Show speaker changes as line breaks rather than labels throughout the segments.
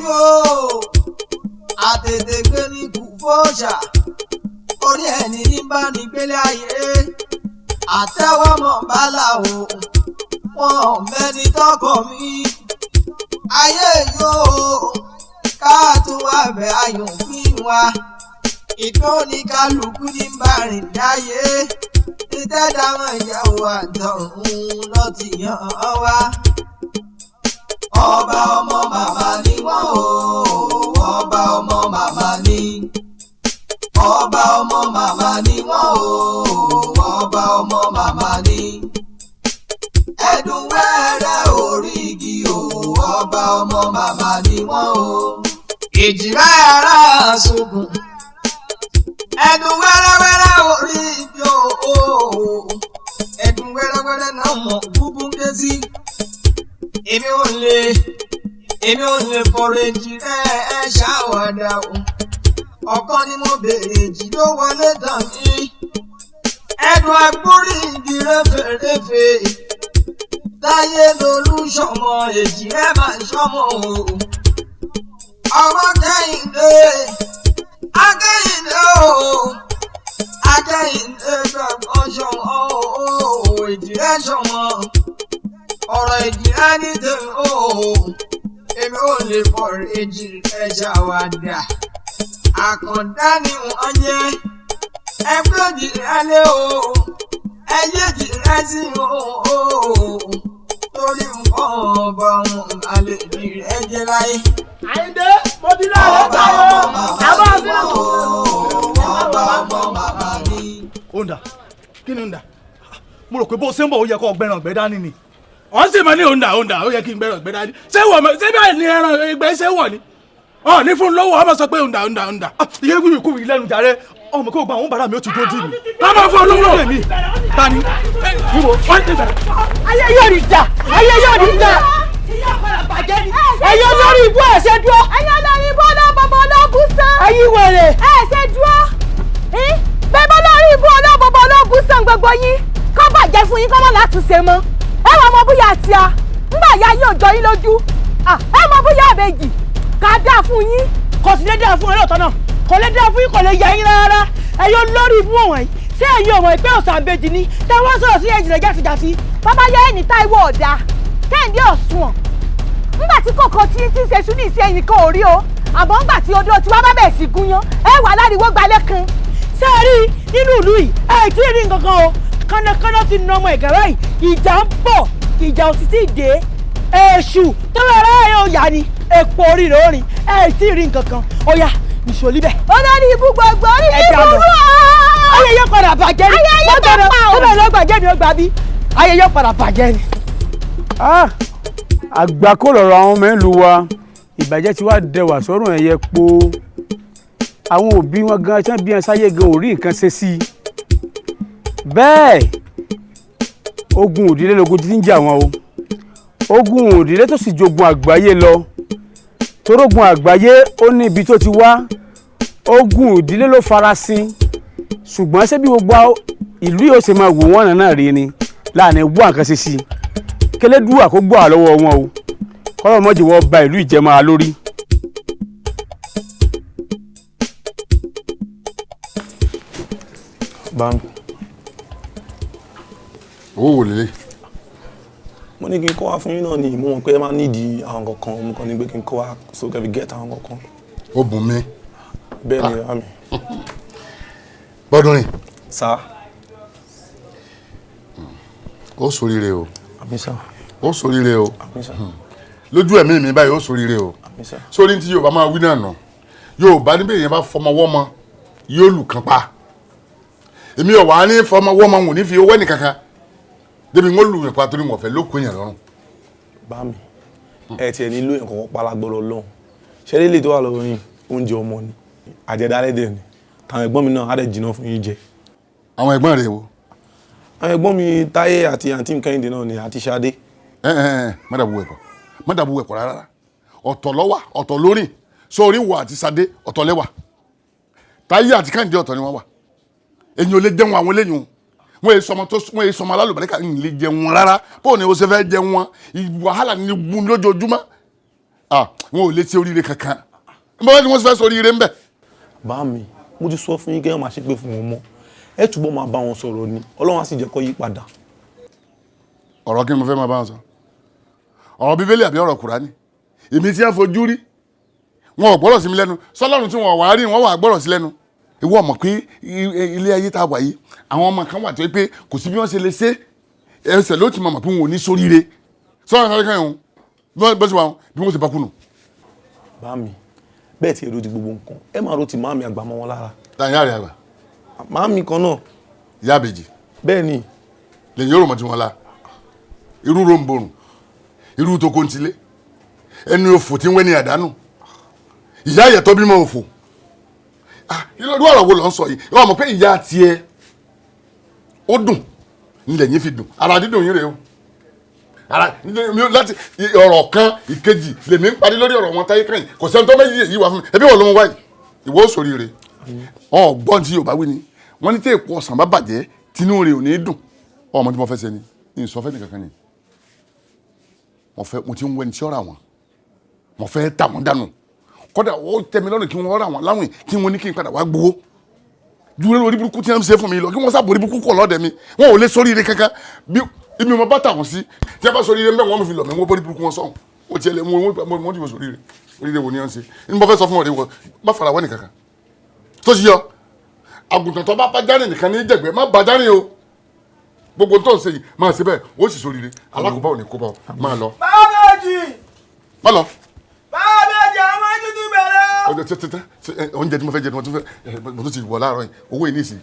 Orí o, àtètè gbé ní kù fóòṣà, orí ẹni ní bá ní gbélé ayé. Àtẹwọ́mọ̀ bálà o, wọn ò mẹ́ni tọkọ mi. Ayé yóò káàtó wà bẹ́ ayùn pín wa. Ìpín oníkálukú ní bá rìn dáyé. Títẹ́ dámọ̀ ìyàwó àtọ̀run lọ ti yàn án wá. Ọba ọmọ màmá ni wọ́n o, ọba ọmọ màmá ni. Ọba ọmọ màmá ni wọ́n o, ọba ọmọ màmá ni. Ẹ̀dùn wẹ́rẹ́ orí igi o, ọba ọmọ màmá ni wọ́n o. Ìjìrá ara sunkún. Ẹ̀dùn wẹ́rẹ́wẹ́rẹ́ orí igi o, ẹ̀dùn wẹ́rẹ́wẹ́rẹ́ náà mọ̀ búbú ń ké sí. Èmi ò lè fọ̀rọ̀ èjì rẹ̀ ẹ ṣàwàdà o. Ọ̀kan ni mo béèrè, èjì ló wọlé tàn mí. Ẹ̀dùn àgbórí igi réfèrèfè. Táyé lolú ṣọmọ, èjì rẹ̀ máa ṣọmọ o. Ọmọ Kẹ́hìndé, Akẹ́hìndé o. Akẹ́hìndé gbọ̀ngàn ṣọmọ o, èjì rẹ̀ ṣọmọ. Ọ̀rọ̀ èjì rẹ̀ ní tèmi o. Èmi ò lè fọ̀rọ̀ èjì rẹ̀ ṣàwàdà. Àkàndá ni wọ́n jẹ́. Ẹgbẹ́ èjì rẹ̀ lé o. Ẹyẹ èjì rẹ̀ sí o. Torí nǹkan ọba wọn àlè èjì rẹ̀ jẹ́ láyé.
Àyìndé, mo ti lọ rẹ
Ọba
táyọ
ọmọ màmá
àbá
ni
sí.
wọ́n o, ọba ọmọ màmá ni.
Òǹdà.
Kí ni ń dà?
Mo rò pé bó ṣe ń bọ̀, ó yẹ kó ọgbẹ́ràn ọ̀gbẹ́ dání ni.
Ọ̀ sì mọ ní òǹdà òǹdà, ó yẹ kí n gbẹ́rọ̀ gbẹ́ dání. Ṣé wọ̀ mọ́? Ṣé bẹ́ẹ̀ ni ẹran ẹgbẹ́ ṣé wọ̀ ni? Ọ̀ ní fún lówó, ọmọ sọ pé òǹdà òǹdà òǹdà.
Iye wíwì kú wì lẹ́nu jàre. Ọmọ kó gba àwọn bàrà mi, ó ti dó dì mí.
Ká máa fún olówó.
Mi ta ni?
Níbo wọ́n ti bẹ̀rẹ̀.
Ayé yóò ní dà, ayé yóò ní dà. Ẹ̀yin olórí ibú, ẹ̀ ṣe dúró.
Ẹ̀yin olórí ibú, ọlọ́bọ̀bọ̀ olóògùn sàn.
Ẹ̀yin wèrè.
Ẹ̀ ṣe dúró. Bẹ́ẹ̀ bá lórí ibú, ọlọ́bọ̀bọ̀ olóògùn sàn, gbogbo yín kọ́ bàjẹ́ fún yín, kọ́ mọ́ látúnṣe mọ́. Ẹ wọ́n mọ bóyá àti a ńgbà ya yóò jọ yín lójú. Ẹ mọ bóyá àbèjì ká dáa fún yín.
Kò sì lè dáa fún ẹ lóòótọ́ náà, kò lè dáa fún yín, kò lè yẹ yín rárá. Ẹ̀yin olórí ibú wọ̀nyí, ṣé ẹ̀yin ò mọ̀ pé ọ̀sán àbèjì ni táwọn sọ̀rọ̀ sí ẹ̀jìnlẹ̀ jásijàsi?
Bàbá yẹ ẹni Táíwò ọ̀dà, Kẹ́hìndé ọ̀sùn ńgbà tí kòkó tí tí ń ṣe sún ní ìṣe ẹnìkan ò rí o. Àmọ́ ńgbà tí odò tí wọ́n bá bẹ̀ sí gúnyán, ẹ wà láriwo gbalẹ̀ kan.
Ṣé ẹ rí nínú ìlú yìí, ẹ tí ì rí nǹkan kan o. Kánnakánná ti nà ọmọ ìgàrá yìí. Ìjà ń bọ̀, ìjà ò sì tí ì dé. Èṣù tó lọ rẹ́ yóò yá ni èpo orí rẹ̀ ó rìn. Ẹ tí ì rí nǹkan kan. Ó yá, nìṣó líbẹ̀.
Olórí ibú gbogbo orí
Ẹ jà lọ.
ibú
Ayé yóò padà bàjẹ́ ni.
Ayé yóò
Wọ́n gbọ́dọ̀-
pa o.
Síbẹ̀ ló gbàjẹ́ mi, ó gbà bí ayé yóò padà bàjẹ́ ni.
Àgbákò lọ̀rọ̀ àwọn ọmọ ìlú wa. Ìbàjẹ́ ti wá dẹwà sọ́rùn ẹ̀yẹ po. Àwọn òbí wọn gan tí wọ́n bí wọn sáyé gan ò rí nǹkan ṣe sí i. Bẹ́ẹ̀ ogun òdílé logun ti ń jà wọn o. Ogun òdílé tó sì jogun àgbáyé lọ, torógun àgbáyé ó ní ibi tó ti wá, ogun òdílé ló farasin. Ṣùgbọ́n ṣé bí gbogbo ìlú yóò ṣe máa wò wọ́n náà rí ni láàrin wá nǹkan ṣe sí i? Kélédùà kó gbọ́ àlọ́wọ́ wọn o, kọ́lọ́ mọ́jì wọ́n ba ìlú ìjẹmọ́ra lórí.
Bámi.
Owó wò lélẹ̀?
Mo ní kí n kọ́ wá fún yín náà ni. Mo mọ̀ pé ẹ máa nídìí àwọn kankan. Mo kàn ní pé kí n kọ́ wá so kẹ́ fi get àwọn kankan.
Ó bùn mí?
Bẹ́ẹ̀ ni, bá mi.
Bọ́dún rìn.
Sá.
Ó ṣoríire o.
Àmín sá.
Ó ṣoríire o.
Àmín sá.
Lójú ẹ̀mí mi báyìí, ó ṣoríire o.
Àmín sá.
Sórí tí Yorùbá máa wí náà nù, Yorùbá níbẹ̀ yẹn bá fọmọ wọ́mọ yóò lù kàn pa. Èmi ò wá ní fọmọ wọ́mọ, wò ní fi owó ẹnì kankan débi ń lù yẹn pa, torí wọn fẹ́ ló kó yẹn lọ́rùn.
Bá mi, ẹ tiẹ̀ nílò yẹn kọ̀ọ̀kan pa lágbọ́dọ̀ lọ́hùn. Ṣé lè tó wà lọ́wọ́ yín, oúnjẹ ọmọ ni, àjẹdálẹ́dẹ̀ ni. Tàwọn ẹ̀gbọ́n mi náà á dẹ̀ jìnnà fún yín jẹ.
Àwọn ẹ̀gbọ́n rẹ̀ wo?
Àwọn ẹ̀gbọ́n mi Táyé àti àǹtí mi Kẹ́hìndé náà ni, àti Ṣadé.
Ẹ ẹ ẹ, má dàbò ẹ̀kọ́, má dàbò ẹ̀kọ́ rárá. Ọ̀tọ̀ ló wà, ọ̀tọ̀ lórí sórí wọ àti Ṣadé, ọ̀tọ̀ lẹ́wà. Táyé àti Kẹ́hìndé, ọ̀tọ̀ ni wọ́n wà. Èyàn ò lè jẹun àwọn eléyìí. Wọ́n yé sọmọ tó, wọ́n yé sọmọ alálùbáríkà, ń lè jẹun rárá. Bóun ni o ṣe fẹ́ jẹun wọn? Wàhálà ní gun lójoojúmọ́. Ah, wọn ò lè ṣe oríire kankan. Bọ́lá ni wọ́n fẹ́ sọ oríire ń bẹ̀.
Bá mi, mo ti sọ fún yín kẹ́ ẹ máa ṣépè fún wọn mọ́. Ẹ túbọ̀ máa bá wọn sọ̀rọ̀ ni, Ọlọ́run á sì jẹ́ kó yí padà.
Ọ̀rọ̀ kí ni mo fẹ́ máa bá wọn sọ? Ọ̀rọ̀ Bíbélì àbí ọ̀rọ̀ Kùránì? Èmi tí wọ́n fojú rí, wọn ò gbọ́rọ̀ sí mi lẹ́nu. Sọlọ́run tí wọn wà á rí, wọn wà á gbọ́rọ̀ sí lẹ́nu. Ìwọ mọ̀ pé ilé ayé tá a wà yìí, àwọn ọmọ kan wà tó yẹ pé kò sí bí wọ́n ṣe lè ṣe, ẹsẹ̀ ló ti mọ̀ pé wọn ò ní sóríire. Sọ́run sáré kan yẹn, bó ṣe wà wọn bí wọ́n ṣe bá kùnù.
Bá mi, bẹ́ẹ̀ tí èrò ti gbogbo nǹkan, ẹ máa ro ti máàmì àgbà mọ́ wọn lára.
Tàyà rẹ̀ àgbà.
Máàmì kan náà.
Ìyá àbèjì.
Bẹ́ẹ̀ ni.
Lèyìn yóò rò mọ́ tí wọ́n la. Irú romborun, irú tokontilé, ẹni òfò tí ń wẹ́ ní àdánù. Ìyá ìyẹ̀tọ́ bímọ òfò. Irú ọ̀rọ̀ wo ló ń sọ yìí? Ìwọ mọ̀ pé ìyá tiẹ̀ ó dùn, nílẹ̀ yín fi dùn. Ara dídùn yín rèé o. Ara láti ọ̀rọ̀ kan ìkejì lèmi ń parí lórí ọ̀rọ̀ wọn táyé kẹ́yìn. Kò sẹ́ni tó méjì èyí wá fún mi. Ẹbí wọ́n ló ń wáyìí. Ìwọ ó sòrí rè. Ọ̀gbọ́n tí Yorùbá wí ni. Wọ́n ní tí èpo ọ̀sán bá bàjẹ́, tinú rẹ̀ ò ní dùn. Ọmọ tí mo fẹ́ ṣe ni, ìsọfẹ́ nìkankan ni. Mo fẹ́, mo ti ń wẹni tí ó rà wọ́n. Mo fẹ́ tà wọ́n dànù. Kódà ó tẹ́ mi lọ́rùn kí wọ́n rà wọ́n láwìn kí wọ́n ní kí n padà wá gbowó. Dúró lórí burúkú tí wọ́n ń ṣe fún mi lọ, kí wọ́n sábò orí burúkú kọ̀ lọ́dẹ mi. Wọ́n ò lè sórí ire kankan. Bí ibi mo bá tà wọ́n sí, tí wọ́n bá sórí ire mbẹ́ wọ́n fi lọ̀ mí, wọ́n bórí burúkú wọn sọ̀hún. Ó tiẹ̀ lé wọ́n ti wọ́n sórí ire. Oríire wo ni wọ́n ń ṣe? Ní mo fẹ́ sọ fún ọ̀rẹ́ wọn, má fara wọ́n nìkankan. Tó ti yọ, àgùntàn tó bá bá járìn nìkan ní jẹ̀gbẹ́, má bá járìn o. Gbogbo tó ń ṣe yìí, máa ṣe bẹ́ẹ̀, ó sì sórí ire. Alákòóbá ò ní kó bá ọ, máa lọ.
Bábẹ́jì!
Má lọ.
Bábẹ́jì, àwọn tuntun bẹ̀rẹ̀.
Ọjọ́ tẹ tẹ tẹ oúnjẹ tí mo fẹ́ jẹ mo tún fẹ́ mo tún ti wọ̀ láàárọ̀ yìí, owó yìí nìsín,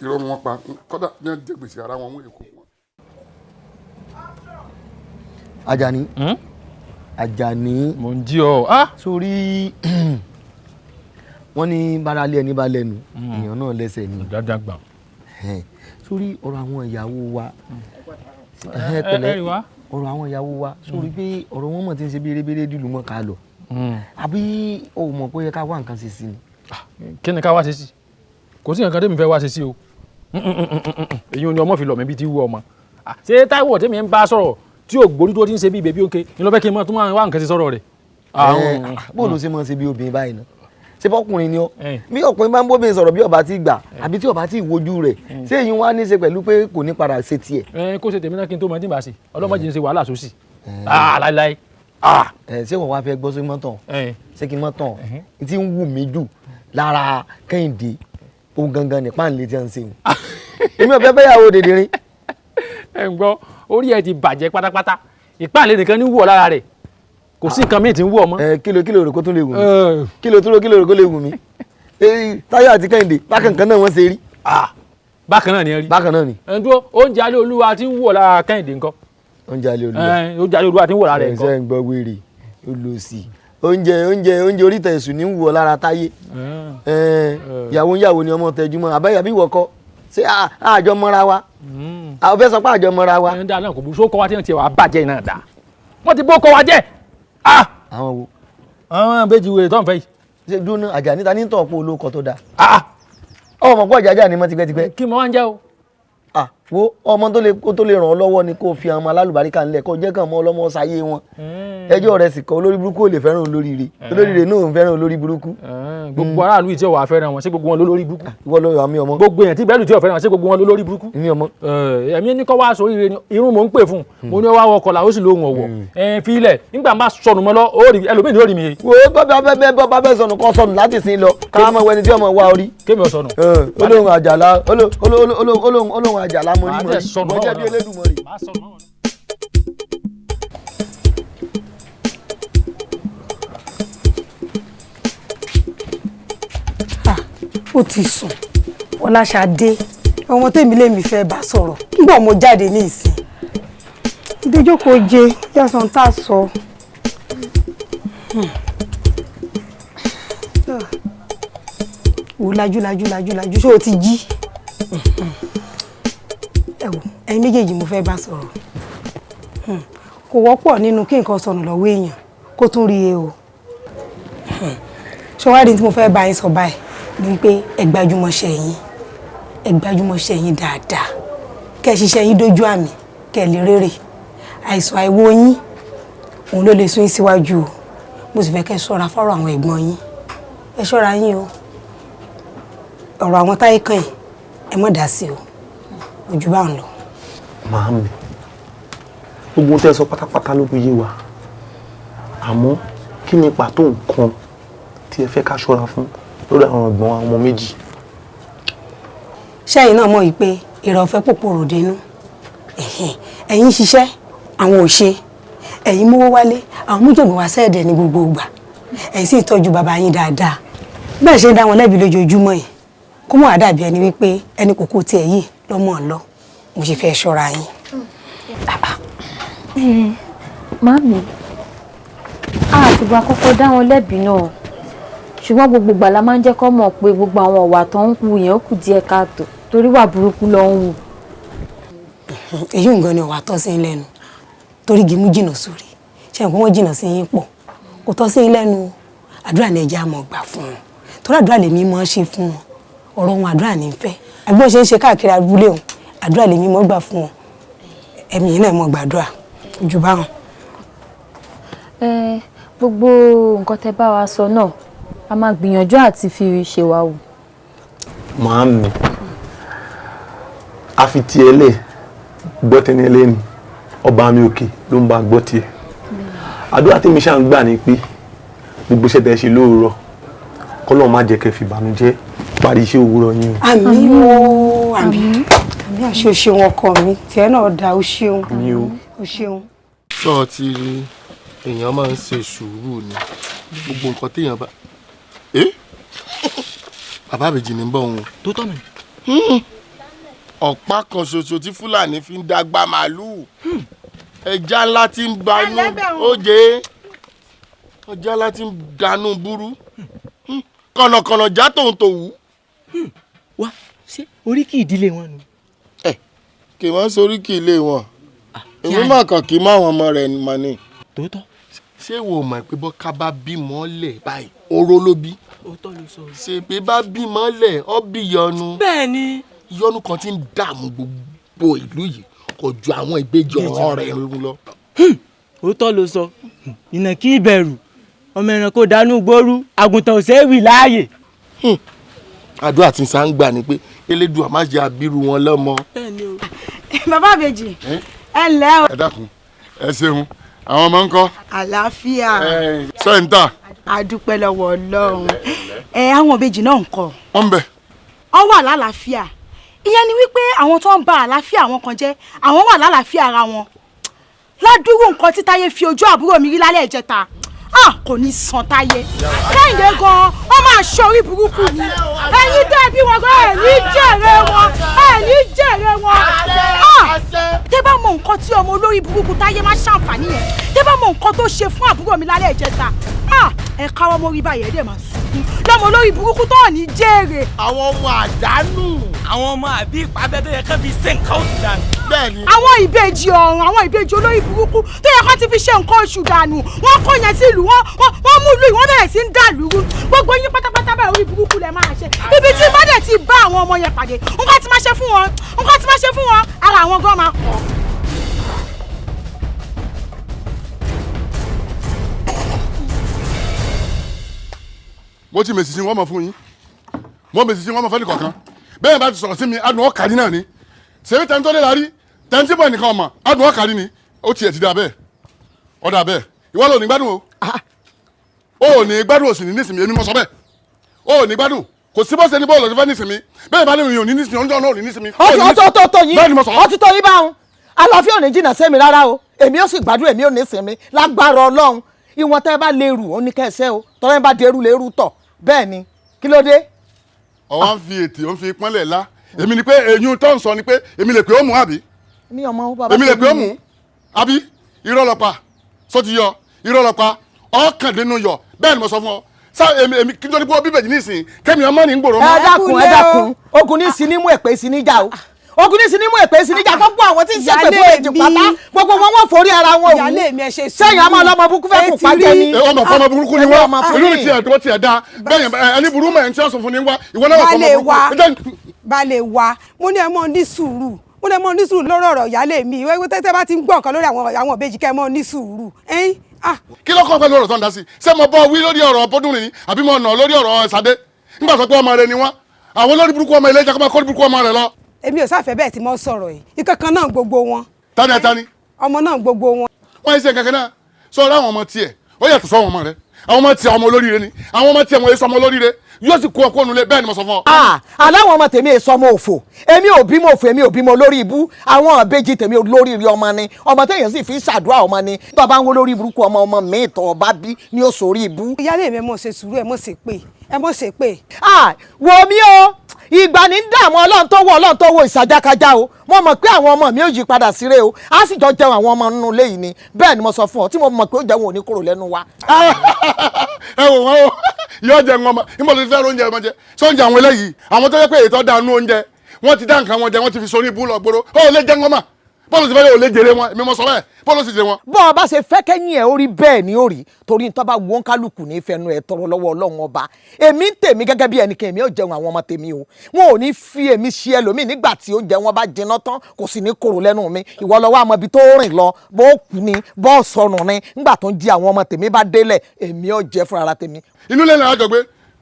irọ́ wọn pa, kọ́dà ní jẹ gbèsè ara wọn, wọ́n èkó wọn.
Àjàní. Àjàní.
Mo ń jí ọ.
Sórí wọ́n ní báralé ẹni bá lẹ́nu, èèyàn náà lẹ́sẹ̀ ni.
Dáadáa gbà.
Sórí ọ̀rọ̀ àwọn ìyàwó wa. Pẹ̀lẹ́, ọ̀rọ̀ àwọn ìyàwó wa, sórí pé ọ̀rọ̀ wọn mọ̀ tí ń ṣe bérebére dìlú mọ́ ká lọ. Àbí o mọ̀ pé ó yẹ ká wá nǹkan ṣe sí ni.
Kí ni ká wá ṣe sí? Kò sí nǹkan tẹ́mi fẹ́ wá ṣe sí o. Èyí ò ní ọmọ fi lọ̀ mí bí ti wú ọmọ. Ṣé Táíwò tẹ́mi ń bá sọ̀rọ̀ tí ò gbórí tó ti ń ṣe bí bèbí òkè ni ló fẹ́ kí n mọ̀ tó máa wá nǹkan ṣe sọ̀rọ̀ rẹ̀?
Bó ló ṣe máa ṣe bí obìnrin báyìí náà? Ṣé bọ́kùnrin ni ọ́? Bí ọkùnrin bá ń bóbìnrin sọ̀rọ̀ bí ọba ti gbà àbí tí ọba ti wojú rẹ̀, ṣé èyí wá ní í ṣe pẹ̀lú pé kò ní padà ṣe tiẹ̀?
Kó ṣe tèmi náà kí n tó mọ tí n bá ṣe, ọlọ́mọdé ń ṣe wàhálà sósì. Láíláí.
Ṣé wọ́n wá fẹ́ gbọ́ sí mọ́tàn? Ṣé kí n mọ́tàn? Tí ń wù mí jù lára Kẹ́hìndé, òun gangan ní páàlì tí a ń ṣe òun. Èmi ò fẹ́ fẹ́ yàwó dèdèrè.
Ẹ ń gbọ́, orí ẹ ti bàjẹ́ pátápátá, ìpáàlì nìkan ní wù ọ́ lára rẹ̀, kò sí nǹkan míì tí ń wù ọ́ mọ́.
Kílò rò kó tún lè wù mí? Kílò tó kílò rò kó lè wù mí? Táyọ̀ àti Kẹ́hìndé bákan kan náà wọ́n ṣe rí.
Bákan náà ni ẹ rí.
Bákan náà ni.
Ẹ ń dúró, oúnjẹ alẹ́ olúwa tí ń wù ọ́ lára Kẹ́hìndé ńkọ́?
Oúnjẹ alẹ́ olúwa.
Oúnjẹ alẹ́ olúwa tí ń wù ọ́ lára rẹ̀ ńkọ́?
Ṣé ń gbọ́ wèrè olùsì? Oúnjẹ oúnjẹ oúnjẹ oríta èṣù ní ń wù ọ́ lára Táyé. Ìyàwó ń yàwó ni ọmọ tẹjú mọ́, àbáyà bí ìwọ kọ́? Ṣé àjọ mọ́ra wa? Àwọn fẹ́ sọ pé àjọ mọ́ra wa.
Ẹ ń dá náà kò bú, sókọ́ wa tí wọ́n ti wà bàjẹ́ náà dá. Wọ́n ti bó kọ́ wa jẹ́.
Àwọn wo?
Àwọn ìbejì wèrè tó ń fẹ́ yìí.
Ṣé dúró Àjàní ta ní tọ̀ pé olóko tó dáa? Ọmọ pọ̀ Àjàní mọ́ tipẹ́tipẹ́.
Kí mo wá ń jẹ́ o?
Wo ọmọ tó lè ràn ọ́ lọ́wọ́ ni kó fi àwọn ọmọ alálùbáríkà ńlẹ̀ kó jẹ́ kàn mọ́ ọlọ́mọ sáyé wọn. Ẹjọ́ rẹ̀ sì kọ́ olórí burúkú ò lè fẹ́ràn olóríire, olóríire náà ò ń fẹ́ràn olórí burúkú.
Gbogbo aráàlú tí ò wá fẹ́ràn wọn, ṣé gbogbo wọn lólórí burúkú?
Ìwọ ló yọ àmì ọmọ.
Gbogbo èèyàn tí bẹ́ẹ̀lù tí ò fẹ́ràn wọn, ṣé gbogbo wọn lólórí burúkú?
Èmi ọmọ.
Ẹ̀mí ní kọ́ wá sórí ire ni irun mò ń pè fún un, mo ní wá wọkọ̀ là ó sì lóhùn ọ̀wọ̀. Fi ilẹ̀ nígbà máa sọnù mọ́ lọ, ẹlòmíì ni ó rí mi.
Wo bọ́ bẹ́ẹ̀ sọnù kọ́ sọnù láti sin lọ, ká mọ̀ wẹni tí ọmọ wa orí.
Kémi ò sọnù.
Olóhùn Àjàlá olóhùn Àjàlá mo rí mọ̀ rí, mo jẹ́ bí Elédùmarè.
Ó ti sùn. Fọláṣadé, ọmọ tèmi lèmi fẹ́ bá sọ̀rọ̀ nígbà mo jáde ní ìsìn. Ìdíjókòó jẹ yàtọ̀ tá a sọ. Wò lajú lajú lajú lajú, ṣé o ti jí? Ẹ wò, ẹ̀yin méjèèjì mo fẹ́ bá sọ̀rọ̀. Kò wọ́pọ̀ nínú kí nǹkan sọnù lọ́wọ́ èèyàn kó tún rí e o. Ṣé wàá rí tí mo fẹ́ bá yín sọ báyìí ni pé ẹ gbájúmọ́ṣẹ́ yín, ẹ gbájúmọ́ṣẹ́ yín dáadáa, kẹ́ ẹ ṣiṣẹ́ yín dójú àmì, kẹ́ ẹ lè rérè. Àìsàn àìwo yín òun ló lè sún yín síwájú o. Mo sì fẹ́ kẹ́ ẹ ṣọ́ra fọ́rọ̀ àwọn ẹ̀gbọ́n yín. Ẹ ṣọ́ra yín o. Ọ̀rọ̀ àwọn táyé kàn yìí, ẹ má dá sí o. Ojú bá ń lọ.
Màámi, gbogbo ohun tẹ́ ẹ sọ pátápátá ló yé wa. Àmọ́ kí ni pàtó nǹkan tí ẹ fẹ́ ká ṣọ́ra fún lórí àwọn ẹ̀gbọ́n àwọn ọmọ méjì?
Ṣẹ́yìn náà mọ̀ yìí pé ìrọ̀ ọ̀fẹ́ pòpòrò dénú. Ẹ̀yin ṣiṣẹ́, àwọn ò ṣe. Ẹ̀yin mówó wálé, àwọn mújògbọ̀n wá sẹ́ẹ̀dẹ̀ ní gbogbo ìgbà. Ẹ̀yin sì tọ́jú bàbá yín dáadáa. Bẹ́ẹ̀ ṣe ń dá wọn lẹ́bi lójoojúmọ́ yìí. Kó mọ̀ àdàbí ẹni wípé ẹni kòkó tiẹ̀ yìí lọ́mọ ọ̀lọ́. Mo ṣe fẹ́ ṣọ́ra yín.
Màámi, a àtìgbà kọ́kọ́ dá wọn lẹ́bi náà, ṣùgbọ́n gbogbo ìgbà la máa ń jẹ́ kó mọ̀ pé gbogbo àwọn ọ̀wà tó ń hù yẹn ó kù díẹ̀ káàtó torí wà burúkú ló ń hù.
Èyí nǹkan ni ọ̀wà tọ́ sí yín lẹ́nu torí gímú jìnnà sórí ṣe nǹkan wọ́n jìnnà sí yín pọ̀ kò tọ́ sí yín lẹ́nu o. Àdúrà ni ẹja mọ̀ gbà fún wọn torí àdúrà lèmi mọ̀ ṣe fún wọn. Ọ̀rọ̀ wọn àdúrà ní fẹ́ àbí wọ́n ṣe ń ṣe káàkiri abúlé wọn, àdúrà lèmi mọ̀ gbà fún wọn. Ẹ̀mí yìí náà mọ̀ gbàdúrà ojú bá wọn.
Gbogbo nǹkan tẹ́ bá wa sọ náà a máa gbìyànjú àti fi ṣe wa wò.
Màámi, a fi tiẹ̀ lẹ̀ gbọ́ tẹni ẹlẹ́ni, ọba mi òkè ló ń bá gbọ́ tiẹ̀. Àdúrà tí mi ṣáà ń gbà ni pé gbogbo iṣẹ́ tẹ́ ṣe lóòrọ̀ k'Ọlọ́run má jẹ́ kẹ́ fi ìbànújẹ́ parí iṣẹ́ òwúrọ̀ yín o.
Àmín o, àmín àmín àṣẹ. O ṣeun ọkọ mi, tiẹ̀ náà dá o ṣeun. O ṣeun.
Sọ ti rí, èèyàn máa ń ṣe sùúrù ni gbogbo nǹkan téèyàn bá. Bàbá àbèjì ní bọ̀ òun.
Tó tọ́ mi.
Ọ̀pá kan ṣoṣo tí Fúlàní fi ń dàgbà màálùú. Ẹja ńlá tí ń banú oje. Ọjà ńlá tí ń danú burú. Kọ̀nàkọ̀nà já tòun tòwú.
Wá, ṣé oríkì ìdílé wọn ni?
Kì í wọ́n soríkì ilé wọn. Èmi mà kàn kí má àwọn ọmọ rẹ̀ mọ̀ ni.
Tòótọ́.
Ṣé wo mọ̀ pé bọ́ká bá bímọ lẹ̀ báyìí, oró ló bí?
Òótọ́ ló sọ.
Ṣèbí bá bímọ lẹ̀, ọ́ bí yọnu.
Bẹ́ẹ̀ni.
Yọnu kan ti ń dààmú gbogbo ìlú yìí kò ju àwọn ìbejì ọ̀ràn rẹ̀ lọ.
Òótọ́ ló sọ. Ìnàkí ìbẹ̀rù, ọmọ ẹranko dánú gbóru, àgùntàn ò ṣeé wì láàyè.
Àdúrà tí sá ń gbà ni pé Elédùà má jẹ́ abírú wọn lọ́mọ.
Bẹ́ẹ̀ni o.
Bàbá àbèjì, ẹ ǹlẹ́ o.
Ẹ dákun, ẹ ṣeun. Àwọn ọmọ ń kọ́.
Àlàáfíà.
Sẹ́ńtà.
A dúpẹ́ lọ́wọ́ Ọlọ́run. Ẹ àwọn ìbejì náà ń kọ́.
Wọ́n ń bẹ.
Wọ́n wà lálàáfíà. Ìyẹn ni wípé àwọn tó ń ba àlàáfíà àwọn kan jẹ́, àwọn wà lálàáfíà ara wọn. Ládùúrú nǹkan tí Táyé fi ojú àbúrò mi rí lálẹ́ ìjẹta. Kò ní san Táyé. Kẹ́hìndé gan-an, ó máa ṣe orí burúkú ni. Ẹ̀yin tẹ́ bí wọn gan, ẹ̀ ní jèrè wọn, ẹ̀ ní jèrè wọn. Tẹ́ bá mọ nǹkan tí ọmọ olórí burúkú Táyé máa ṣàǹfààní yẹn, tẹ́ bá mọ nǹkan tó ṣe fún àbúrò mi lálẹ́ ìjẹta, ẹ káwọ́ mórí báyìí, ẹ dẹ̀ máa sunkún. Lọ́mọ olórí burúkú tó ní jèrè.
Àwọn ọmọ àdánù.
Àwọn ọmọ àbí ìpàbẹ́ tó yẹ kán fi ṣe nǹkan oṣù dànù.
Bẹ́ẹ̀ni.
Àwọn ìbejì ọ̀run, àwọn ìbejì olórí burúkú tó yẹ kán ti fi ṣe nǹkan oṣù dànù. Wọ́n kó yẹn sí ìlú, wọ́n mú ìlú yìí, wọ́n bẹ̀rẹ̀ sí ń dàlúrú. Gbogbo yín pátápátá báyìí orí burúkú lẹ máa ṣe. Ibi tí bá dẹ̀ ti bá àwọn ọmọ yẹn pàdé, nǹkan tí máa ṣe fún wọn, nǹkan tí máa ṣe fún wọn, ara àwọn gan máa kọ̀.
Mo ti mèsì sí wọn mọ fún yín, mo mèsì sí wọn mọ fẹ́ nìkọ̀ọ̀kan. Bẹ́ẹ̀ bá ti sọ̀rọ̀ sí mi, adùn ọ̀kàrí náà ni. Ṣèbí tẹ́ni tó lé la rí, tẹ́ni tí bọ̀ nìkan ọmọ, adùn ọ̀kàrí ni. Ó tiẹ̀ ti dà bẹ́ẹ̀, ó dà bẹ́ẹ̀. Ìwọ ló ní gbádùn o. O ò ní gbádùn, o sì ní nísìmí, èmi mo sọ bẹ́ẹ̀. O ò ní gbádùn, kò sí bọ́sẹ̀ ní bọ́ọ̀lù ọ̀dọ́ fẹ́ nísìmí. Bẹ́ẹ̀ bá ní mi ò ní nísìmí, ọjọ́ náà ò ní nísìmí.
Ọtí tó yín,
Bẹ́ẹ̀ ni mo sọ.
ọtí tó yín báwọn. Àlàáfíà ò ní jìnnà sẹ́mi rárá o. Èmi ó sì gbádùn, èmi ò ní sinmi lágbára Ọlọ́run. Ìwọ̀n tẹ́ bá lérù, ó ní kẹ́sẹ́ o. Tọ́lá bá dẹrù lérù tọ̀. Bẹ́ẹ̀ ni, kí ló dé?
Ọwọ́ ń fi ètè, ó ń fi pọ́nlẹ̀ lá. Èmi ni pé eyín tó ń sọ ni pé èmi lè pé ó mú àbí?
Ní ọmọ bàbá
Èmi lè pé ó mú àbí? Irọ́ ló pa, sọ ti yọ, irọ́ ló pa, ọ̀kàndínú yọ, bẹ́ẹ̀ ni mo sọ fún ọ. Sá èmi èmi kí n tó ní pé ó bíbèjì nísìnyí, kẹ́mi ọmọ ní gbòòrò mọ́.
Ẹ dákun, ẹ dákun, ogun ní sinimú èpè sí níjà o. Ogun ní sinimú èpè sí níjà, gbogbo àwọn tí ń ṣépè fún èjì pátá, gbogbo wọn wọ́n forí ara wọn òwú. Sẹ́yìn àmọ́ ọlọ́mọ burúkú fẹ́ kù pàjẹ́ ni.
Ọmọ fọmọ burúkú ni wọ́n, inú mi tiẹ̀ tó tiẹ̀ da, bẹ́ẹ̀ ẹni burú mọ̀ ẹ̀ ń tí wọ́n sọ fún ni wá, ìwọ náà fọmọ burúkú.
Balẹ̀ wa, mo ní ẹ mọ́ ní sùúrù, mo ní ẹ mọ́ ní sùúrù lórí ọ̀rọ̀ ìyálé mi, ìwé tẹ́tẹ́ bá ti ń gbọ́ nǹkan lórí àwọn ìbejì kẹ́ ẹ mọ́ ní sùúrù.
Kí ló kàn pẹ̀lú ọ̀rọ̀ tó ń dá sí? Ṣé mo bọ́ wí lórí ọ̀rọ̀ bọ́dúnrin ni àbí mo nà lórí ọ̀rọ̀ Ṣadé? Nígbà tó pé ọmọ rẹ ni wọ́n, àwọn olórí burúkú ọmọ ilé ìjọba kọ́ burúkú ọmọ rẹ lọ.
Èmi ò sáfẹ́ bẹ́ẹ̀ tí mo sọ̀rọ̀ yìí, ìkankan náà gbogbo wọn.
Tani àtani.
Ọmọ náà gbogbo wọn.
Wọ́n yìí ṣe kankan náà sọ̀rọ̀ àwọn ọmọ tiẹ̀ ó yàtọ̀ sọ́wọ́n ọmọ rẹ. Àwọn ọmọ tiẹ̀ ọmọ olóríire ni, àwọn ọmọ tiẹ̀ wọ́n yé sọmọ olóríire, yóò sì kó ọkọ nulẹ̀. Bẹ́ẹ̀ ni mo sọ fún ọ.
Aláwọn ọmọ tèmi èso ọmọ òfò, èmi ò bímọ òfò, èmi ò bímọ lórí ibú. Àwọn ìbejì tèmi olóríire ọmọ ni, ọmọ téèyàn sì fi ṣàdúrà ọmọ ni. Tó bá ń wo lórí burúkú ọmọ ọmọ mi tó ọba bí ni ó sórí ibú.
Ìyáálé mi, ẹ mọ̀ ṣe sùúrù, ẹ mọ̀ ṣe pé, ẹ mọ̀ ṣe pé.
Wo mi o, ìgbà ní dààmú Ọlọ́run tó wọ, Ọlọ́run tó wọ ìsàjákajá o. Mo mọ̀ pé àwọn ọmọ mi ò yí padà síre o, á sì jọ jẹun àwọn ọmọ nínú ilé yìí ni. Bẹ́ẹ̀ ni mo sọ fún ọ, tí mo mọ̀ pé ó jẹun ò ní kúrò lẹ́nu wa.
Ẹ wò wọ́n o, yóò jẹun ọmọ ìmọ̀ tó ti fẹ́ oúnjẹ ọmọ jẹ sóúnjẹ àwọn eléyìí, àwọn tó yẹ pé ètò dànù oúnjẹ wọ́n ti dá nǹkan wọn jẹ, wọ́n ti fi sórí ibú lọ gbòòrò. Ó lè jẹun ọmọ bọ́ọ̀lù ti fẹ́, ò lè jèrè wọn. Èmi mo sọ bẹ́ẹ̀, bọ́ọ̀lù sì jẹ wọn.
Bọ́ ọ bá ṣe fẹ́ kẹ́yìn ẹ̀ ó rí bẹ́ẹ̀ ni ó rí, torí tó bá wọ́n kálukú ní fẹnu ẹ̀ tọrọ lọ́wọ́ Ọlọ́run ọba. Èmi ń tèmi gẹ́gẹ́ bí ẹnìkan, èmi ò jẹun àwọn ọmọ tèmi o. Wọn ò ní fi èmi ṣe ẹlòmíì nígbà tí oúnjẹ wọn bá jiná tán, kò sì ní korò lẹ́nu mi. Ìwọ lọ wá ọmọ ibi tó rìn lọ, bó kú ni bó sọnù ni, nígbà tó ń jí àwọn ọmọ tèmi bá délẹ̀, èmi ò jẹ fúnra tèmi.
Inú lẹ́nu àjọ gbé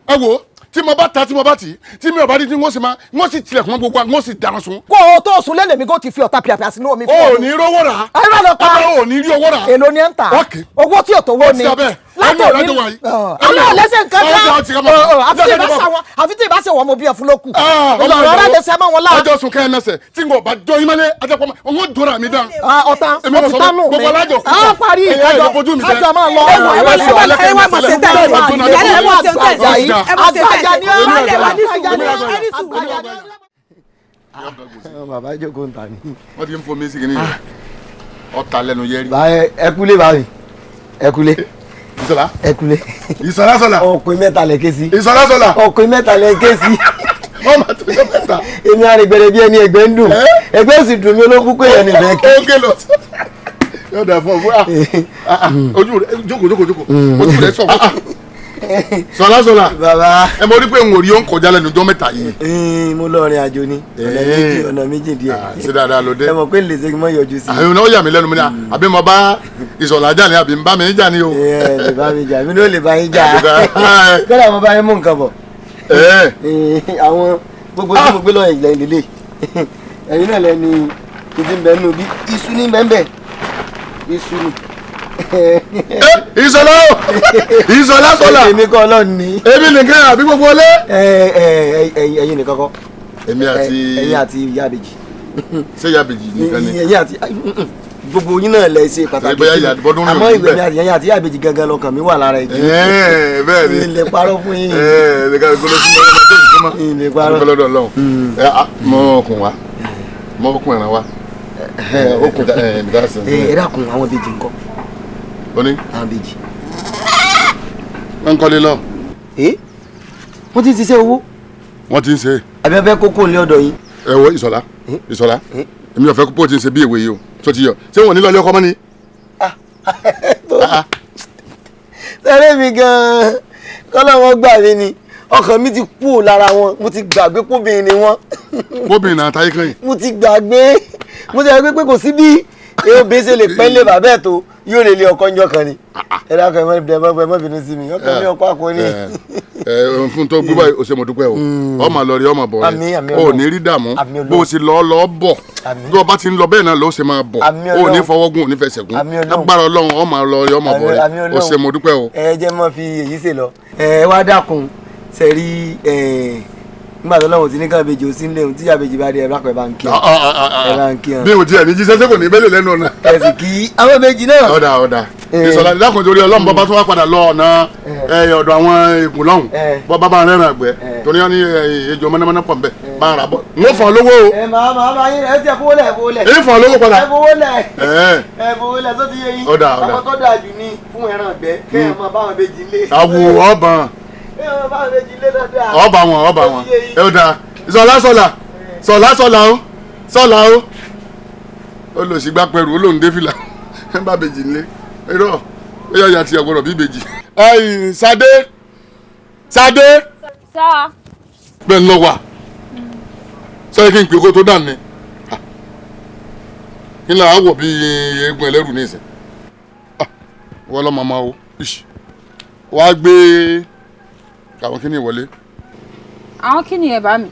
ẹ wò ó, tí mo bá ta, tí mo bá tì í, tí mi ò bá ní tí wọ́n sì máa wọ́n sì tilẹ̀kùn mọ́ gbogbo, wọ́n sì dáná sun.
Kó o tó sùn lẹ́lẹ̀ mi kó ti fi ọ̀tá pìàpìà sínú omi.
O ò ní rówó rà.
Ayé lọ pa.
O ò ní rí owó rà.
Èló ni ẹ ń tà? Owó tí ò tó wó ni.
Látò ní
ọlọ́run lẹ́sẹ̀ nǹkan kan, àfi tí ìbá ṣe wọ́n mo bí ẹ fún lókù. Ọlọ́run ọ̀rẹ́ lẹ́sẹ̀ mọ́ wọn lára.
Ọjọ́ sùn kẹ́ ẹ mẹsẹ̀ tí n kò bá jọ yín mọ́lẹ̀ ajẹ́pọ̀ mọ́ n dọ́ra mi dán.
Ọ̀tá ọ̀tá nù mí. A parí ìkájọ kájọ máa lọ.
Bàbá jókòó ń ta ni.
Wọ́n ti ń fomi sí kìnìún ọ̀tá lẹ́nu yẹ́rì.
Ẹ kúlé bá mi, ẹ kúlé.
Ìsọlá.
Ẹ kúlé.
Ìsọlá sọlá.
Ọkùnrin mẹ́ta lẹ ké sí.
Ìsọlá sọlá.
Ọkùnrin mẹ́ta lẹ ké sí.
Wọ́n máa tó yọ mẹ́ta.
Èmi arìngbẹ̀rẹ̀ bí ẹni ẹgbẹ́ ń dùn. Ẹgbẹ́ sì dùn mí olókùn pé ẹni bẹ́ẹ̀ kí.
Ó ké lọ. Yóò dà fún ọ fún ojú rẹ, jókòó jókòó jókòó, ojú rẹ sọ fún. Sọlá sọlá.
Bàbá.
Ẹ mọ rí pé n ò rí ó ń kọjá lẹ́nu ọjọ́ mẹ́ta yìí.
Mo lọ rìn àjò ni, ọ̀nà méjì, ọ̀nà méjì díẹ̀.
Ṣé dáadáa ló dé?
Ẹ mọ̀ pé lè ṣe kí n mọ̀ yọjú sí i.
Àwọn ọ̀nà yà mí lẹ́nu mi ni àbí mo bá Ìsọ̀lá jà ni àbí n bá mi jà ni o.
Ẹ lè bá mi jà, mi ló lè bá yín jà. Kọ́dà mo bá yín mú nǹkan bọ̀. Àwọn gbogbo tí mo gbé lọ ìlẹ̀ ìlélẹ̀. Ẹ̀yin náà lẹ́ni ìdí ń bẹ nínú bí iṣu ní bẹ́ẹ̀ iṣu ni.
Ìsọlá o, Ìsọlá sọlá.
Èmi kọ́ Ọlọ́run ni.
Èmi nìkan àbí gbogbo ọlé.
Ẹ̀yin nìkan kọ́.
Èmi àti.
Ẹ̀yin àti ìyá àbèjì.
Ṣé ìyá àbèjì nìkan ni?
Ẹ̀yin àti gbogbo yín náà lẹ ṣe pàtàkì sí mi, àmọ́ ìwé mi àti ẹ̀yin àti ìyá àbèjì gangan lọkàn mi wà lára ẹ̀jẹ̀.
Bẹ́ẹ̀ ni.
Ilẹ̀ parọ́ fún yín.
Ilẹ̀ parọ́. Mọ ọkùn wa, mọ ọkùn ẹ̀ràn wa.
Ẹ dákun, àwọn ìbejì ńkọ́?
Ó ní.
Àwọn ìbejì.
Wọ́n ń kọ́lé lọ.
Wọ́n ti ń ṣiṣẹ́ owó.
Wọ́n ti ń ṣe.
Àbí wọ́n fẹ́ kókó ní ọ̀dọ̀ yín.
Ẹ wo Ìsọ̀lá, Ìsọ̀lá, èmi ò fẹ́ kó ti ń ṣe bí èwe yìí o, tó ti yọ ṣé wọn ò ní lọ ilé ọkọ mọ́ ni.
Sẹ́rẹ́ mi gan-an kọ́lá wọn gbà mí ni, ọkàn mi ti kú lára wọn, mo ti gbàgbé kóbìnrin ni wọ́n.
Kóbìnrin náà táyé kan yìí.
Mo ti gbàgbé, mo ti gbàgbé pé kò sí bí obìnrin ṣe lè pẹ́ lé bàbá ẹ̀ tó yóò lè lé ọkọ ńjọ́ kan ni. Ẹ dákun, ẹ má bínú sí mi, ọkàn mi ọkọ àkọ ní.
Ẹ fún tó gbé báyìí, o ṣe mo dúpẹ́ o, ọmọ lọ rí ọmọ bọ̀ rẹ, o ò ní rí dààmú bó o ṣe lọ lọ bọ̀, bí o bá ti ń lọ bẹ́ẹ̀ náà ló ṣe máa bọ̀, o ò ní fọwọ́ gún, o ò ní fẹsẹ̀ gún, agbára Ọlọ́run, ọmọ lọ rí ọmọ bọ̀ rẹ, o ṣe mo dúpẹ́ o.
Ẹ jẹ́ mọ́ fi èyí ṣe lọ. Ẹ wá dákun, ṣe rí nígbà tó lọ́wọ́ tí ní káàbèjì ó sí ń léwu tí àbèjì bá dé, ẹ bá pẹ̀ bá ń kí ọ, ẹ bá ń kí ọ.
Bí o tiẹ̀ ní jíṣẹ́ sẹ́kò ní bẹ́lẹ̀ lẹ́nu ọ̀nà.
Ẹ sì kí àwọn méjì náà.
Ọ̀dà ọ̀dà Ìsọ̀lá dákun, torí Ọlọ́run, bọ́ bá tún wá padà lọ ọ̀nà ọ̀dọ̀ àwọn ègùn lọ́hùn, bọ́ bá bá ń rẹ́rìn àgbẹ̀ torí wọn ní ejò mọ́nàmọ́ná pọ̀ nbẹ̀, bá ń rà bọ́ n ó fọ́n lówó o.
Ẹ máa máa máa yín, ẹ ti ẹ fowó lẹ̀, ẹ fowó lẹ̀.
Ẹ fọ́n lówó padà.
Ẹ fowó lẹ̀. Ẹ fowó lẹ̀ tó ti yé yín.
Ọ̀dà ọ̀dà.
Ọmọ tó dáa jù ní fún ẹran ìgbẹ́ kẹ́ ẹ máa bá wọn méjì lé.
Àwò ọ̀bàn ọba wọn, ọba wọn, ẹ ó dáa. Ìsọ̀lá sọ̀lá sọ̀lá sọ̀lá o, sọ̀lá o, olùsígbà pẹ̀rù olóhùn dé fìlà ẹ bá bèjì nílé, irọ́ ó yà yà ti ọ̀gbọ́dọ̀ bí bèjì. Ẹyìn Sadé, Sadé.
Sá.
Bẹ́ẹ̀ ń lọ wà sọ́yẹ́ kí n pè kó tó dà ní kí n là á wọ̀ bí eégún ẹlẹ́rù ní ìsìn wọ́n lọ́ màmá o. Wàá gbé àwọn kíní wọlé.
Àwọn kíní ẹ bá mi.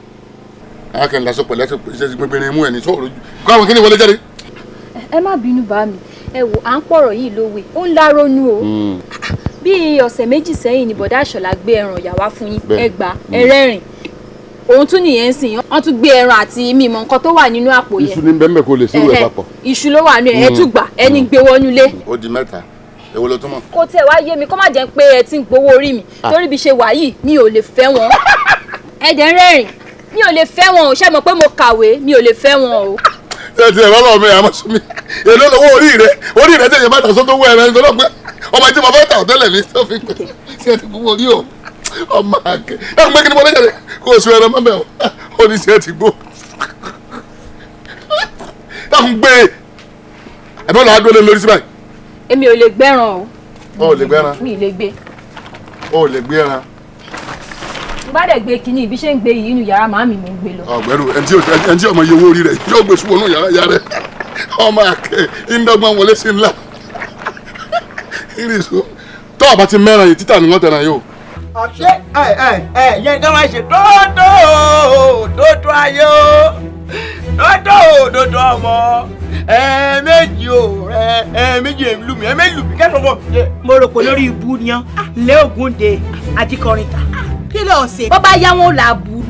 Àwọn kẹ́ni lásán pẹ̀lú ẹsẹ̀ ṣe gbẹgbẹrin mú ẹ̀ ní sọ̀rọ̀ kó àwọn kíní wọlé jáde.
Ẹ má bínú bá mi, ẹ wò à ń pọ̀rọ̀ yìí lówe, ó ń láronú o. Bí ọ̀sẹ̀ méjì sẹ́yìn ni bọ̀dá Àṣọlá gbé ẹran ìyá wá fún yín, ẹ gbà ẹ rẹ́rìn. Òun tún nìyẹn ń sìn, wọ́n tún gbé ẹran àti mímọ nǹkan tó wà nínú àpò yẹn.
Iṣu ní bẹ́ẹ̀ kò lè sírò ẹ̀ papọ̀.
Iṣu ló wà nínú ẹ̀, ẹ tún gbà ẹni gbé wọnú ilé.
Ó di mẹ́ta, èwo ló tún mọ̀.
Kò tiẹ̀ wá yé mi kó má jẹ́ pé ẹ ti ń gbowó orí mi torí bí ṣe wà yìí mi ò lè fẹ́ wọn. Ẹ dẹ̀ ń rẹ́rìn, mi ò lè fẹ́ wọn o, ṣé mọ̀ pé mo kàwé, mi ò lè fẹ́ wọn o.
Ṣé ti ẹ̀rọ ọlọ́run mi àmọ́ sún mi èló lọ́wọ́ orí rẹ orí rẹ tẹ̀yẹ̀ bá tà sótó wọ ẹ̀rọ ẹni tó lọ pé ọmọ tí mo fẹ́ tà tẹ́lẹ̀ ní tó fi pé ṣé ẹ ti gbowó orí o ọmọ àkẹ́ ẹ̀ ń gbé kí ni mo lè jáde kó o sún ẹran mọ́mẹ́ o ó ní ṣé ẹ ti gbó dákun gbé ẹ̀bí ọ̀nà àdó lé lórí sí báyìí.
Èmi ò lè gbẹ́ran o.
O ò lè gbẹ́ran.
Mi ì lè gbé.
O ò lè gbẹ́ran.
N bá dẹ̀ gbé kinní ibi ṣe ń gbé yìí inú yàrá màámi mò ń gbé lọ.
Ọ̀gbẹ́rù ẹni tí ọmọ iye owó orí rẹ̀ yóò gbé ṣubú inú yàrá ìyá rẹ̀ ọmọ àkẹ́ ìndọ́gbọ́n wọlé sí ńlá. Ìrìnsù tó àbá ti mẹ́ran yìí títà ni wọ́n tẹ̀ràn yìí o.
Ṣé ẹ ẹ ẹ yẹn ká máa ṣe dòdò dòdò ayé o dòdò dòdò ọmọ ẹ méjì o ẹ ẹ méjì lù mí ẹ méjì lù mí kẹsàn-án bọ̀.
Mo rò pé lórí ibu ni án lé Ògúndé àti kọrin ta.
Kí ló ń ṣe. Bó bá yá wọn là burú.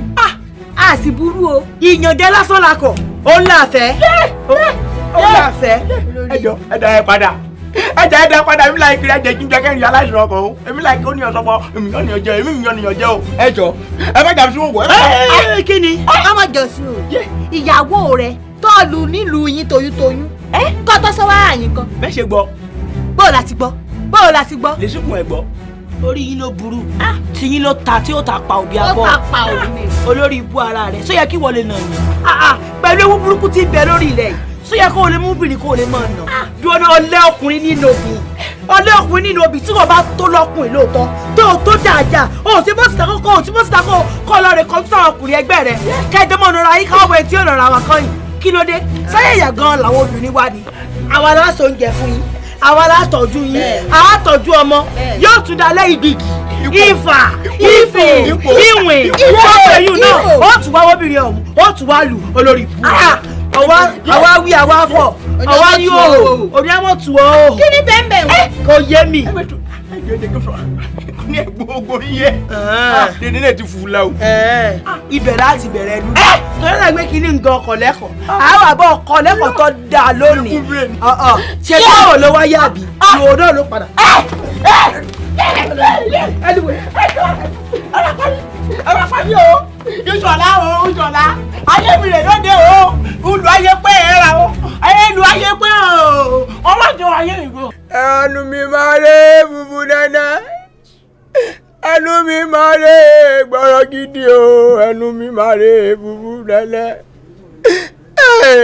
A sì burú o.
Ìyànjẹ lásán la kọ ó ń láfẹ́ ó ń láfẹ́.
Ẹjọ ẹdá ẹ padà ẹjẹ ẹdá padà èmi láì kiri ẹjẹ jíjẹ kẹrin aláìsàn ọkọ o èmi láì kí ó ní ọsọ fọ èmi yàn nìyàn jẹ èmi yàn nìyàn jẹ o ẹjọ ẹ má jà sí òwò ẹ.
Kí ni.
Ká má jẹ sí o ìyàwó rẹ tọ́ọ̀lù nílùú yín toyúntoyún kọ́ tó sọ wá àyìn kan.
Bẹ́ẹ̀ ṣe gbọ́.
Bó o la ti gbọ́ bó o la ti gbọ́.
Lè síkùn ẹ̀ gbọ́.
Orí yín ló burú tí yín ló ta tí ó ta pa òbí abọ́
ó ta pa òbí mi.
Olórí ibú ara rẹ̀ sọ yẹ kí wọ́n lè nà yín pẹ̀lú ewu burúkú tí ń bẹ lórí ilẹ̀ yìí sọ yẹ kó o lè mú obìnrin kó o lè máa nà dúró náà ọlẹ́ ọkùnrin nínú obì ọlẹ́ ọkùnrin nínú obì tí wọ́n bá tó lọ́kùnrin lóòótọ́ tó o tó dáadáa o ò sí bó ti ta kó o sí bó ti ta kó kó lọ rè kọ́ńtà ọkùnrin ẹgbẹ́ rẹ kẹjọ mọ́ nara yín káwọn etí ọ̀nà ra wa kan yìí kí ló dé sáyẹ̀ ìyà gan làwọn obìnrin wá ni àwa la sọ oúnjẹ fún yín àwa la tọ́jú yín àwa tọ́jú ọmọ yóò tún dalẹ̀ ìgbìgì ìfà ìfò ìwìn ìfọ̀fẹ̀yìn náà ó tún wá wọ́bìnrin ọ̀hún ó tún wá lù olórí ibú àwa wí àwa fọ̀ àwa ní òhò òní àmọ̀ tù ọ́.
Kí ni bẹ́ẹ̀ bẹ́ẹ̀ wọ́n.
Kò yé mi.
Ní gbogbo iye ní nílẹ̀ ti fún un la o.
Ibẹ̀ láti bẹ̀rẹ̀ ẹnu. Torí náà gbé kínní nǹkan ọkọ̀ lẹ́kọ̀ọ́. Àwọn àbọ̀ ọkọ̀ lẹ́kọ̀ọ́ tó dáa lónìí. Ṣé báwo ló wáyé àbí? Ìwò náà ló padà.
Ọ̀rọ̀ pàmí o, ìṣọ̀lá o, ìṣọ̀lá, ayé mi rè lóde o, olú ayé pé ẹ ra o, ayé lu ayé pé o, ọlọ́jọ́ ayé ìgbò. Ẹnu mi máa lé bùbù dáadáa, ẹnu mi máa lé gbọ́rọ̀ gidi o, ẹnu mi máa lé bùbù dáadáa,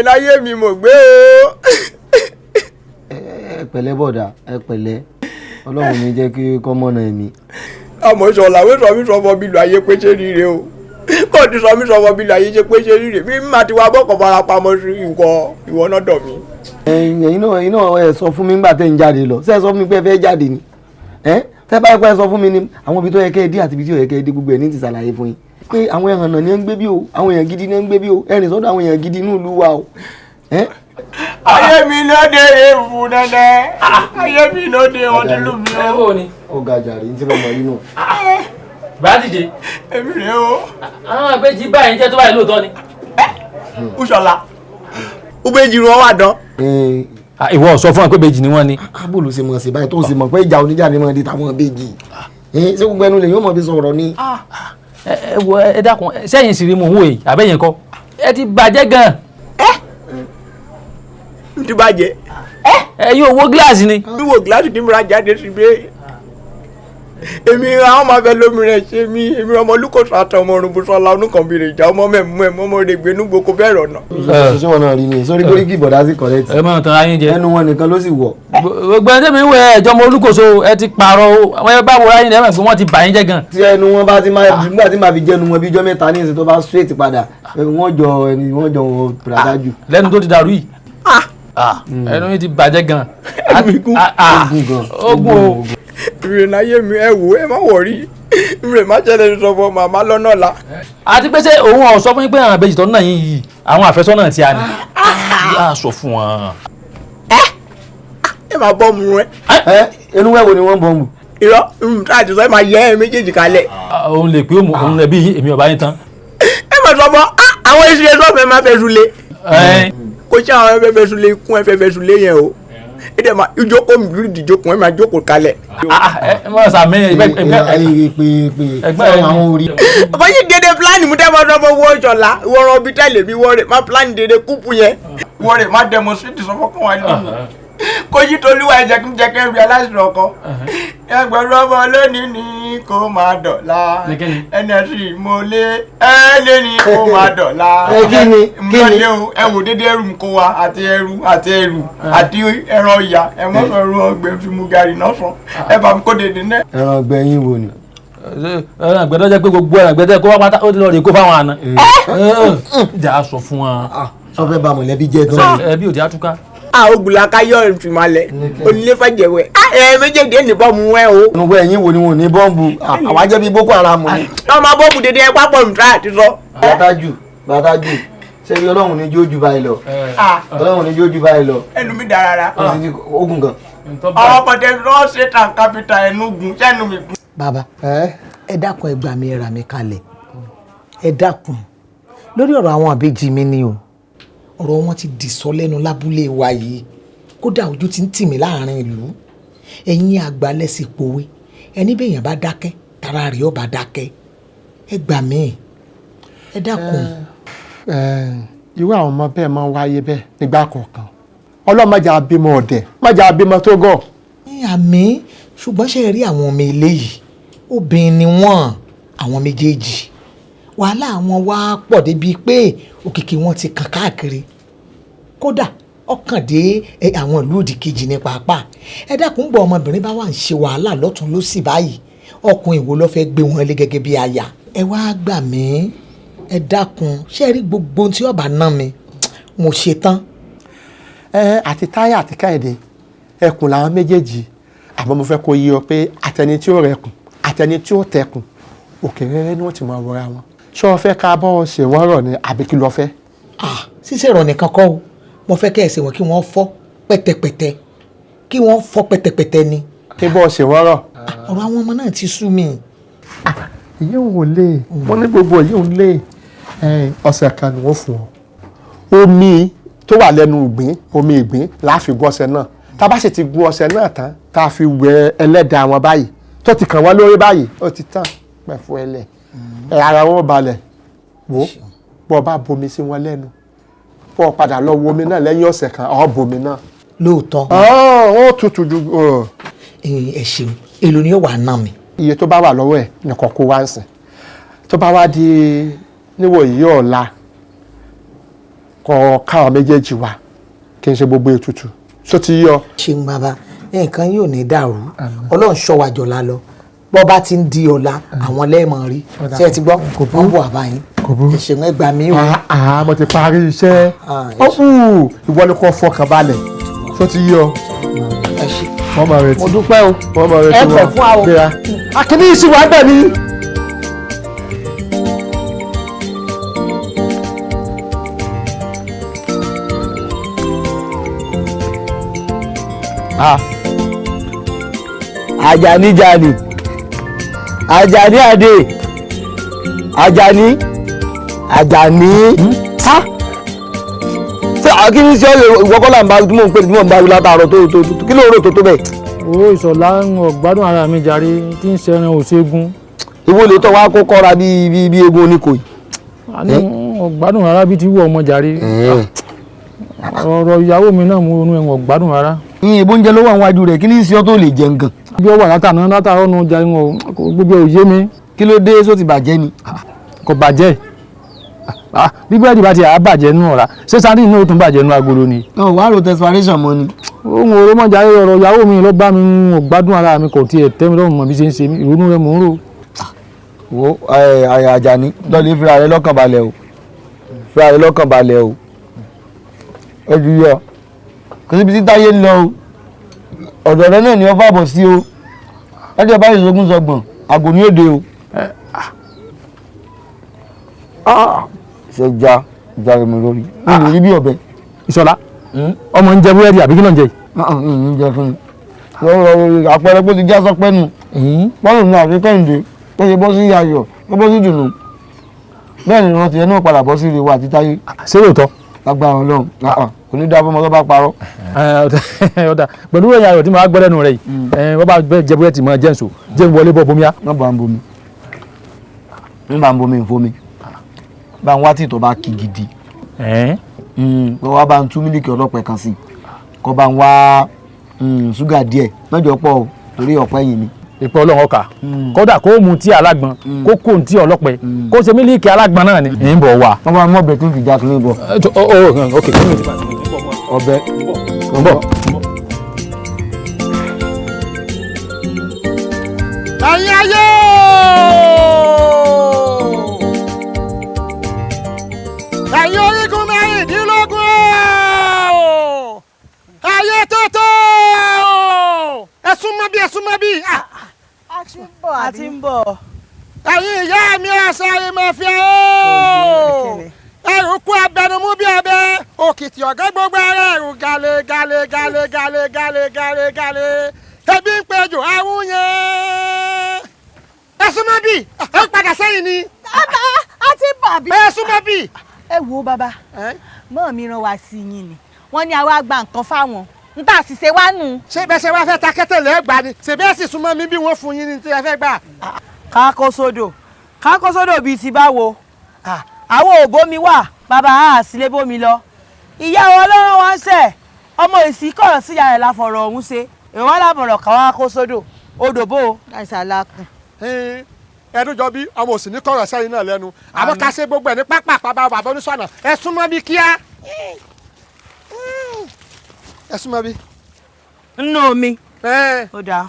láyé mi mo gbé o.
Ẹ pẹ̀lẹ́ bọ̀dà, ẹ pẹ̀lẹ́, Ọlọ́run mi jẹ́ kí kọ́mọ́nà ẹ̀mí.
Àmọ́ ìṣọ̀lá wé sọ mí sọ fọ bí lu ayé pé ṣé rire o kò ti sọ mí sọ fọ bí lu ayé ṣe pé ṣé rire mi má ti wá bọ́kọ̀ fara pamọ́ sí ìwọ ìwọ náà dọ̀ mí.
Ẹ̀yin náà ẹ sọ fún mi nígbà tẹ́ ń jáde lọ ṣé ẹ sọ fún mi pé ẹ fẹ́ jáde ni ẹ tẹ́ bá pẹ́ sọ fún mi ni àwọn ibi tó yẹ kẹ́ ẹ dé àti ibi tí ò yẹ kẹ́ ẹ dé gbogbo ẹ̀ ní ti ṣàlàyé fún yín pé àwọn ẹ̀hànnà ni ẹ ń gbé bí o àwọn èèyàn gidi ni ẹ ń gbé bí o ẹ rìn sọ́dọ̀ àwọn èèyàn gidi inú ìlú wa o.
Ayé mi lóde ewu nẹ́nẹ́ ayé mi lóde ọdún lù mí o.
Ó ga jàre ní tí mo mọ̀ nínú.
Bá dìde.
Èmi rè o.
Àwọn àgbẹ̀jì báyìí jẹ́ tó báyìí lóòótọ́ ni.
Úṣọlá Ubejì wọn wà dán.
Ìwọ sọ fún wa pé bèjì ni wọ́n ni.
Bó ló ṣe mọ̀ sí báyìí tó ń ṣe mọ̀ pé ìjà oníjà ni wọ́n di tàwọn bèjì ṣé gbogbo ẹnu lè yóò mọ̀ fi sọ̀rọ̀ ni.
Ẹ wo ẹ dákun sẹ́yìn sì rí mu òun èyí àbẹ́yẹn kọ́ ẹ ti bàjẹ́ gan-an.
Ẹ ti bàjẹ́.
Ẹ yóò wo gíláàsì ni.
Wíwo gíláàsì tí mo ra jáde sí pé èmi àwọn máa fẹ́ lómìnira ṣe mí èmi ọmọ olùkóso àtọmọ orunbùsọlá onúkànbìrì ìjà ọmọ mẹ́mú ẹ̀ mọ́mọ́ rẹ̀ gbénú gboko bẹ́ẹ̀ rọ̀nà.
Ṣé wọn náà rí ni sórí kóríkì bọ̀dá sí correct.
Ẹ máa tan ayé jẹ.
Ẹnu wọn nìkan ló sì wọ̀.
Gbogbo ẹni tẹ́mi ń wẹ ẹ̀jọ́ ọmọ olùkóso ẹ ti pààrọ̀ o ẹ bá wo ayé ẹ mọ̀ pé wọ́n ti bà yín jẹ́ gan.
Tí ẹnu wọn bá ti máa nígbà tí màá fi jẹnu wọn bí ijọ́ mẹ́ta ní ìsìn tó bá straight padà wọ́n jọ ẹni wọ́n jọ wọn pàdà jù.
Lẹ́nu tó ti dàrú yìí ẹnu yìí ti bàjẹ́ gan. Ogun o.
Ìrìn ayé mi, ẹ wò, ẹ má wọrí. Ìrìn má ṣẹlẹ̀ sọ fún màmá lọ́nà la.
Àti pé ṣé òun ọ̀ sọ fún yín pé àwọn àbejì tó ń nà yín yìí, àwọn àfẹ́sọ́nà tí a ní. A sọ fún wọn.
Ẹ máa bọ́ mu rẹ.
Ẹ inú wẹ̀wò ni wọ́n ń bọ̀ mu.
Irọ́ àti sọ ẹ máa yẹ ẹ méjèèjì kalẹ̀.
Òun lè pé òun lè bí èmi ọba yín tán.
Ẹ máa sọ fún àwọn èsì ẹ sọ́ọ̀fẹ́ máa fẹ́ sulé. Kò sí àwọn ẹ fẹ́ sulé ikún ẹ fẹ́ sulé yẹn o. Ẹ dẹ̀ máa ìjókòó mi lórí ìdíjókòó ẹ máa jókòó kalẹ̀.
Ẹ má sàmì ẹgbẹ́
ẹgbẹ́ àwọn orí.
Ọkọ yìí dédé pílánì mú tẹ́ bá sọ fún owó ìṣọ̀lá ìwọ̀rọ̀ bíi tẹ́lẹ̀ mi wọ́ọ̀rẹ̀ má pílánì dédé kúpù yẹn. Wọ́ọ̀rẹ̀ má demonstrate sọ fọ́kàn wa nínú. Kò yí tolúwa ẹ jẹ́ kí n jẹ́ kẹ́ realize ọkọ. Ẹgbẹ̀rún ọmọ lónìí ni kò máa dọ̀la. Ẹnẹ̀sì mo lé ẹ lé ní kò máa dọ̀la.
Kí ni kí ni.
Ẹ wò dédé ẹrù ń kó wa àti ẹrù àti ẹrù àti ẹran ọ̀yà ẹ mọ́ sọ ẹrù ọgbẹ́ fi mu gàrí náà sàn. Ẹ bá mi kó dédé náà.
Ẹran ọgbẹ́ yín wo ni.
Ẹran àgbẹ̀dọ́ jẹ́ pé gbogbo ẹran àgbẹ̀dọ́ kó wá pátá ó ti lọ rè kó fáwọn àna. Ìjà sọ fún wa.
Sọ fẹ́ bà mọ̀lẹ́bí jẹ́ gan.
Ẹbí ò ti àtúká.
A ogunla ká yọ ìfìmọ̀lẹ̀ onílé fàjẹ̀wẹ̀ ẹ méjèèjì ẹ̀ ní bọ́ọ̀mù ẹ o.
Inú wẹ̀ yín wo ni wọn ò ní bọ́ǹbù àwa jẹ́ bíi Boko Haram ni.
Wọ́n máa bọ́ọ̀mù dédé ẹ pápọ̀ nùtá àti sọ.
Bàtájù bàtájù ṣé ibi Ọlọ́run ní jójú báyìí lọ. Ọlọ́run ní jójú báyìí lọ.
Ẹnu mi dára rárá.
Ogun gan.
Ọwọ́ pọ̀tẹ́ lọ́ọ́ ṣe tàn kápítà ẹnu gun sẹ́nu mi gun.
Bàbá, ẹ dákun, ẹ gbà mí, ẹ rà mí kalẹ̀. Ẹ dákun, lórí ọ̀rọ̀ àwọn àbejì mi ni o. Ọ̀rọ̀ wọn ti dìsọ lẹ́nu lábúlé wa yìí, kódà ojú ti ń tì mí láàrin ìlú. Ẹ̀yin àgbà lẹ́sìn pòwe, ẹni bẹ́yàn bá dákẹ́ tara rẹ̀ ó bá dákẹ́. Ẹ gbà mí, ẹ dákun.
Irú àwọn ọmọ bẹ́ẹ̀ máa ń wáyé bẹ́ẹ̀ nígbà kọ̀ọ̀kan. Ọlọ́run má jẹ́ á bímọ ọ̀dẹ̀, má jẹ́ á bímọ tó gọ̀.
Àmín. Ṣùgbọ́n ṣe rí àwọn ọmọ ilé yìí, obìnrin ni wọ́n, àwọn méjèèjì. Wàhálà àwọn wá pọ̀ débi pé òkìkí wọn ti kàn káàkiri, kódà ọkàn dé àwọn ìlú òdì kejì ní pàápàá. Ẹ dákun, bọ ọmọbìnrin bá wà ń ṣe wàhálà lọ́tún lósì báyìí, ọkùnrin wo ló fẹ́ gbé wọn lé gẹ́gẹ́ bí aya? Ẹ wá gbà mí, ẹ dákun. Ṣé ẹ rí gbogbo ohun tí ọba ná mi, mo ṣe tán.
Ẹ àti Táyà àti Kẹ́hìndé, ẹkùn làwọn méjèèjì. Àmọ́ mo fẹ́ kó yé ọ pé àtẹni tí ó rẹkùn àtẹni tí ó tẹkùn, òkè rẹ́rẹ́ ni wọ́n ti máa wọra wọn. Ṣé o fẹ́ ká bọ́ ṣe wọ́n rọ̀ ni àbí kí lo fẹ́?
Ṣíṣe ìrọ̀ nìkan kọ́ o. Mo fẹ́ kẹ́ ẹ̀ ṣe wọ́n kí wọ́n fọ́ pẹ̀tẹ̀pẹ̀tẹ̀, kí wọ́n fọ́ pẹ̀tẹ̀pẹ̀tẹ̀ ni.
Kí bọ́ ṣe wọ́n rọ̀.
Ọ̀rọ̀ àwọn ọmọ náà ti sú mi.
Ìyẹn ò lè wọ́n ní gbogbo ìyẹn ò lè. Ọ̀sẹ̀ kan ni wọ́n fún ọ. Omi tó wà lẹ́nu ìgbín, omi ìgbín la fi gún ọṣẹ náà. Tá a bá sì ti gún ọṣẹ náà tán, tá a fi wẹ ẹlẹ́dàá wọn báyìí, tó ti kàn wọ́n lórí báyìí, ó ti tán pẹ̀fọ́ ẹlẹ̀. Ara wọn balẹ̀. Wò bọ́ bá bomi sí wọn lẹ́nu, bọ́ padà lọ wo omi náà lẹ́yìn ọ̀sẹ̀ kan, ọ̀ bomi náà.
Lóòótọ́.
Ó tutù ju.
Ẹ ṣeun. Èló ni ó wà ná mi?
Iye tó bá wà lọ́wọ́ ẹ̀ nìkan kó wá ń sìn. Tó bá wá di níwòyí ọ̀la, kọ káwọn méjèèjì wá kí n ṣe gbogbo ètùtù. Ṣó ti yọ?
Ṣeun bàbá, nǹkan yóò ní dàrú. Ọlọ́run ṣọ́ wa jọ̀la lọ. Bọ́ bá ti ń di ọ̀la, àwọn lẹ́ẹ̀mọ̀ rí. Ṣé ẹ ti gbọ́? Wọ́n bọ̀ àbáyín. Ẹ ṣeun, ẹ gbà mí o.
Mo ti parí iṣẹ́. Ó kù ìwọ ni kò fọkàn balẹ̀. Ṣó ti yọ? Wọ́n máa retí.
Mo dúpẹ́ o.
Wọ́n máa retí
Ẹ pẹ̀ fún wa o.
Gbéra. Akíní yìí sì wà bẹ́ẹ̀ ni.
Àjàní jani, Àjàní àdè, Àjàní, Àjàní. Ha, ṣé akíní sí ọ̀rẹ́ ìwọ́kọ́lá ń bá tí mò ń pè tí mò ń bá wí látàárọ̀ tó tó tó kí ló rò tó tó bẹ́ẹ̀.
Owó ìṣọ̀lá ń ọ̀gbádùn ara mi jàre tí ń ṣẹran òṣègùn.
Ìwọ lè tọ́ wa kó kọ́ra bíi bíi bíi egun oníkòyí.
Àní ọ̀gbádùn rárá bíi ti wú ọmọ jàre. Ọ̀rọ̀ ìyàwó mi náà mú inú ẹ̀wọ̀n ọ̀gbádùn rárá.
Ìyẹn ìbò oúnjẹ ló wà níwájú rẹ̀, kí ní í ṣe ọ́ tó lè jẹun gan.
Bí ó wà látàná látàárọ̀ nu jàre wọn gbogbo òye mi.
Kí ló dé, só ti bàjẹ́ ni?
Kò bàjẹ́. Bí búrẹ́dì bá ti à bàjẹ́ nù ọ̀rá, ṣé sardine náà ó tún bàjẹ́ nù agolo ni.
Ọ̀ wàá ro desperation mọ́ ni.
Ohun òròmọjà ọ̀rọ̀ ìyàwó mi ló bá mi ń gbádùn ara mi, kò tiẹ̀ tẹ́ mi lọ́rùn mọ́ bí ṣe ń ṣe mí, ìrònú rẹ̀ mò ń rò.
Wo Àjàní, lọ́ọ̀lì fúnra rẹ lọ́kàn balẹ̀ o, fúnra rẹ lọ́kàn balẹ̀ o, ó ju yọ kò síbi tí táyé ń lọ o, ọ̀dọ̀ rẹ náà ni wọ́n fàbọ̀ sí o. Ẹjẹ báyìí sogún sọgbọ̀n àgò ní òde o. Ṣe já já mi lórí mi lè rí bí ọ̀bẹ.
Ìṣọ̀lá, ọmọ ń jẹ búrẹ́dì àbí kí ló ń jẹ yìí?
Ń jẹ fún mi àpẹẹrẹ pé ó ti já sọpẹ́ nù bọ́ọ̀lù ní àfi Kẹ́hìndé tó ṣe bọ́ sí ayọ̀ tó bọ́ sí dùnú bẹ́ẹ̀ ni wọ́n ti ẹnu padà bọ́ sí ìrèwà àti táyé.
Ṣé lóòótọ́?
Lágbára Ọlọ́run kò ní dáa fọmọ tó bá parọ́.
Ọ̀dà pẹ̀lú ẹ̀yà ayọ̀ tí mo bá gbọ́ lẹ́nu rẹ̀ yìí, wọ́n bá jẹ búrẹ́dì mọ́ jẹ́ǹsò jẹ́ ń wọlé bọ́ bomi á.
Má bá ń bomi, ń bá ń bomi ń fomi, bá ń wá tí ìtọ̀ bá kí gidi, kó wá bá ń tú mílíkì ọlọ́pẹ kan sí, kó bá ń wá ṣúgà díẹ̀ mẹ́jọ pọ̀ o torí ọ̀pẹ yìí ni.
Ìpẹ́ Ọlọ́run ọkà kódà kó mu tí alágbọn kó kó tí ọlọ́pẹ kó ṣe mílíkì alágbọn náà ni. Ń bọ̀ wá.
Wọ́n bá mú ọbẹ̀ tó ń fi já kiri bọ̀.
Ok, kí ni o ti bá
ọbẹ̀
ń bọ̀.
Ẹ̀yin ayé ooo! Ẹ̀yin orígun mẹ́rìndínlógún ooo! Ayé tó tó ooo! Ẹ súnmọ́ bí, ẹ súnmọ́ bí.
A ti ń bọ̀.
Ẹ̀yin ìyá mi ẹ̀sẹ̀ ìmọ̀fẹ́ ooo! Ẹrù kú abẹnumú bí abẹ, òkìtì ọ̀gá gbogbo ara ẹrù gàlè gàlè gàlè gàlè gàlè gàlè gàlè. Ebi ń pejò àwọn yẹn. Ẹ súnmọ́ bí, ẹ padà sẹ́yìn ni.
Bàbá, a ti bọ̀ bí.
Ẹ súnmọ́ bí.
Ẹ wo bàbá, mọ́ mi rán wa sí yín ni, wọ́n ní àwa gba nǹkan fáwọn, n tà sì ṣe wá nù.
Ṣé bẹ́ẹ̀ ṣe wá fẹ́ ta kẹ́tẹ̀ lẹ́gbàá ni? Ṣé bẹ́ẹ̀ sì súnmọ́ mi bí wọ́n fún yín ní tí ẹ fẹ́ gbà?
Kákó sódò, kákó sódò bíi ti báwo? Àwọn ò bómi wà, bàbá a sì lè bómi lọ. Ìyá wa lọ́rọ̀ wá ń sẹ̀, ọmọ èsì kọ̀rọ̀ síyá rẹ̀ la fọ̀rọ̀ ọ̀hún ṣe. Èèwọ̀ alábọ̀rọ̀ káwá kó sódò, odò bò ó.
Láìsí alákùn.
Ẹdún jọ bí ọmọ òsì ní kọ̀rọ̀ sẹ́yìn náà lẹ́nu. Àmọ́ ká ṣe gbogbo ẹ̀ ní pápá bàbá bàbá oníṣọ́nà. Ẹ súnmọ́ bí kíá. Ẹ súnmọ́ bí.
Nínú omi. Ó dáa.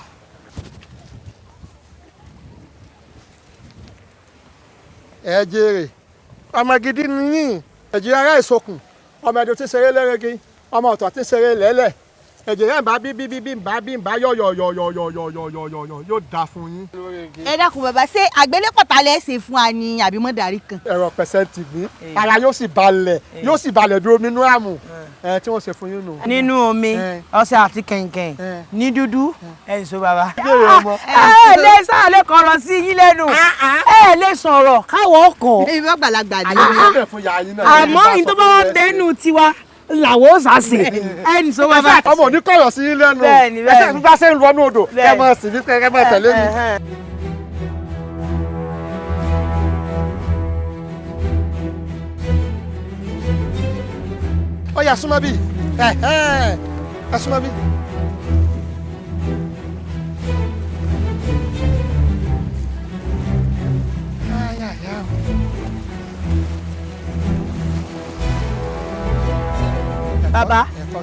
Ẹ jèrè ọmọ gidi nìyí, ẹ̀jẹ̀ ara ìsokùn, ọmọ ẹ̀dùn tí ń ṣeré lẹ́rẹ́gí, ọmọ ọ̀tọ̀ tí ń ṣeré lẹ́lẹ̀, ẹ̀jẹ̀ rẹ̀ ń bá bí bí bí bí ń bá bí ń bá yọ̀yọ̀yọ̀yọ̀yọ̀yọ̀yọ̀ yóò dáa fún yín.
Ẹ dákun bàbá, ṣé àgbélépọ̀tà lẹ ṣe fún wa ni àbí mọ́dàrí kan?
Ẹ̀rọ pẹ̀sẹ̀ntì gbìn, ara yóò sì balẹ̀, yóò sì balẹ̀ bí omi inú àmù ẹ tí wọ́n ṣe fún yín nù.
Nínú omi, ọṣẹ àti kẹ̀kẹ́ ní dúdú, ẹ̀ ń so bàbá.
Ẹ
lè sáà lè kọ̀rọ̀ sí yín lẹ́nu, ẹ lè sọ̀rọ̀ káwọ̀ ọkọ̀.
Èmi bá gbàlagbà ni.
Àmọ́ ìyí tó bá wà bẹ́ẹ̀nù tiwa làwọn ó sàṣe ẹ̀ ń so bàbá.
Ọmọ ò ní kọ̀rọ̀ sí yín lẹ́nu, ẹ ṣe bá ṣe ń lọ ní odò, ẹ máa sì ní kẹ́ ẹ máa tẹ̀lé mi. Ó yá, súnmọ́ bí, ẹ súnmọ́ bí.
Bàbá.
Ẹ̀kọ́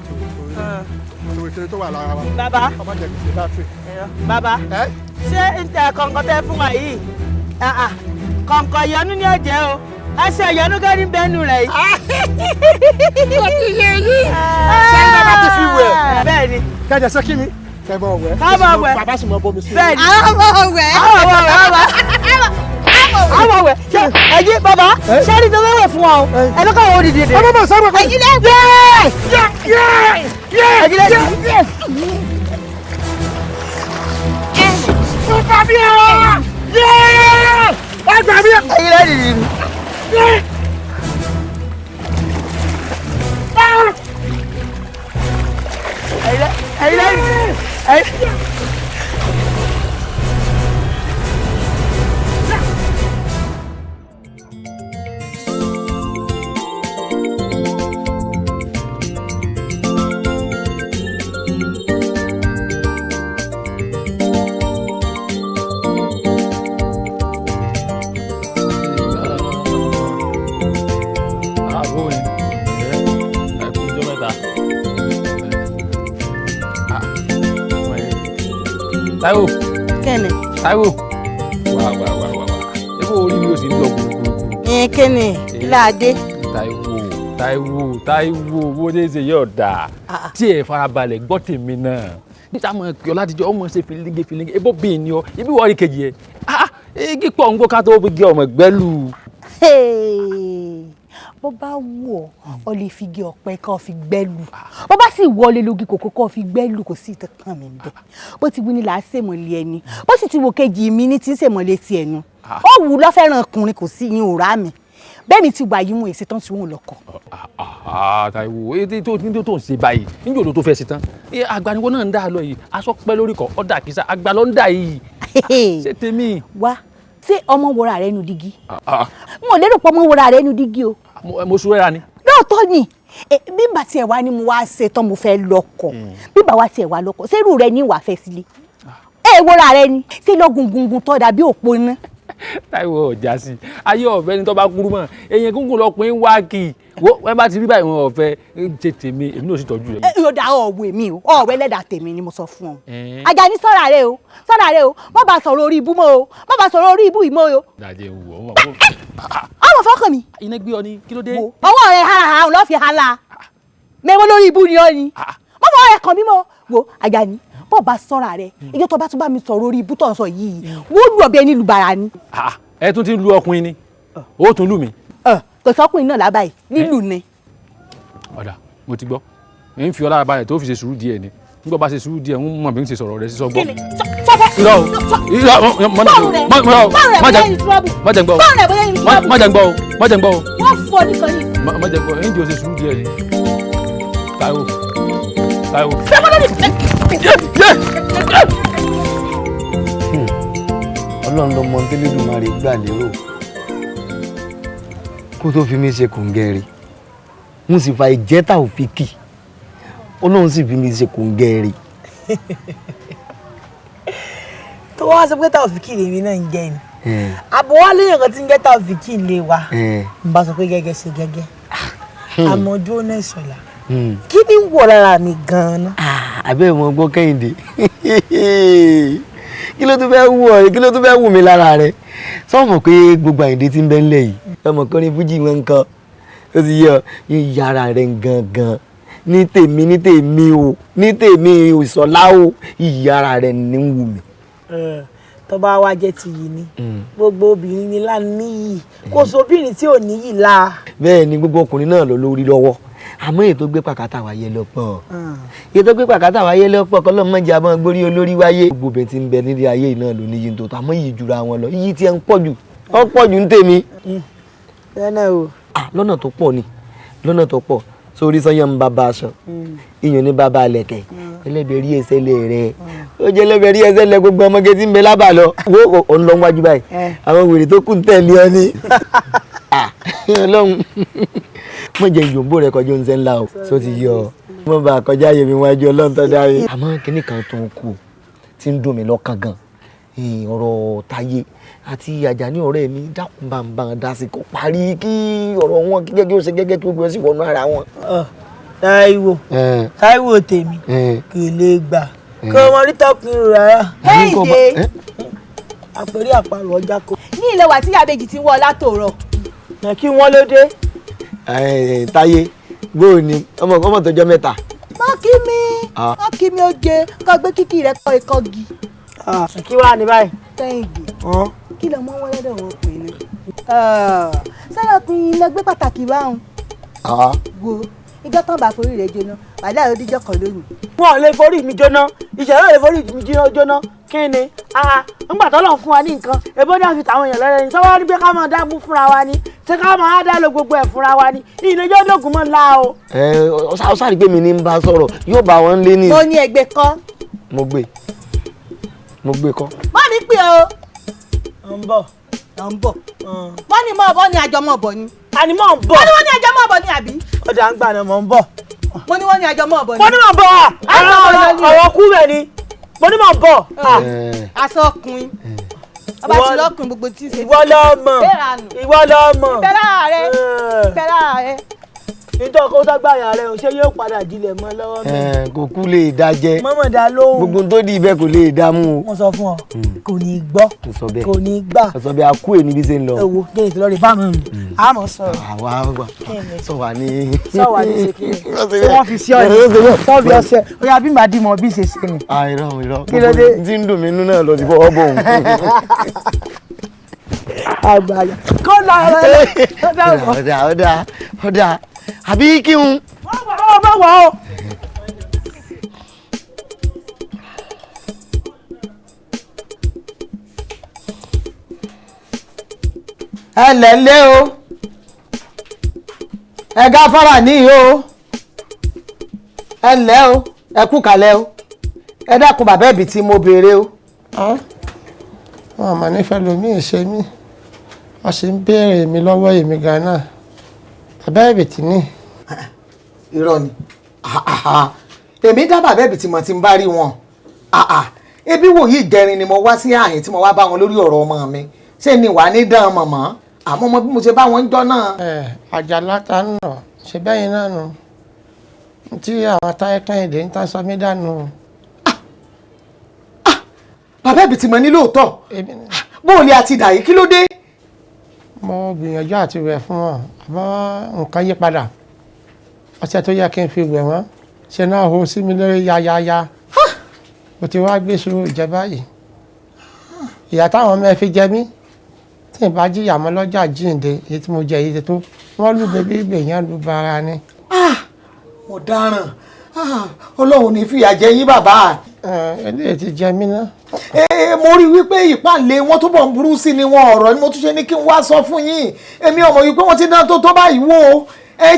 tòwétòwé tó wà lára wa.
Bàbá.
Ọmọ jẹ gbèsè bátìrì.
Bàbá. Ṣé kọ̀ǹkọ̀ tẹ fún wa yìí? Kọ̀ǹkọ̀ ìyọnu ni ó jẹ́ o. Ẹsẹ̀ ìyọnu gẹ́rí ń bẹ́nu rẹ̀ yìí.
Ó ti yé yín. Ṣé iná bá ti fi wẹ̀?
Bẹ́ẹ̀ni.
Kẹ̀jẹ̀ ṣé kí ni? Kẹ̀ mọ̀ wẹ̀.
Ká mọ̀ wẹ̀.
Bàbá sì mọ̀ bomi sí.
Bẹ́ẹ̀ni.
Àwọn ọmọ wẹ̀.
Àwọn ọmọ wẹ̀. Àwọn wẹ̀. Ẹ̀yin bàbá, ṣé ẹni tó fẹ́ wẹ̀ fún wa o? Ẹ lọ́kọ̀ àwọn òdìdí.
Ọmọ bọ̀ sọ́mọ kan.
Ẹ̀yin lẹ́
Ẹ̀yin lẹ́
Bàbá mi ọ̀! Ẹ gbà mí!
Ẹ̀yin lẹ́ dìdì. Ẹ̀yin lẹ́ dìdì.
Táíwò.
Kẹ́ni.
Táíwò. Wà wà wà wà wà. Ebo orí mi ò sì ń lọ kúrúkúrú.
Ẹ kẹ́ni, kí láadé.
Táíwò, Táíwò, Táíwò, bó ṣe ṣe yóò dáa. Tí ẹ farabalẹ̀ gbọ́ tèmi náà. Níta mọ̀ pé ọ̀làdìjọ́ ọmọ ṣe filinge filinge ebó bíi ni ọ ibi wọ́n rí kejì ẹ̀. Igi pọ̀ ń gbó ká tó fi gé ọmọ gbẹ́lú.
Bó bá wù ọ́, ọ lè fi igi ọ̀pẹ kó fi gbẹ́lù. Bó bá sì wù ọ́ lè logi kòkó kó fi gbẹ́lù, kò sí ìtàn mi bẹ́ẹ̀. Bó ti wù ní là á ṣèmọ̀lẹ́ ẹni, bó sì ti wò kejì mi ní ti ń ṣèmọ̀lẹ́ ti ẹnu. Ó wù ú lọ́fẹ̀ràn ọkùnrin, kò sí yín òrá mi. Bẹ́ẹ̀ mi ti wà yìí mú èsì tán tí òun lọ́kọ̀.
Táíwò, èyí tó ń ṣe báyìí níjẹ́ òdo tó fẹ́ ṣe tán. Àgbàniwọ náà ń dà lọ yìí, aṣọ pẹ́ lórí kọ́, ọ̀dà kìsà, àgbà ló ń dà yìí. Ṣé tèmi?
Wá, ṣé ọmọ wọra rẹ nu dígí? N ò lérò pé ọmọ wọra rẹ nu dígí o.
Mo súrẹ́ra ni.
Lóòótọ́ ni, bí n bá tiẹ̀ wá ni mo wá ṣe tán mo fẹ́ lọ́kọ. Bí bá wá tiẹ̀ wá lọ́kọ, ṣérú rẹ ní ìwà fẹ́ sílé? Ẹ wọra rẹ ni, ṣé lọ́gungungun tó dàbí òpó iná?
Táíwò ọjà sí ayé ọ̀fẹ́ ni tó bá kúrú mọ́ èyàn gúngùn lọkùnrin wá kì í wo ẹ bá ti rí báyìí wọn ọ̀fẹ́ ṣe tèmi, èmi náà sì tọ́jú rẹ.
Yóò dá ọ̀wọ́ èmi o, ọ̀wọ́ ẹlẹ́dàá tèmi ni mo sọ fún ọ. Àjàní sọ́ra rẹ o, sọ́ra rẹ o, má bá sọ̀rọ̀ orí ibú mọ́ o, má bá sọ̀rọ̀ orí ibú yìí mọ́ o.
Dàjẹ́ wù ọ́ mọ̀.
Ọmọ fọkàn mi.
Iná gbé ọ ní kí ló dé.
Ọwọ́ rẹ harahara lọ́ọ́ fi hala mẹ́wọ́ lórí ibú ni ọ ni. Má fọwọ́ rẹ kàn mí mọ́ wo Àjàní, bó bá sọ́ra rẹ ìjọ tó bá tún bá mi sọ̀rọ̀ orí ibú tó ń sọ yìí wọ́n lù ọbẹ̀ nílùú bàrà ni.
Ẹ tún ti lu ọkùnrin ni ó tún lù mí.
Kò sọkùnrin náà lábàáyé nílùú ni.
Ọ̀dà mo ti gbọ́ n fi ọlára balẹ̀ tó fi ṣe sùúrù díẹ̀ ni nígbà bá ṣe sùúrù díẹ̀ ń mọ̀ bí n ṣe sọ̀rọ̀ rẹ sísọ gbọ́. Irọ́ irọ́ má jẹ́ ń gbọ́ má jẹ́ ń gbọ́ má jẹ́ ń gbọ́ má jẹ́ ń gbọ́ ẹ̀yìn tí o ṣe sùúrù díẹ̀ ni. Táíwò Táíwò.
Ọlọ́run ló mọ tẹ́lẹ̀dùmarè gbà lérò kó tó fi mí ṣe kòǹgẹ́rì, mo sì fa ìjẹ́ta òfin kì, Ọlọ́run sì fi mí ṣe kòǹgẹ́rì.
Tó wá sọ pé Taofiki lèmi náà ń jẹ ni àbọ̀ wá léèyàn kan tí ń jẹ́ Taofiki lè wa n bá sọ pé gẹ́gẹ́ ṣe gẹ́gẹ́ àmọ́ dúró náà Ìṣọ̀lá, kí ni ń wọ̀ lára mi gan-an.
Àbẹ́ ìwọ̀n gbọ́ Kẹ́hìndé, kí ló tún fẹ́ wù ọ́, kí ló tún fẹ́ wù mí lára rẹ? Sọ mọ̀ pé gbogbo Àyìndé tí ń bẹ ńlẹ̀ yìí ọmọ kan ní fújì wọn kan ó ti yọ yàrá rẹ gangan ní tèmi, ní tèmi o, ní tèmi Ìṣọ̀lá o, ìyàrá rẹ ní ń wù mí.
Tó bá wá jẹ́ ti yìí ni gbogbo obìnrin ni lá níyì, kò sóbìnrin tí ò níyì la.
Bẹ́ẹ̀ ni gbogbo ọkùnrin náà ló lórí lọ́wọ́, àmọ́ èyí tó gbé pàkátà wáyé lọ́pọ̀, èyí tó gbé pàkátà wáyé lọ́pọ̀ kọ́ ló mọ̀ jẹ́ àmọ́ gbórí olórí wáyé. Gbogbo obìnrin tí ń bẹ nílé ayé náà ló níyì tó àmọ́ yìí jura wọn lọ, iyì tí ẹ ń pọ̀ jù, ó pọ̀ jù ń tèmi.
Lọ́nà o.
Lọ́nà tó pọ̀ ni, lọ́nà tó pọ̀. Sórí sọ́yàn ń bàbá aṣọ, iyùn ní bàbá àlẹ̀kẹ̀, ẹlẹ́bẹ̀ẹ́ rí ẹsẹ̀ lẹ̀ rẹ̀, ó jẹ́ ẹlẹ́bẹ̀ẹ́ rí ẹsẹ̀ lẹ̀ gbogbo ọmọge tí ń bẹ lábà lọ. Wo ò ń lọ wájú báyìí, àwọn wèrè tó kù ń tẹ̀lé ọ ni. Ọlọ́run mo jẹ ìyòǹbó rẹ kọjá oúnjẹ ńlá o, só ti yọ ọ mo bá kọjá yèmí wájú Ọlọ́run tó dá mi. Àmọ́ kinní kan tó ń kú tí ń dùn mí lọ́kàn gan, ọ̀rọ̀ Táyé àti Àjàní ọ̀rẹ́ mi, dákun bá ń bá ń dá sí kó parí kí ọ̀rọ̀ wọn kí gẹ́gẹ́ ó ṣe gẹ́gẹ́ kí gbogbo ẹ̀ sì wọnú ara wọn.
Táíwò Táíwò tèmi kò lè gbà kí ọmọ rí tọkùnrin rárá.
Kẹ́hìndé
àpèrí àparò ọjà kò.
Ní ilé wa tí yàbẹ̀jì ti ń wọ́ látòrọ̀.
Kí wọ́n ló dé.
Táyé gbóò ni ọmọ ọmọ tó jọ mẹ́ta.
Má kí mi, má kí mi ó jẹ kó gbé kíkì rẹ kọ́ ikọ́ gi.
Kí wàá ní báyìí.
Kẹ́hìndé kí lọ mọ wọn lọ́dọ̀ wọn pè ní. Sọ́dọ̀ pin lọ gbé pàtàkì báwọn. Wo ìjọ tán bá forí rẹ jóná wàhálà òdìjọ́ kan lónìí.
Wọn ò lè forí mi jóná, ìṣẹ̀lẹ̀ ò lè forí mi jóná, kí ni ńgbà tó lọ fún wa ní nǹkan ebó ní àfi tàwọn èèyàn lọ́rẹ́ ni sọ́wọ́n ní pé ká máa dáàbò fúnra wa ni ṣé ká máa dá lo gbogbo ẹ̀ fúnra wa ni ìlẹ́jọ́ dògùn mọ́ ńlá o.
Ẹ ọ sáré gbé mi ní bá sọ̀rọ̀ yóò bá wọn lé ní.
Mo ní ẹgbẹ́ kọ́.
Mo gbé kọ́.
Má mi pè o.
Ń bọ̀.
Ń bọ̀. Wọ́n ní mọ̀ bọ́ ni àjọ mọ̀ bọ̀ ni.
Àní mọ̀ ń bọ̀.
Wọ́n ní wọ́n ní àjọ mọ̀ bọ̀ ni àbí.
Ọjà ń gbà náà mọ̀ ń bọ̀.
Mo ní wọ́n ní àjọ mọ̀ bọ̀ ni.
Mo ní mọ̀ ń bọ̀. Ọ̀rọ̀ kú rẹ̀ ni. Mo ní mọ̀ ń bọ̀.
Aṣọ ọkùnrin. Ọba ti lọ́kùnrin gbogbo tí ń ṣe.
Ìwọ lọ mọ̀. Ìwọ lọ mọ̀.
Ìfẹ́ lára rẹ. Ìfẹ́ lára rẹ.
Nítorí kó sọ́gbà yà rẹ̀ ò ṣe yóò padà dilẹ̀ mọ́ lọ́wọ́ mi.
Kò kú lè dá jẹ.
Mọ́mọ́ dá lóhùn.
Gbogbo tó di ibẹ̀ kò lè dá mú o.
Mo sọ fún ọ, kò ní gbọ́, kò ní gbà.
Mo sọ bẹ́ẹ̀, a kú èní bí ṣe ń lọ.
Ẹ wo kí ni ìtìlọ́rì bá mi rìn, a mọ̀ sọ̀rọ̀.
Àwa wà sọ wà ní.
Sọ wà ní ṣe kí ni? Ṣé wọ́n fi sí ọ ní? Sọ fi ọṣẹ. Ó yá bí màá dì mọ́ bí ṣe ṣe ni.
Irọ́ irọ́.
Kí ló dé?
Tí ń dùn mí nínú náà lọ sí fọwọ́ bò òun.
Àgbàyà. Kó lọ rẹ.
Ọ̀dà ọ̀dà ọ̀dà àbí kí n.
Wọ́n bá wà ó.
Ẹ lẹ́lẹ́ o, ẹ gáfárà níyì o, ẹ lẹ́ o, ẹ kú kalẹ̀ o, ẹ dákun bàbá ẹ̀bì tí mo béèrè o.
Wọn àmọ́ nífẹ̀ẹ́ lomi ṣe mí, wọ́n sì ń béèrè mi lọ́wọ́ èmi gan-an bàbá ẹ̀bì tí ní.
Irọ́ ni, èmi dá bàbá ẹ̀bì tí mo ti ń bá rí wọn. Ebi wòye ìjẹrin ni mo wá sí àhín tí mo wá bá wọn lórí ọ̀rọ̀ ọmọ mi, ṣé ni wàá ní dán mọ̀mọ́ àmọ́ ọmọ bí mo ṣe bá wọn ń jọ náà.
Àjàlá ta ń nà ṣe bẹ́yìn náà nù tí àwọn táyé Kẹ́hìndé ń tán sọ mí dànù.
Bàbá ẹ̀bì tí mo ní lóòótọ́, bóò ni a ti dà yìí, kí ló dé?
Mo gbìyànjú àti wẹ̀ fún wọn àmọ́ nǹkan yí padà, ọṣẹ tó yẹ kí n fi wẹ̀ wọ́n ṣe náà hó sí mi lórí yayaya, mo ti wá gbé sùúrù jẹ báyìí. Ìyà táwọn ọmọ ẹ fi jẹ mí tí n bá jìyà mọ́ lọ́jà jíǹde, èyí tí mo jẹ yìí tó wọ́n lù bẹ́bí ìgbẹ̀yàn lù bara ni.
Mo dáràn, Ọlọ́run ní fìyà jẹ yín bàbá.
Eléyìí ti jẹ mí ná.
Mo rí wípé ìpàlẹ̀ wọn tó bọ̀ ń burú sí ni wọn ọ̀rọ̀ ni mo tún ṣe ní kí n wá sọ fún yín. Èmi ọmọ yìí pé wọ́n ti dán tó tó báyìí wò ó. Ẹ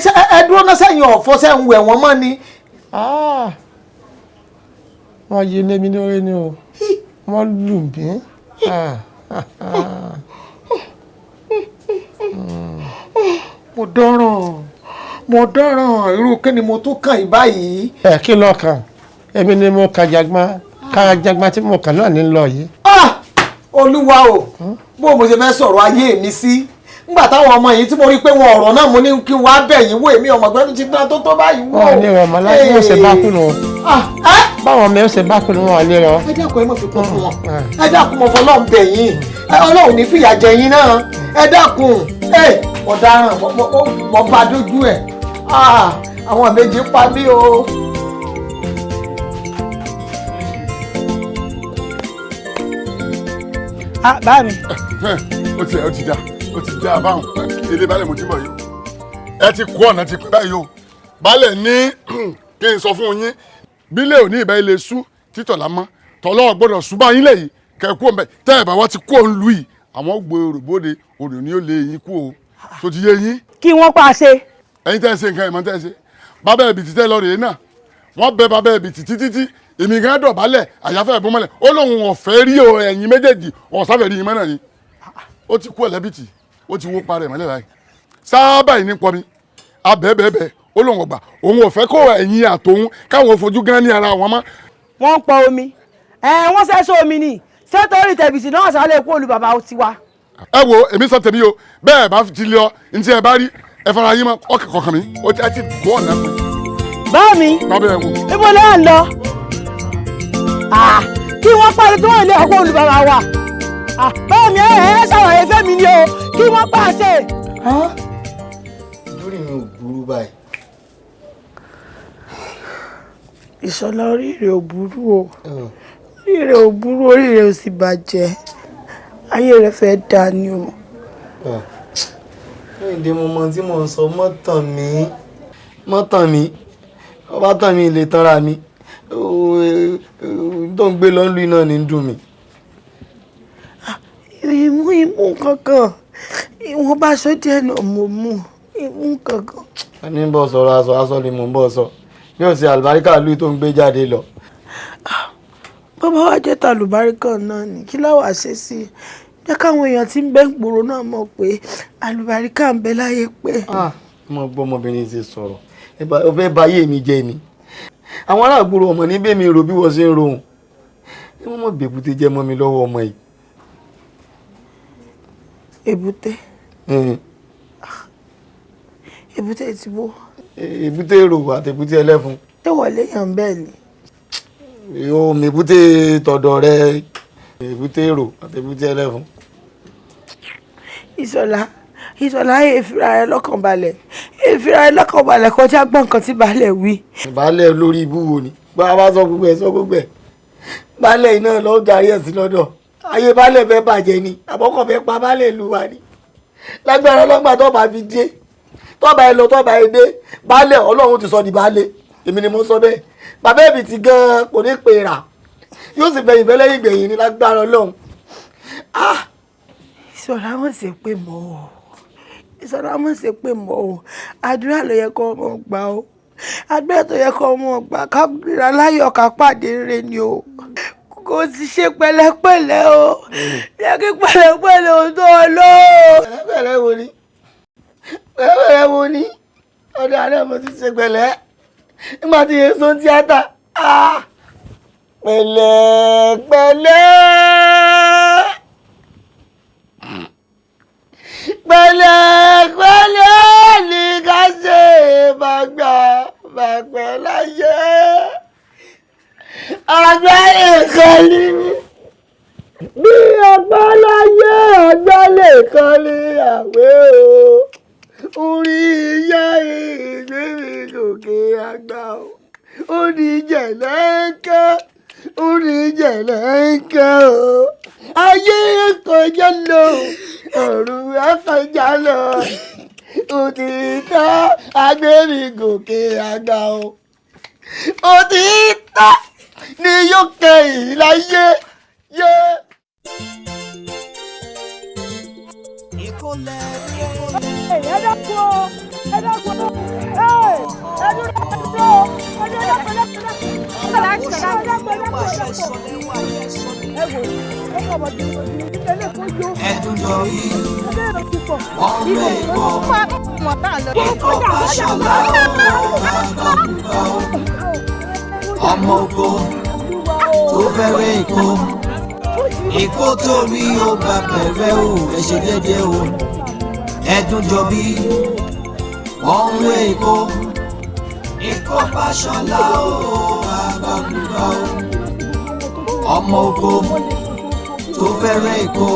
dúró náà sẹ́yìn ọ̀fọ́ sẹ́yìn wẹ̀ wọ́n mọ́ ni.
Wọ́n yí lé mi lórí ni o, wọ́n lù mí.
Mo dáràn, mo dáràn, irú kí ni mo tún kàn yín báyìí.
Ẹ kí lọ kàn, èmi ni mo kàn jàgbọ́n kára tí mo kàn náà ní lọ yìí.
Olúwa o, bó mo ṣe fẹ́ sọ̀rọ̀ ayé mi sí nígbà táwọn ọmọ yìí tí mo rí pé wọn ọ̀rọ̀ náà mo ní kí wọ́n á bẹ̀ yín wò, èmi ọmọ gbẹ́nu ti dán tó tó báyìí wò.
Wọn ò lè rọ ọmọ láti wọn ṣe bá kúrò, báwọn ọmọ yẹn ṣe bá kúrò wọn ò lè rọ.
Ẹ dákun, ẹ má fi kún fún wọn, ẹ dákun, mo fọlọ́run bẹ̀ yín, Ọlọ́run ní fìyà jẹ yín náà, ẹ dákun. Ọ̀daràn mo bá dójú ẹ̀, àwọn ìbejì pa mí o.
Bá mi.
Ó ti ó ti dá, ó ti dá báwọn ilé baálẹ̀ mo ti bọ̀ yìí, ẹ ti kú ọ̀nà ti pẹ́ báyìí o. Baálẹ̀ ní kí n sọ fún yín bílẹ̀ òní ìbá ilé sú títọ̀ lámọ́ tọ́lọ́ gbọ́dọ̀ sú bá yín lẹ́yìn kẹ́ kú ọ̀nbẹ tẹ́ ẹ̀ bá wá ti kú òun lù yìí, àwọn gbòòrò bóde òrò ni ó lé yín kú o, tó ti yé yín.
Kí wọ́n pa ṣe.
Ẹ̀yin tẹ́ ẹ ṣe nǹkan ìmọ̀ tẹ́ ẹ ṣe bàbá ẹ̀bì títẹ́ lọ rèé náà, wọ́n bẹ bàbá ẹ̀bì títí títí èmi gan dọ̀bálẹ̀ àyàfẹ́ ẹ̀bùn mọ́lẹ̀, ó lóun ọ̀fẹ́ rí o, ẹ̀yin méjèèjì ọ̀sáfẹ́ rí yín mọ́ náà ni. Ó ti kú ẹ̀lẹ́bìtì, ó ti wó parẹ́ mọ́lẹ̀ báyìí sáábà yìí ní pọnmi abẹ́bẹ́bẹ́, ó lóun ọgbà òun ọ̀fẹ́ kó ẹ̀yin àtòun káwọn fojú gan ní ara wọn mọ́.
Wọ́n ń pọ omi, wọ́n ṣẹ́ṣọ́ omi ni ṣé torí tẹ̀bìtì náà sálẹ̀ kó olú bàbá tiwa.
Ẹ wo èmi sọ tèmi o, bẹ́ẹ̀ bá ti lọ ntí ẹ bá rí ẹ fara yín mọ́ ọkàn kọkàn mi, ó ti kó ọ̀nà pé.
Bá mi, ibo lẹ́yìn lọ kí wọ́n parí tí wọ́n lé ọkọ̀ olùbàbà wa. Bá mi, ẹ ṣàlàyé fẹ́mi ni o, kí wọ́n pàṣẹ.
Lórí mi ò burú báyìí.
Ìṣọ̀lá, orí rẹ̀ ò burú o, orí rẹ̀ ò burú, orí rẹ̀ ò sì bàjẹ́, ayé rẹ̀ fẹ́ dáa ni o.
Kẹ́hìndé, mo mọ tí mò ń sọ, mọ́tàn mi mọ́tàn mi, ọba tàn mí lè tanra mi tó ń gbé lọ́nlú iná ní dùn mí.
Ìmú ìmú kankan, ìwọ̀n bá aṣọ díẹ̀ náà mo mú ìmú kankan.
Wọ́n ní bọ́ sọ̀rọ̀ aṣọ aṣọ ni mò ń bọ̀ sọ bí ó ṣe àlùbáríkà lùú tó ń gbé jáde lọ.
Bàbá wa jẹ́ tàlùbáríkà náà ni kí láwa ṣe sí i, jẹ́ káwọn èèyàn tí ń bẹ ń gbòòrò náà mọ̀ pé àlùbáríkà ń bẹ láyé pé.
Mo gbọ́ ọmọbìnrin ṣe sọ̀rọ̀, ó fẹ́ bà ayé mi jẹ́ ni. Àwọn ará àgbòrò ọmọ ní bẹ́ẹ̀ mi rò bí wọ́n ṣe ń rohùn, ẹ mọ́ mọ́ bèbúté jẹ́ mọ́ mi lọ́wọ́ ọmọ yìí.
Èbúté? Èbúté ti bó.
Èbúté èrò àti èbúté ẹlẹ́fun.
Ṣé wọlé yàn bẹ́ẹ̀ ni?
Omi èbúté tọ̀dọ̀ rẹ, èbúté èrò àti èbúté ẹlẹ́fun.
Ìṣọ̀lá, Ìṣọ̀lá, èéfìrà rẹ lọ́kàn balẹ̀, èéfìrà rẹ lọ́kàn balẹ̀ kọjá gbọ́n nǹkan tí baálẹ̀ wí.
Baálẹ̀ lórí ibú wo ni? Bá a bá sọ gbogbo ẹ̀ sọ gbogbo ẹ̀. Baálẹ̀ iná ló ń darí ẹ̀ sí lọ́dọ̀. Ayé baálẹ̀ fẹ́ bàjẹ́ ni, àbọ̀kọ̀ fẹ́ pa baálẹ̀ ìlú wa ni. Lágbára ọlọ́gbà tó bá fi dé, tó bá ẹ lọ tó bá ẹ dé, baálẹ̀ Ọlọ́run ti sọ di baálé. Èmi ni mo sọ bẹ́ẹ̀. Bàbá ẹ̀bì ti gan-an kò ní pè rà. Yóò sì fẹ̀yìn fẹ́lẹ́ ìgbẹ̀yìn ni lágbára Ọlọ́run.
Ìṣọ̀lá mọ̀ sí pé mọ́ o. Ìṣọ̀lá mọ̀ sí pé mọ́ o. Àdúrà ló yẹ kó ọmọ gbà o. Àdúrà tó yẹ kó ọmọ gbà ká ríra láyọ̀ ká pàdé rere ni o. Kò sì ṣe pẹ̀lẹ́pẹ̀lẹ́ o. Yẹ kí pẹ̀lẹ́pẹ̀lẹ́ o tó o lọ.
Pẹ̀lẹ́pẹ̀lẹ́ wo ni? Pẹ̀lẹ́pẹ̀lẹ́ wo ni? Ọdún àná mo ti ṣe pẹ̀lẹ́. Nígbà tí yẹn sọ tíátà. Pẹ̀lẹ́pẹ̀lẹ́. Pẹ̀lẹ́pẹ̀lẹ́ ni ká ṣe bàgbà bàgbẹ́ láyé. Àgbà nìkan ni bí ọgbà láyé, àgbà nìkan ni àwẹ̀ o. Orí ìyá ìgbé mi gòkè àgbà o. Ó ní jẹ̀lẹ́ńkẹ́, ó ní jẹ̀lẹ́ńkẹ́ o. Ayé kọjá lọ, ọ̀run kọjá lọ. Òtítọ́ agbẹ́mi gòkè àgbà o. Òtítọ́ ni yóò kẹ́yìn láyé yé.
Ẹ dákun o, ẹ dákun o, ẹ dúró, ẹ dúró, ẹ dúró, ẹ dákun, ẹ dákun, ẹ dákun, ẹ dákun, ẹ dákun. Ẹ wò, ẹ kọ̀ bọ̀ jù ilé kó yó.
Ẹdun jọ rí
Ilé ìrọ̀ ti pọ̀.
wọ́n rẹ̀ èkó. Èkó Fáṣọlá o, bàbá o. Ọmọ oko tó fẹ́rẹ̀ èkó. Èkó tó rí ó bá bẹ̀rẹ̀ o, ẹ ṣe jẹ́jẹ́ o. Ẹdun jọ bí wọ́n ń rẹ̀ èkó. Èkó Fáṣọlá o, bàbá o. Ọmọ oko tó fẹ́rẹ̀ èkó.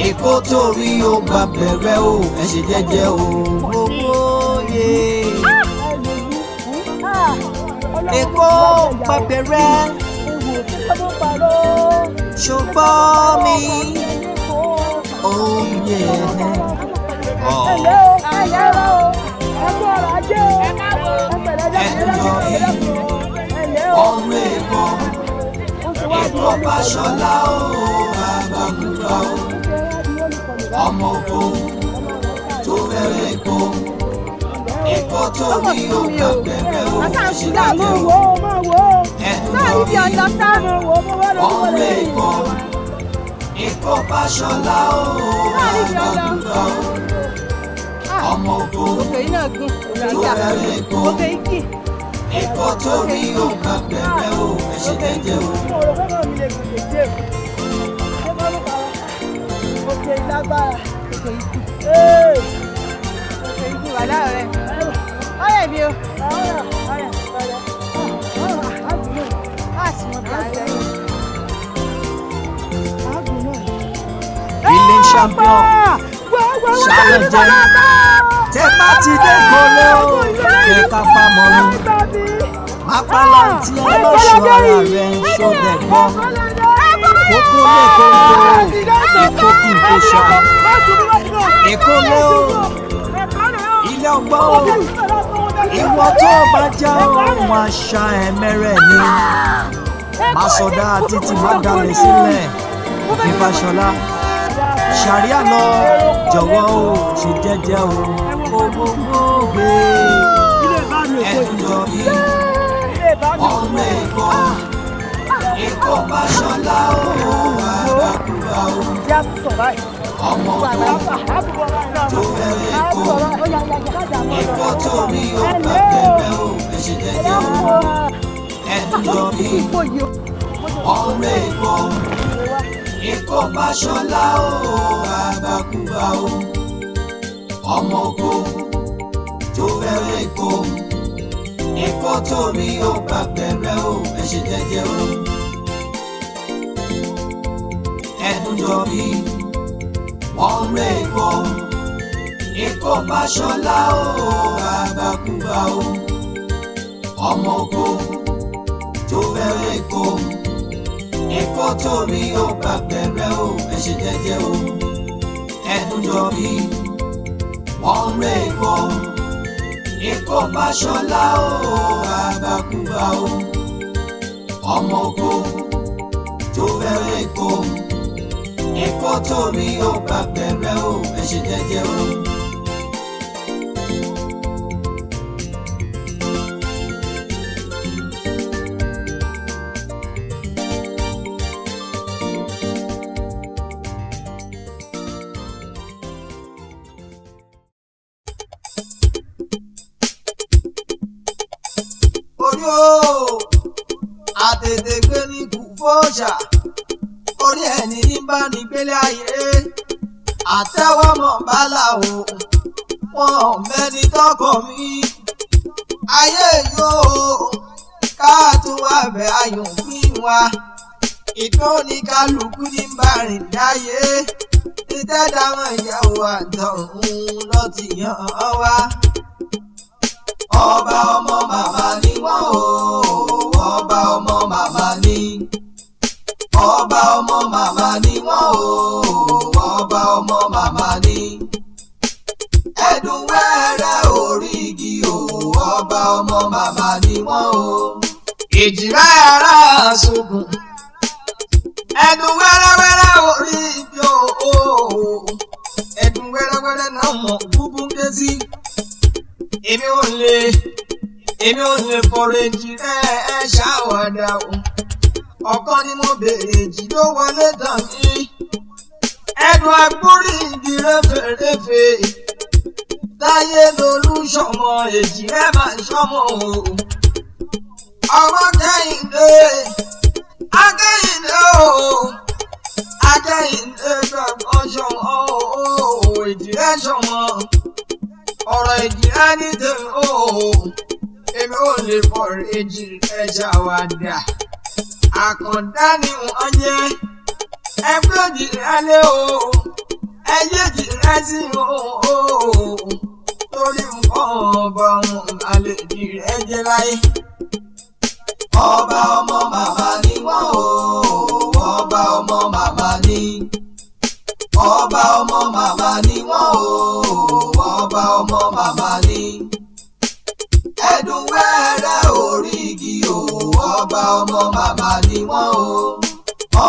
Èkó tó rí ó bá bẹ̀rẹ̀ o, ẹ ṣe jẹ́jẹ́ o. Owó yé. Èkó bá bẹ̀rẹ̀ ṣùgbọ́n mi. Oh yeah. Oh.
Ẹ lẹ́ o, ẹ lẹ́ o, ẹ kú ọrọ̀ ajé o. Ẹ pẹ̀lẹ́, ẹ dákun, ẹ dákun, ẹ dákun. Ẹ lẹ́ o.
Ọ̀run Èkó, Èkó Fáṣọlá o, bàbá kúkọ o. Ọmọ oko tó fẹ́rẹ̀ Èkó. Èkó tó rí ó bá bẹ̀rẹ̀ o, ẹ ṣe jẹ́jẹ́ o. Ẹdun jọ bí ọ̀run Èkó, Èkó Fáṣọlá o, bàbá kúkọ o. Ọmọ oko tó fẹ́rẹ̀ Èkó. Èkó tó rí ó bá bẹ̀rẹ̀ o, ẹ ṣe jẹ́jẹ́ o.
Mo rò pé màmí lè gòkè díẹ̀. Ṣé bá ló pa wá? Òkè ìlágbára. Òkè ikú.
Òkè ikú wà láàárẹ̀. Ọ̀rẹ́ mi o.
Ọ̀rẹ́, ọ̀rẹ́, ọ̀rẹ́.
Láti mọ bí a ń lọ.
Ilé champion ṣàlẹ̀jẹ̀ tẹ́ bá ti dé kọ́lé o, kẹ́ ká pamọ́ ni. Mápálá tí ẹ lọ́ṣọ́ ara rẹ̀ ṣọ́dẹ̀ gbọ́. Kókó lè kókó, èkó kì í kó ṣá. Èkó lé o, ilé ọgbọ́n o, ìwọ tó bá já ohun àṣà ẹ̀mẹ́rẹ̀ ni. Má sọdá títí má dalẹ̀ sílẹ̀ ní Fáṣọlá. Ṣàríà lọ, jọ̀wọ́ o, ṣe jẹ́jẹ́ o, owó gbé. Ẹdun jọ bí ọ̀run Èkó, Èkó Fáṣọlá o, àbákúbá o. Ọmọ oko tó fẹ́rẹ̀ Èkó, Èkó tó rí ó bá bẹ̀rẹ̀ o, ẹ ṣe jẹ́jẹ́ o. Ẹdun jọ bí ọ̀run Èkó, Èkó Fáṣọlá o, àbákúbá o. Ọmọ oko tó Tó fẹ́rẹ̀ èkó, èkó torí ó bá bẹ̀rẹ̀ o, ẹ ṣe jẹ́jẹ́ o. Ẹ̀dùn jọ bí wọ́n ń ré èkó, èkó Fáṣọlá o, àbákúbá o. Ọmọ oko tó fẹ́rẹ̀ èkó, èkó torí ó bá bẹ̀rẹ̀ o, ẹ ṣe jẹ́jẹ́ o. Ẹ̀dùn jọ bí wọ́n ń ré èkó, èkó Fáṣọlá o, àbákúbá o. Ọmọ oko tó fẹ́rẹ̀ èkó, èkó torí ó bá bẹ̀rẹ̀ o, ẹ ṣe jẹ́jẹ́ o. Orí o, àtètè gbé ní kùfọ́ọ̀ṣà, orí ẹni ní bá ní gbélé ayé, àtẹwọ́mọ̀ bálà o, wọn ò mẹ́ni tọkọ mi. Ayé yóò káàtó wà bẹ́ ayò pín wa, ìpín oníkálukú ní bá rìn dáyé, títẹ́ dáwọn ìyàwó àtọ̀hún lọ́ọ́ ti yàn án wá. Ọba ọmọ màmá ni wọ́n o, ọba ọmọ màmá ni. Ọba ọmọ màmá ni wọ́n o, ọba ọmọ màmá ni. Ẹ̀dùn wẹ́rẹ́ orí igi o, ọba ọmọ màmá ni wọ́n o. Ìjìrá ara sunkún. Ẹ̀dùn wẹ́rẹ́wẹ́rẹ́ orí igi o, ẹ̀dùn wẹ́rẹ́wẹ́rẹ́ náà mọ̀ búbú ké sí. Èmi ò lè fọ̀rọ̀ èjì rẹ̀ ẹ ṣàwàdà o. Ọ̀kan ni mo béèrè, èjì ló wọlé tàn mí. Ẹ̀dùn àgbórí ìdí rẹ́fẹ̀rẹ́fẹ̀. Táyé lolú ṣọmọ, èjì rẹ̀ máa ṣọmọ o. Ọmọ Kẹ́hìndé, Akẹ́hìndé o. Akẹ́hìndé gbàgbọ́ ṣọmọ o, èjì rẹ̀ ṣọmọ. Ọ̀rọ̀ èjì rẹ̀ ní tèmi o. Èmi ò lè fọ̀rọ̀ èjì rẹ̀ ṣàwàdà. Àkàndá ni wọ́n jẹ́. Ẹgbẹ́ èjì rẹ̀ lé o. Ẹyẹ èjì rẹ̀ sí o. Torí nǹkan ọba ọmọ àlè èjì rẹ̀ jẹ́ láyé. Ọba ọmọ màmá ni wọ́n o, ọba ọmọ màmá ni. Ọba ọmọ màmá ni wọ́n o, ọba ọmọ màmá ni. Ẹ̀dùn wẹ́rẹ́ orí igi o, ọba ọmọ màmá ni wọ́n o.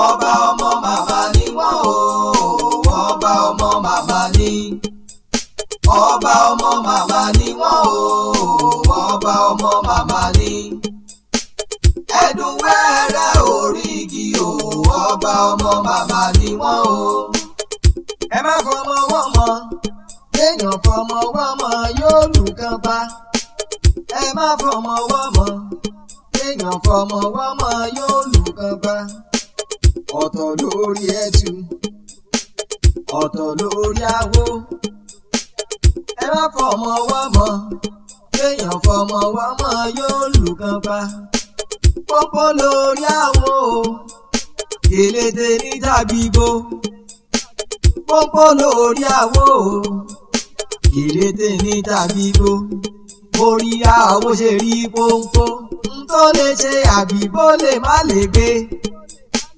Ọba ọmọ màmá ni wọ́n o, ọba ọmọ màmá ni. Ọba ọmọ màmá ni wọ́n o, ọba ọmọ màmá ni. Ẹ̀dùn wẹ́rẹ́ orí igi o, ọba ọmọ màmá ni wọ́n o. Ẹ má fọmọ wọ́n mọ́, kéèyàn fọmọ wọ́n mọ́ yóò lù kan pa. Ẹ má fọmọ wọ́n mọ́, kéèyàn fọmọ wọ́n mọ́ yóò lù kan pa. Ọ̀tọ̀ lórí ẹtù, ọ̀tọ̀ lórí awo. Ẹ má fọmọ wọ́n mọ́, kéèyàn fọmọ wọ́n mọ́ yóò lù kan pa. Pópó lórí awo, kélété ní tàbígbó. Pópó lórí awo, kélété ní tàbígbó. Orí àwo ṣe rí pọ́npọ́, n tó lè ṣe àbíbó lè má lè gbé.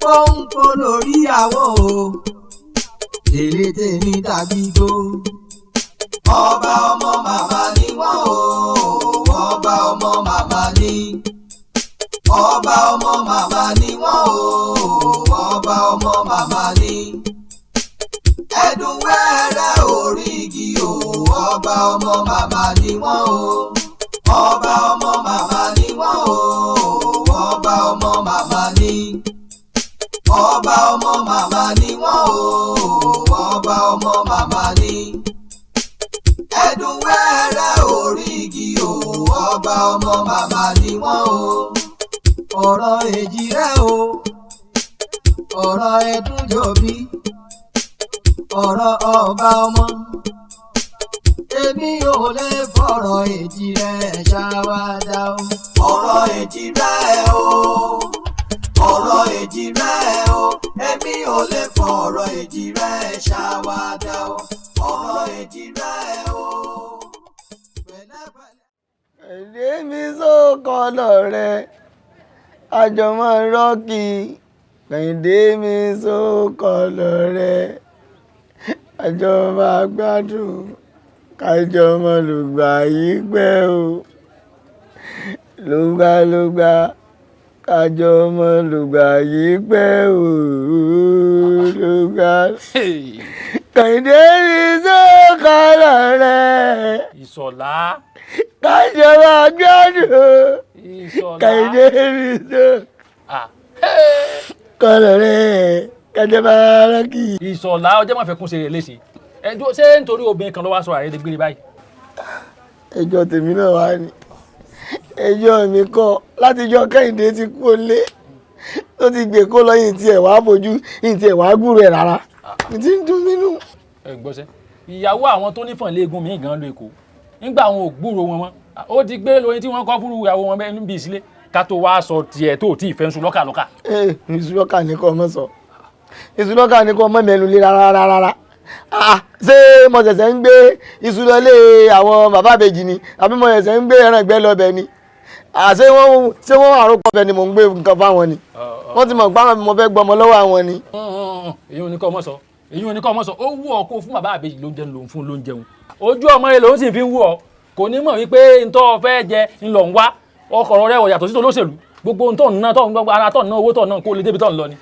Pọ́npọ́ lórí àwo, kélété ní tàbígbó. Ọba ọmọ màmá ni wọ́n o, ọba ọmọ màmá ni. Ọba ọmọ màmá ni wọ́n o, ọba ọmọ màmá ni. Ẹ̀dùn wẹ́rẹ́ orí igi o, ọba ọmọ màmá ni wọ́n o. Ọba ọmọ màmá ni wọ́n o, ọba ọmọ màmá ni. Ọba ọmọ màmá ni wọ́n o, ọba ọmọ màmá ni. Ẹ̀dùn wẹ́rẹ́ orí igi o, ọba ọmọ màmá ni wọ́n o. Ọ̀rọ̀ èjì rẹ̀ o, ọ̀rọ̀ ẹ̀dùn jọ̀bí, ọ̀rọ̀ ọba ọmọ. Èmi ò lè fọ̀rọ̀ èjì rẹ̀ ṣàwádà o. Ọ̀rọ̀ èjì rẹ̀ o. Ọ̀rọ̀ èjì rẹ̀ o. Èmi ò lè fọ̀rọ̀ èjì rẹ̀ ṣàwádà o. Ọ̀rọ̀ èjì rẹ̀ o.
Èdè mi sókọlọ rẹ, àjọmọ́ rọ́ọ̀kì. Kẹ̀hìndé mi sókọlọ rẹ, àjọmọ́ agbádùn, kájọmọ́ lùgbà yìí pẹ́ o. Lùgbàlùgbà, kájọmọ́ lùgbà yìí pẹ́ o. Lùgbà. Kẹ̀hìndé mi sókọlọ rẹ.
Ìṣọ̀lá.
Kájọba gbádùn.
Ìṣọ̀lá.
Kẹ̀hìndé mi sọ. Kọlọ̀ rẹ̀ kájọba rọ́kì.
Ìṣọ̀lá, ọjọ́ máa fẹ́ kún ṣe rẹ̀ léṣe. Ṣé nítorí obìnrin kan ló wá sọ ààrẹ gbére báyìí?
Ẹjọ́ tèmi náà wá ní. Ẹjọ́ mi kọ́ látijọ́ Kẹ́hìndé ti kú olé tó ti gbé kó lọ́yìn tí ẹ̀ wá fojú yìí tí ẹ̀ wá gbúrò ẹ̀ rárá. Mi ti ń dùn mí nù.
Ẹ gbọ́sẹ̀, ìyàwó àwọn tó nífọ̀n léegun mi gan ló Èkó nígbà àwọn ò gbúrò wọn mọ́, ó ti gbé lóyún tí wọ́n kọ́ fúru ìyàwó wọn bẹ́ẹ̀ níbi ìsílẹ̀ ká tó wá sọ tiẹ̀ tó tí ì fẹ́ ń sun lọ́kàlọ́kà.
Ee, ìṣúlọ́kà ní kò mọ̀ sọ, ìṣúlọ́kà ní kò mọ̀ mẹ́nu lé rárá rárá. Ṣé mo ṣẹ̀ṣẹ̀ ń gbé iṣu lọlé àwọn bàbá àbèjì ni àbí mo ṣẹ̀ṣẹ̀ ń gbé ẹran ìgbẹ́ lọ́bẹ̀ ni? Ṣé wọ́n àròkọ ọbẹ̀ ni mò ń gbé nǹkan fáwọn ni? Wọ́n ti mọ̀ pé àwọn mo fẹ́ gbọmọ lọ́wọ́ àwọn ni.
Èyí ò ní kọ́ ọmọ sọ, èyí ò ní kọ́ ọmọ sọ. Ó wù ọ́ kó fún bàbá àbèjì lóúnjẹ lòún fún lóúnjẹun, ojú ọmọ rẹ lòún sì fi ń wù ọ́, kò ní mọ̀ wípé ntọ́ fẹ́ jẹ ńlọ ń wá ọkọ̀ rẹ ò yàtọ̀ sí tolóṣèlú, gbogbo ntọ́ ń ná tọ́ ń gbọ́ ara tọ́ ń ná owó tọ́ ń ná kó lè débi tọ́ ń lọ ni.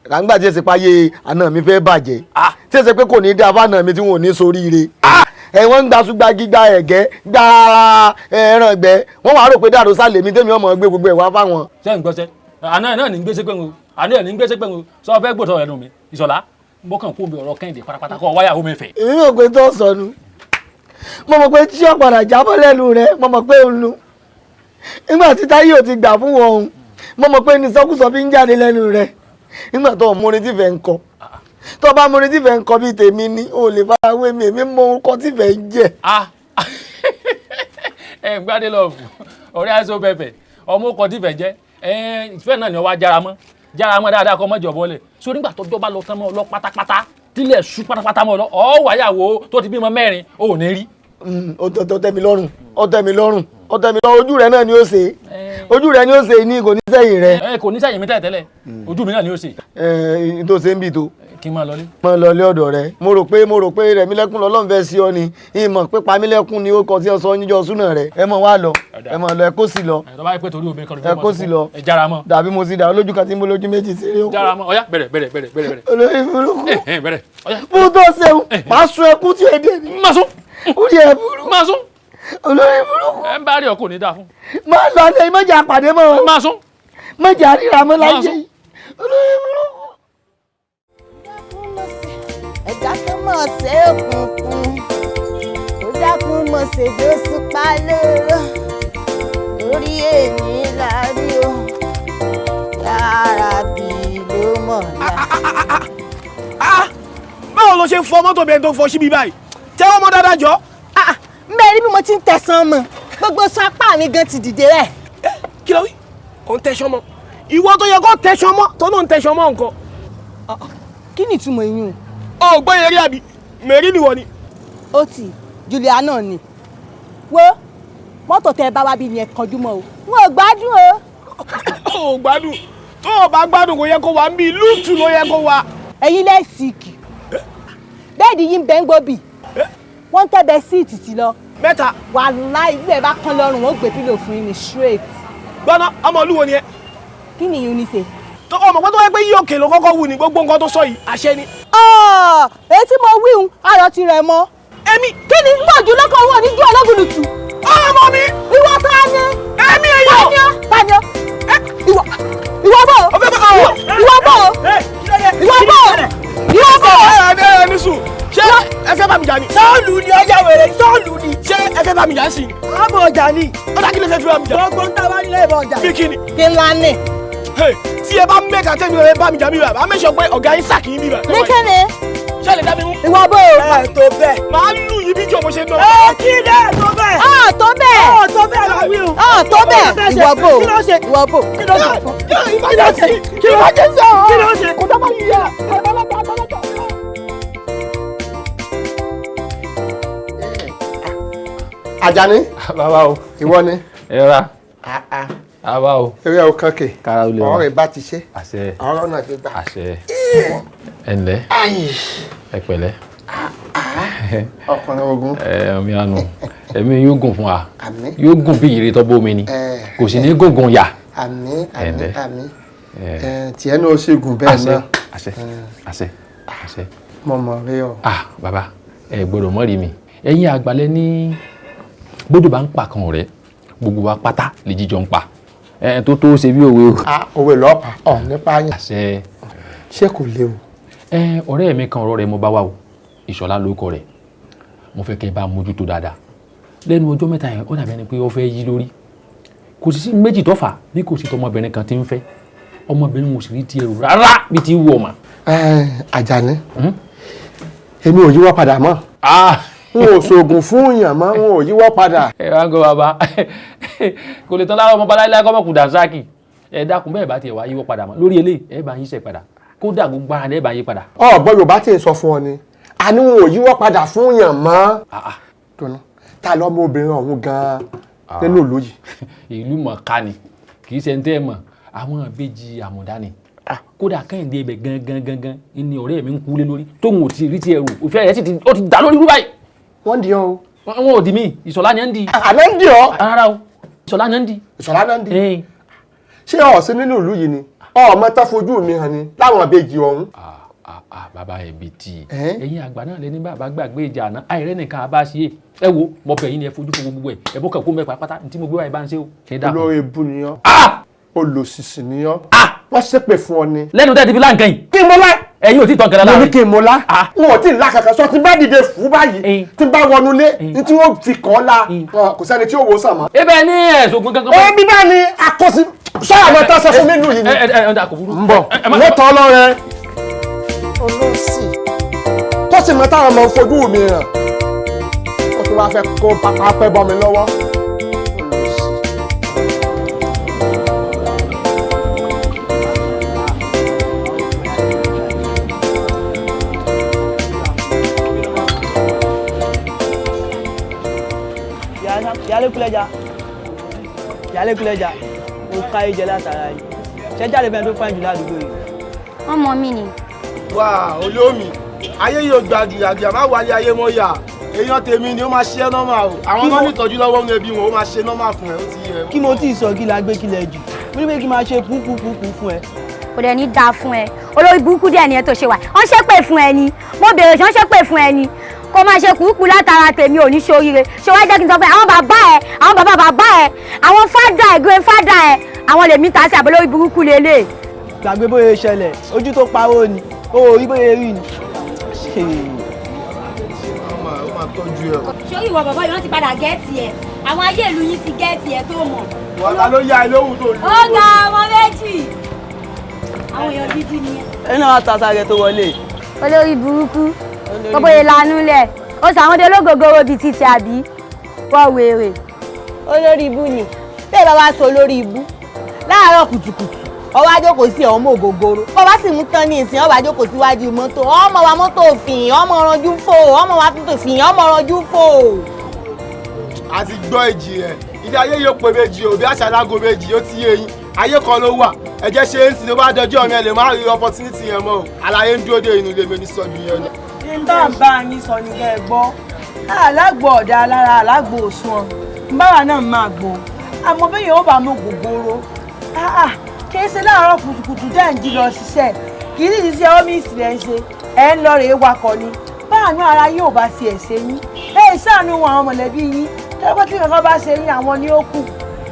Kàńgbà tí èsì páyé àná mi fẹ́ bàjẹ́, tí èsì pé kò ní dá fáànà mi tí wọn ò ní soríire. Ẹ wọ́n ń gba ṣùgbà gíga ẹ̀gẹ́ gba ẹran ẹ̀gbẹ́, wọ́n wàá rò pé dàrú sálẹ̀ mi tẹ́mi ọmọ gbé gbogbo ẹ̀ wá fáwọn.
Ṣé ń gbọ́sẹ̀ àná náà ní ń gbéṣẹ́ pẹ̀lú àná ẹ̀ ní ń gbéṣẹ́ pẹ̀lú sọ fẹ́ gbọ́dọ̀ ẹnu mi Ìṣọ̀lá mo kàn kó mi ọ̀rọ̀ Kẹ́hìndé pátápátá kọ́ wáyà omi fẹ̀.
Èmi mọ̀ pé tó sọnù, mo mọ̀ pé tí ọ̀padà jábọ́ lẹ́nu rẹ̀, mo mọ̀ pé òun nu nígbà tí Táyé ò ti gbà fún wọn òun, mo mọ̀ pé ní sọkúsọ fi ń jáde lẹ́nu rẹ̀ nígbà tó múrin tí fẹ́ ń kọ, tó bá múrin tí fẹ́ ń kọ bíi tèmi ni o lè fara wé mi, èmi mọ orúkọ tí fẹ́ ń jẹ.
Ẹ ń gbádé lọ ọ̀rẹ́ àìsàn pẹpẹ ọmọ ọkọ tí fẹ́ jẹ ìfẹ́ náà ni ọwọ́ ajára mọ́ jára mọ́ dáadáa kọ́ mọ́jọ bọ́lẹ̀ sórí nígbà tọ́jọ́ bá lọ tán mọ́ ọ lọ pátápátá tílẹ̀ sú pátápátá mọ́ ọ lọ ọ̀ wáyàwó tó ti bímọ mẹ́rin ò ní rí.
Ó tẹ́ mi lọ́rùn, ó tẹ́ mi lọ́rùn, ó tẹ́ mi lọ́rùn, ojú rẹ náà ni ó ṣe, ojú rẹ ni ó ṣe ní kò ní sẹ́yìn rẹ.
Ẹ kò ní sẹ́yìn mi tẹ́lẹ̀ tẹ́lẹ̀, ojú mi náà ni ó ṣe.
Ẹ tó ṣe ń bì tó.
Kí n máa lọlé.
Máa lọlé ọ̀dọ̀ rẹ. Mo rò pé Rẹ̀mílẹ́kún lọ́lọ́run fẹ́ sí ọ ni, ìmọ̀ pé Pamílẹ́kún ni ó kọ tí ọ sọ níjọ́ súnà rẹ. Ẹ mọ̀ wá lọ, ẹ mọ̀ lọ, ẹ kó sí lọ.
Ẹ tó bá yẹ pé torí obìnrin kan ló
Ẹ
fẹ́
kó sí lọ.
Ẹ jára mọ́.
Dàbí mo ti dà olójú kan tí mo lójú méjì sí rí òkú.
Jára mọ́, ọ̀yá bẹ̀rẹ̀ bẹ̀rẹ̀ bẹ̀rẹ̀ bẹ̀rẹ̀.
Olórí burúkú.
Bẹ̀rẹ̀ ọ̀yá.
Fún tó ṣeun, màá sun ẹkún tí èdè mi.
Má sún.
Orí ẹ burú.
Má sún.
Olórí burúkú.
Ẹ ń bá rí ọkọ ní dáa fún.
Má lọ lé, má jẹ́ àpàdé mọ́.
Má sún.
Má jẹ́ àríra mọ́ láyé. Olórí burúkú.
Ẹ̀dá tó mọ̀ ṣe òkùnkùn, ó dákun mọ̀ ṣe dóṣùpá lóró, lórí èmi lárí o, lára bí ló mọ̀ lá.
Báwo ló ṣe ń fọ mọ́tò bí ẹni tó ń fọ síbi báyìí? Tẹ́wọ́ mọ́ dáadáa jọ.
Ń bẹ rí bí mo ti ń tẹ̀sán mọ́, gbogbo sapá mi gan ti dìde rẹ̀.
Kí ló wí? Ò ń tẹ̀sán mọ́. Ìwọ tó yẹ kó tẹ̀sán mọ́ tó náà ń tẹ̀sán mọ́ nǹkan.
Kí ni ìtumọ̀ eyín?
O gbọ́ yẹn rí àbí? Mẹ̀rí nìwọ ni.
Ó ti Juliana ni. Wo mọ́tò tẹ bá wá bí ni ẹ kọjú mọ́ o. N ò gbádùn o.
O ò gbádùn. Tó o bá gbádùn kò yẹ kó wà ń bí lúùtù ló yẹ kó wà.
Ẹ̀yin lẹ́sìkì. Bẹ́ẹ̀ni yín bẹ́ ń gbóbì. Wọ́n ń tẹ́bẹ̀ síìtì sí lọ.
Mẹ́ta.
Wàláì bí ẹ bá kán lọ́rùn wọ́n gbé pílò fún yín ní straight.
Gbọ́dọ̀ ọmọ olúwo ni ẹ.
Kí ni ìyún ní ṣe?
Tó ọmọ pé tó wáyé pé yí òkè ló kọ́kọ́ wù ní gbogbo nǹkan tó sọ yìí àṣẹ ni.
Èyí tí mo wí hun ayọ̀ ti rẹ̀ mọ́.
Èmi.
Kí ni ń gbọ̀jú lọ́kọ̀ wọn ní ju ọlọ́gùnùtù.
Ọmọ mi.
Ìwọ ta ni.
Èmi èyàn.
Tani ọ́? Ìwọ ìwọ bò. Ìwọ bò. Ìwọ bò. Ìwọ bò.
Ẹ ní sùn, ṣé ẹ fẹ́ bá mi jà ni?
Sọ́ọ̀lù ni ọjà wèrè, sọ́ọ̀lù ni.
Ṣé ẹ fẹ́ bá mi jà sí i?
Àbọ̀ ọjà ni.
Ó dá kí lè fẹ́ fi bá mi jà?
Gbogbo ń tábà nílé ìbọn ọjà.
Bí kí ni?
Kí ńlá ni?
Tí ẹ bá mẹ́ka tẹ́mi rẹ̀ bá mi jà mí bá, a mẹ́sọ̀ pé ọ̀gá yín sàkí yín bí bá.
Ní kíni?
Ṣé lè dá mi mú?
Ìwọ Ìwọ bò.
Ẹ tó bẹ́ẹ̀.
Màá lù yín bí jọ̀bọ̀ ṣe náà.
Ẹ kí ni ẹ tó bẹ́ẹ̀.
Ọ̀ tó bẹ́ẹ̀.
Ọ̀ tó bẹ́ẹ̀ la wí o.
Ọ̀ tó bẹ́ẹ̀. Ìwọ bò.
Kí ló ṣe?
Ìwọ bò.
Kí ló ṣe? Kí ló ṣe? Kí ló ṣe? Kí ló ṣe?
Kò dábàá yìí yá. Àjàní.
Bàbá o.
Ìwọ ni.
Ẹ ra. Bàbá o.
Eré o kan kè.
Kára ó lè wá.
Ọ̀rẹ́ bá ti ṣe.
Àṣẹ.
Ọ̀rọ̀ náà ti gbà.
Àṣẹ. Ẹ ǹlẹ́. Ẹ pẹ̀lẹ́.
Ọkùnrin ogun.
Ẹ ọmọ yanu. Ẹ̀mí yóò gùn fún wa.
Àmín.
Yóò gùn bí ìrè tọ́ bómi ni. Kò sì ní gùngùn yà.
Àmín
Ẹ
àmín
ǹlẹ́.
àmín. Tiẹ̀ náà ó sì gùn bẹ́ẹ̀ náà.
Àṣẹ àṣẹ àṣẹ.
Mo mọ̀ rí ọ.
Ah bàbá, ẹ gbọ́dọ̀ mọ̀ rí mi. Ẹ̀yin àgbàlẹ̀ ní gbọ́dọ̀ bá ń pa kan ọ̀rẹ́, gbogbo wa pátá lè jíjọ ń pa. Ẹ tó tó ṣe bí òwe o.
Ah òwe lọ́pàá ọ̀ nípa yín.
Àṣẹ.
Ṣé kò léwu?
Ẹ ọ̀rẹ́ mi kan, ọ̀rọ̀ rẹ̀ mo bá wà o. Ìṣọ̀lá lórúkọ rẹ̀. Mo fẹ́ kẹ́ ẹ bá mójútó dáadáa. Lẹ́nu ọjọ́ mẹ́ta yẹn, ó dàbí ẹni pé ó fẹ́ yí lórí. Kò sì sí méjì tó fà bí kò sí tọmọbìnrin kan tí ń fẹ́. Ọmọbìnrin mo sì rí tiẹ̀ rò rárá bí ti wù ọmọ.
Àjàní, èmi ò yíwọ́ padà mọ́. N ò ṣoògùn fún èèyàn mọ́, n ò yíwọ́ padà.
Ẹ wá ń gbọ́ bàbá, kò lè tán lára ọmọ baláíláí kọ́ mọ̀kù dànsákì. Ẹ dákun, bẹ́ẹ̀ bá tiẹ̀ wá yíwọ́ padà mọ́ lórí eléyìí, ẹ bá yíṣẹ́ padà, kódà gbogbo ara ẹ bá yí padà.
Ọ̀gbọ́n Yorùbá tí ń sọ fún ọ ni, àní n ò yíwọ́ padà fún èèyàn mọ́. Dùnú, ta lọ́mọ obìnrin ọ̀hún gan-an nínú ìlú yìí?
Ìlú mọ̀ọ́ká ni, kì í ṣe ń tẹ́ ẹ mọ̀, àwọn ìbejì àmọ̀dá ni. Kódà Kẹ́hìndé ibẹ̀ gangan gangan ni ọ̀rẹ́ mi ń kú lé lórí, tóun ò ti rí tiẹ̀ rò, òfin rẹ̀ sì ti ó ti dà lórí rú báyìí.
Wọ́n di ọ o.
Wọn ò di mí, Ìṣọ̀lá ni ẹ ń di.
Àná ń di ọ.
Rárá o, Ìṣọ̀lá ni ẹ ń di.
Ìṣọ̀lá náà ń di. Ṣé ọ̀ sí nínú ìlú yìí ni? Ọmọ tó fojú mi hàn ni láwọn ìbejì ọ̀hún.
Bàbá ẹ̀ bíi tí ẹ̀yin àgbà náà lẹni bàbá gbàgbé ìjà àná àìrẹ́ nìkan àbá ṣe é. Ẹ wo, mo bẹ̀ yín ni, ẹ fojú fo gbogbo ẹ̀, ẹ bó kàn kó mẹ́pàá pátá ní tí mo gbé wáyé bá ń ṣe o.
Olórí ibú ni ọ́. Olòṣìṣì ni ọ́. Wọ́n ṣépè fún ọ ni.
Lẹ́nu tẹ́ ti fi láǹkẹ́ yìí.
Kí n mo lá.
Ẹ̀yin ò tí ì tán kẹlẹ́
Mo ní
láàrin.
kí n mo lá. N ò tí ì lá kankan sọ, tí n bá dìde fún báyìí, tí n bá wọnú ilé ní tí wọ́n fi kàn án la, kò sẹ́ni tí ó wò ó sàn mọ́.
Ebe ní ẹ̀sùn ogun kankan.
Ebi bá ní akọ́sí sọ́yà mọ́ tán sọ fún mi nù yìí ni.
Ẹ ẹ ẹ kò burú.
Ń bọ̀ wọ́n tọ́ ọlọ́rẹ. Olóòsì tó sì mọ táwọn ọmọ fojú mi hàn, ó tún wáá fẹ́ kó pápá pẹ́ bọ́ mi lọ́wọ́.
Ìyálé kúlẹ̀já, ìyálé kúlẹ̀já, mo ká ìjẹ látara yìí. Ṣé jáde bẹ́ẹ̀ tó fáìn jù ládùúgbò yìí?
Ọmọ mi ni.
Wà olómi, ayé yóò gba gìyàgìyà, má wálé ayé mọ́ yà. Èèyàn tèmi ni ó máa ṣe nọ́mà o. Àwọn náà ní ìtọ́jú lọ́wọ́ ní ẹbí wọn, ó máa ṣe nọ́mà fún ẹ, ó ti yẹ.
Kí mo tí ì sọ kí la gbé kílẹ̀ jù? Mo ní pé kí n máa ṣe púpúpúpú fún ẹ.
Kò dẹ̀ ní dáa fún ẹ. Olórí burúkú díẹ̀ ni ẹ tó ṣe wà. Wọ́n ṣépè fún ẹ ni. Mo bèrè ṣé wọ́n ṣépè fún ẹ ni. Kó máa ṣe kúkú látara tèmi ò ní ṣoríire. Ṣé wàá jẹ́ kí n sọ fún ẹ? Àwọn bàbá ẹ, àwọn bàbá bàbá ẹ, àwọn fádà ẹ, grandfather ẹ, àwọn lèmi ta sí àbọ̀ lórí burúkú lélẹ̀.
Gbàgbé bóyá ṣẹlẹ̀, ojú tó pawó ni, o ò rí bóyá rí ni.
Ó máa tọ́jú ẹ o.
Sórí ìwọ bàbá yìí, wọ́n ti padà gẹ́ẹ̀tì ẹ̀. Àwọn ayé ìlú yín ti gẹ́ẹ̀tì ẹ̀ tó mọ̀.
Wọ́n ta ló yá ẹ lóhùn tó lù.
Ó ga ọmọ méjì. Àwọn èèyàn gidi ni ẹ.
Ẹni náà wá ta sáré tó wọlé.
Olórí burúkú, gbogbo ìlànà lẹ̀, ó sàwọn ọdẹ ológogoro bíi títí àbí wọ́n wèrè.
Olórí ibú ni bẹ́ẹ̀ bá wá sọ olórí ibú láàárọ̀ kùtùkùtù, ọwọ́ àjókòó sí ọmọ ògógóró, bọ́ bá sì mú tán ní ìsìn, ọwọ́ àjókòó síwájú mọ́tò, ọmọ wa mọ́tò fìn, ọmọ ọ̀rànjú fò, ọmọ wa tuntun fìn, ọmọ ọ̀rànjú fò.
A ti gbọ́ èjì rẹ̀, ilé ayé yóò pé méjì o, bí àṣà alágo méjì ó ti yé yín. Ayé kan ló wà, ẹ jẹ́ ṣe é ń sìn, tó bá dọjọ́ mi ẹ lè má rí opportunity yẹn mọ́ o. Àlàyé ń dúró dé inú ilé mi ní sọ́jú yẹn ni.
Ní bá ń bá yín sọ ni kẹ́ ẹ gbọ́. Alágbò ọ̀dà lára alágbò òṣùwọ̀n. Báwa náà máa gbò. Àmọ́ bẹ́ẹ̀ yóò bá mú gògóró. Kì í ṣe láàárọ̀ kùtùkùtù tẹ́ ń jí lọ ṣiṣẹ́. Kì í sì ṣe ọ́fíìsì rẹ̀ ń ṣe. Ẹ ń lọ rèé wakọ̀ ni. Báànú ara yóò bá ṣe ẹ̀ṣẹ̀ yín. Ẹ ṣàánú àwọn mọ̀lẹ́bí yín. Tẹ́gbọ́n tí kankan bá ṣe yín, àwọn ni ó kù.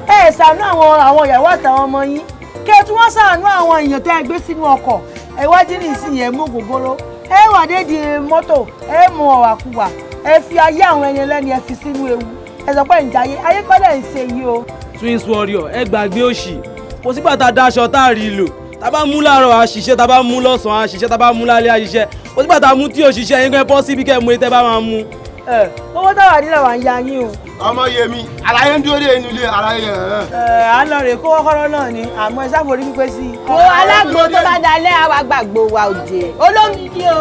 Ẹ ṣàánú àwọn ìyàwó àtàwọn ọmọ yín. Kẹ́ ẹ tún wọ́n ṣàánú àwọn èèyàn tẹ́ ẹ gbé sínú ọkọ̀. Ẹ wá jí ní ìsìn yẹn mú gògóró. Ẹ wà dédi mọ́tò, ẹ mú ọ̀wàkuwà, ẹ fi ayé àwọn ẹni ẹlẹ́ni ẹ fi sínú ewu. Ẹ sọ pé ǹjẹ́ ayé kọ́lẹ̀ ń ṣe yìí o.
Twins Warrior, ẹ gbàgbé òṣì, kò sígbà tá a daṣọ tá a rí lò. Tá a bá mú láàárọ̀ a ṣiṣẹ́, tá a bá mú lọ́sàn-án a ṣiṣẹ́, tá a bá mú lálẹ́ a ṣiṣẹ́. Kò sígbà tá a mú tí òṣìṣẹ́ yín kẹ́ bọ́ síbi kẹ́ mú etẹ́ bá máa mú.
Owó táwa nílẹ̀ wà ń ya yín o.
Ọmọ Yemi, àlàyé ń dúró dé inú ilé àlàyé yẹn.
Ẹ à ń lọ rè kó kọ́kọ́rọ́ náà ni, àmọ́ ẹ sáfòrí pípé sí i.
Wo alágbo tó bá dalẹ̀ àwa gbàgbó wa òjè. Olómi o.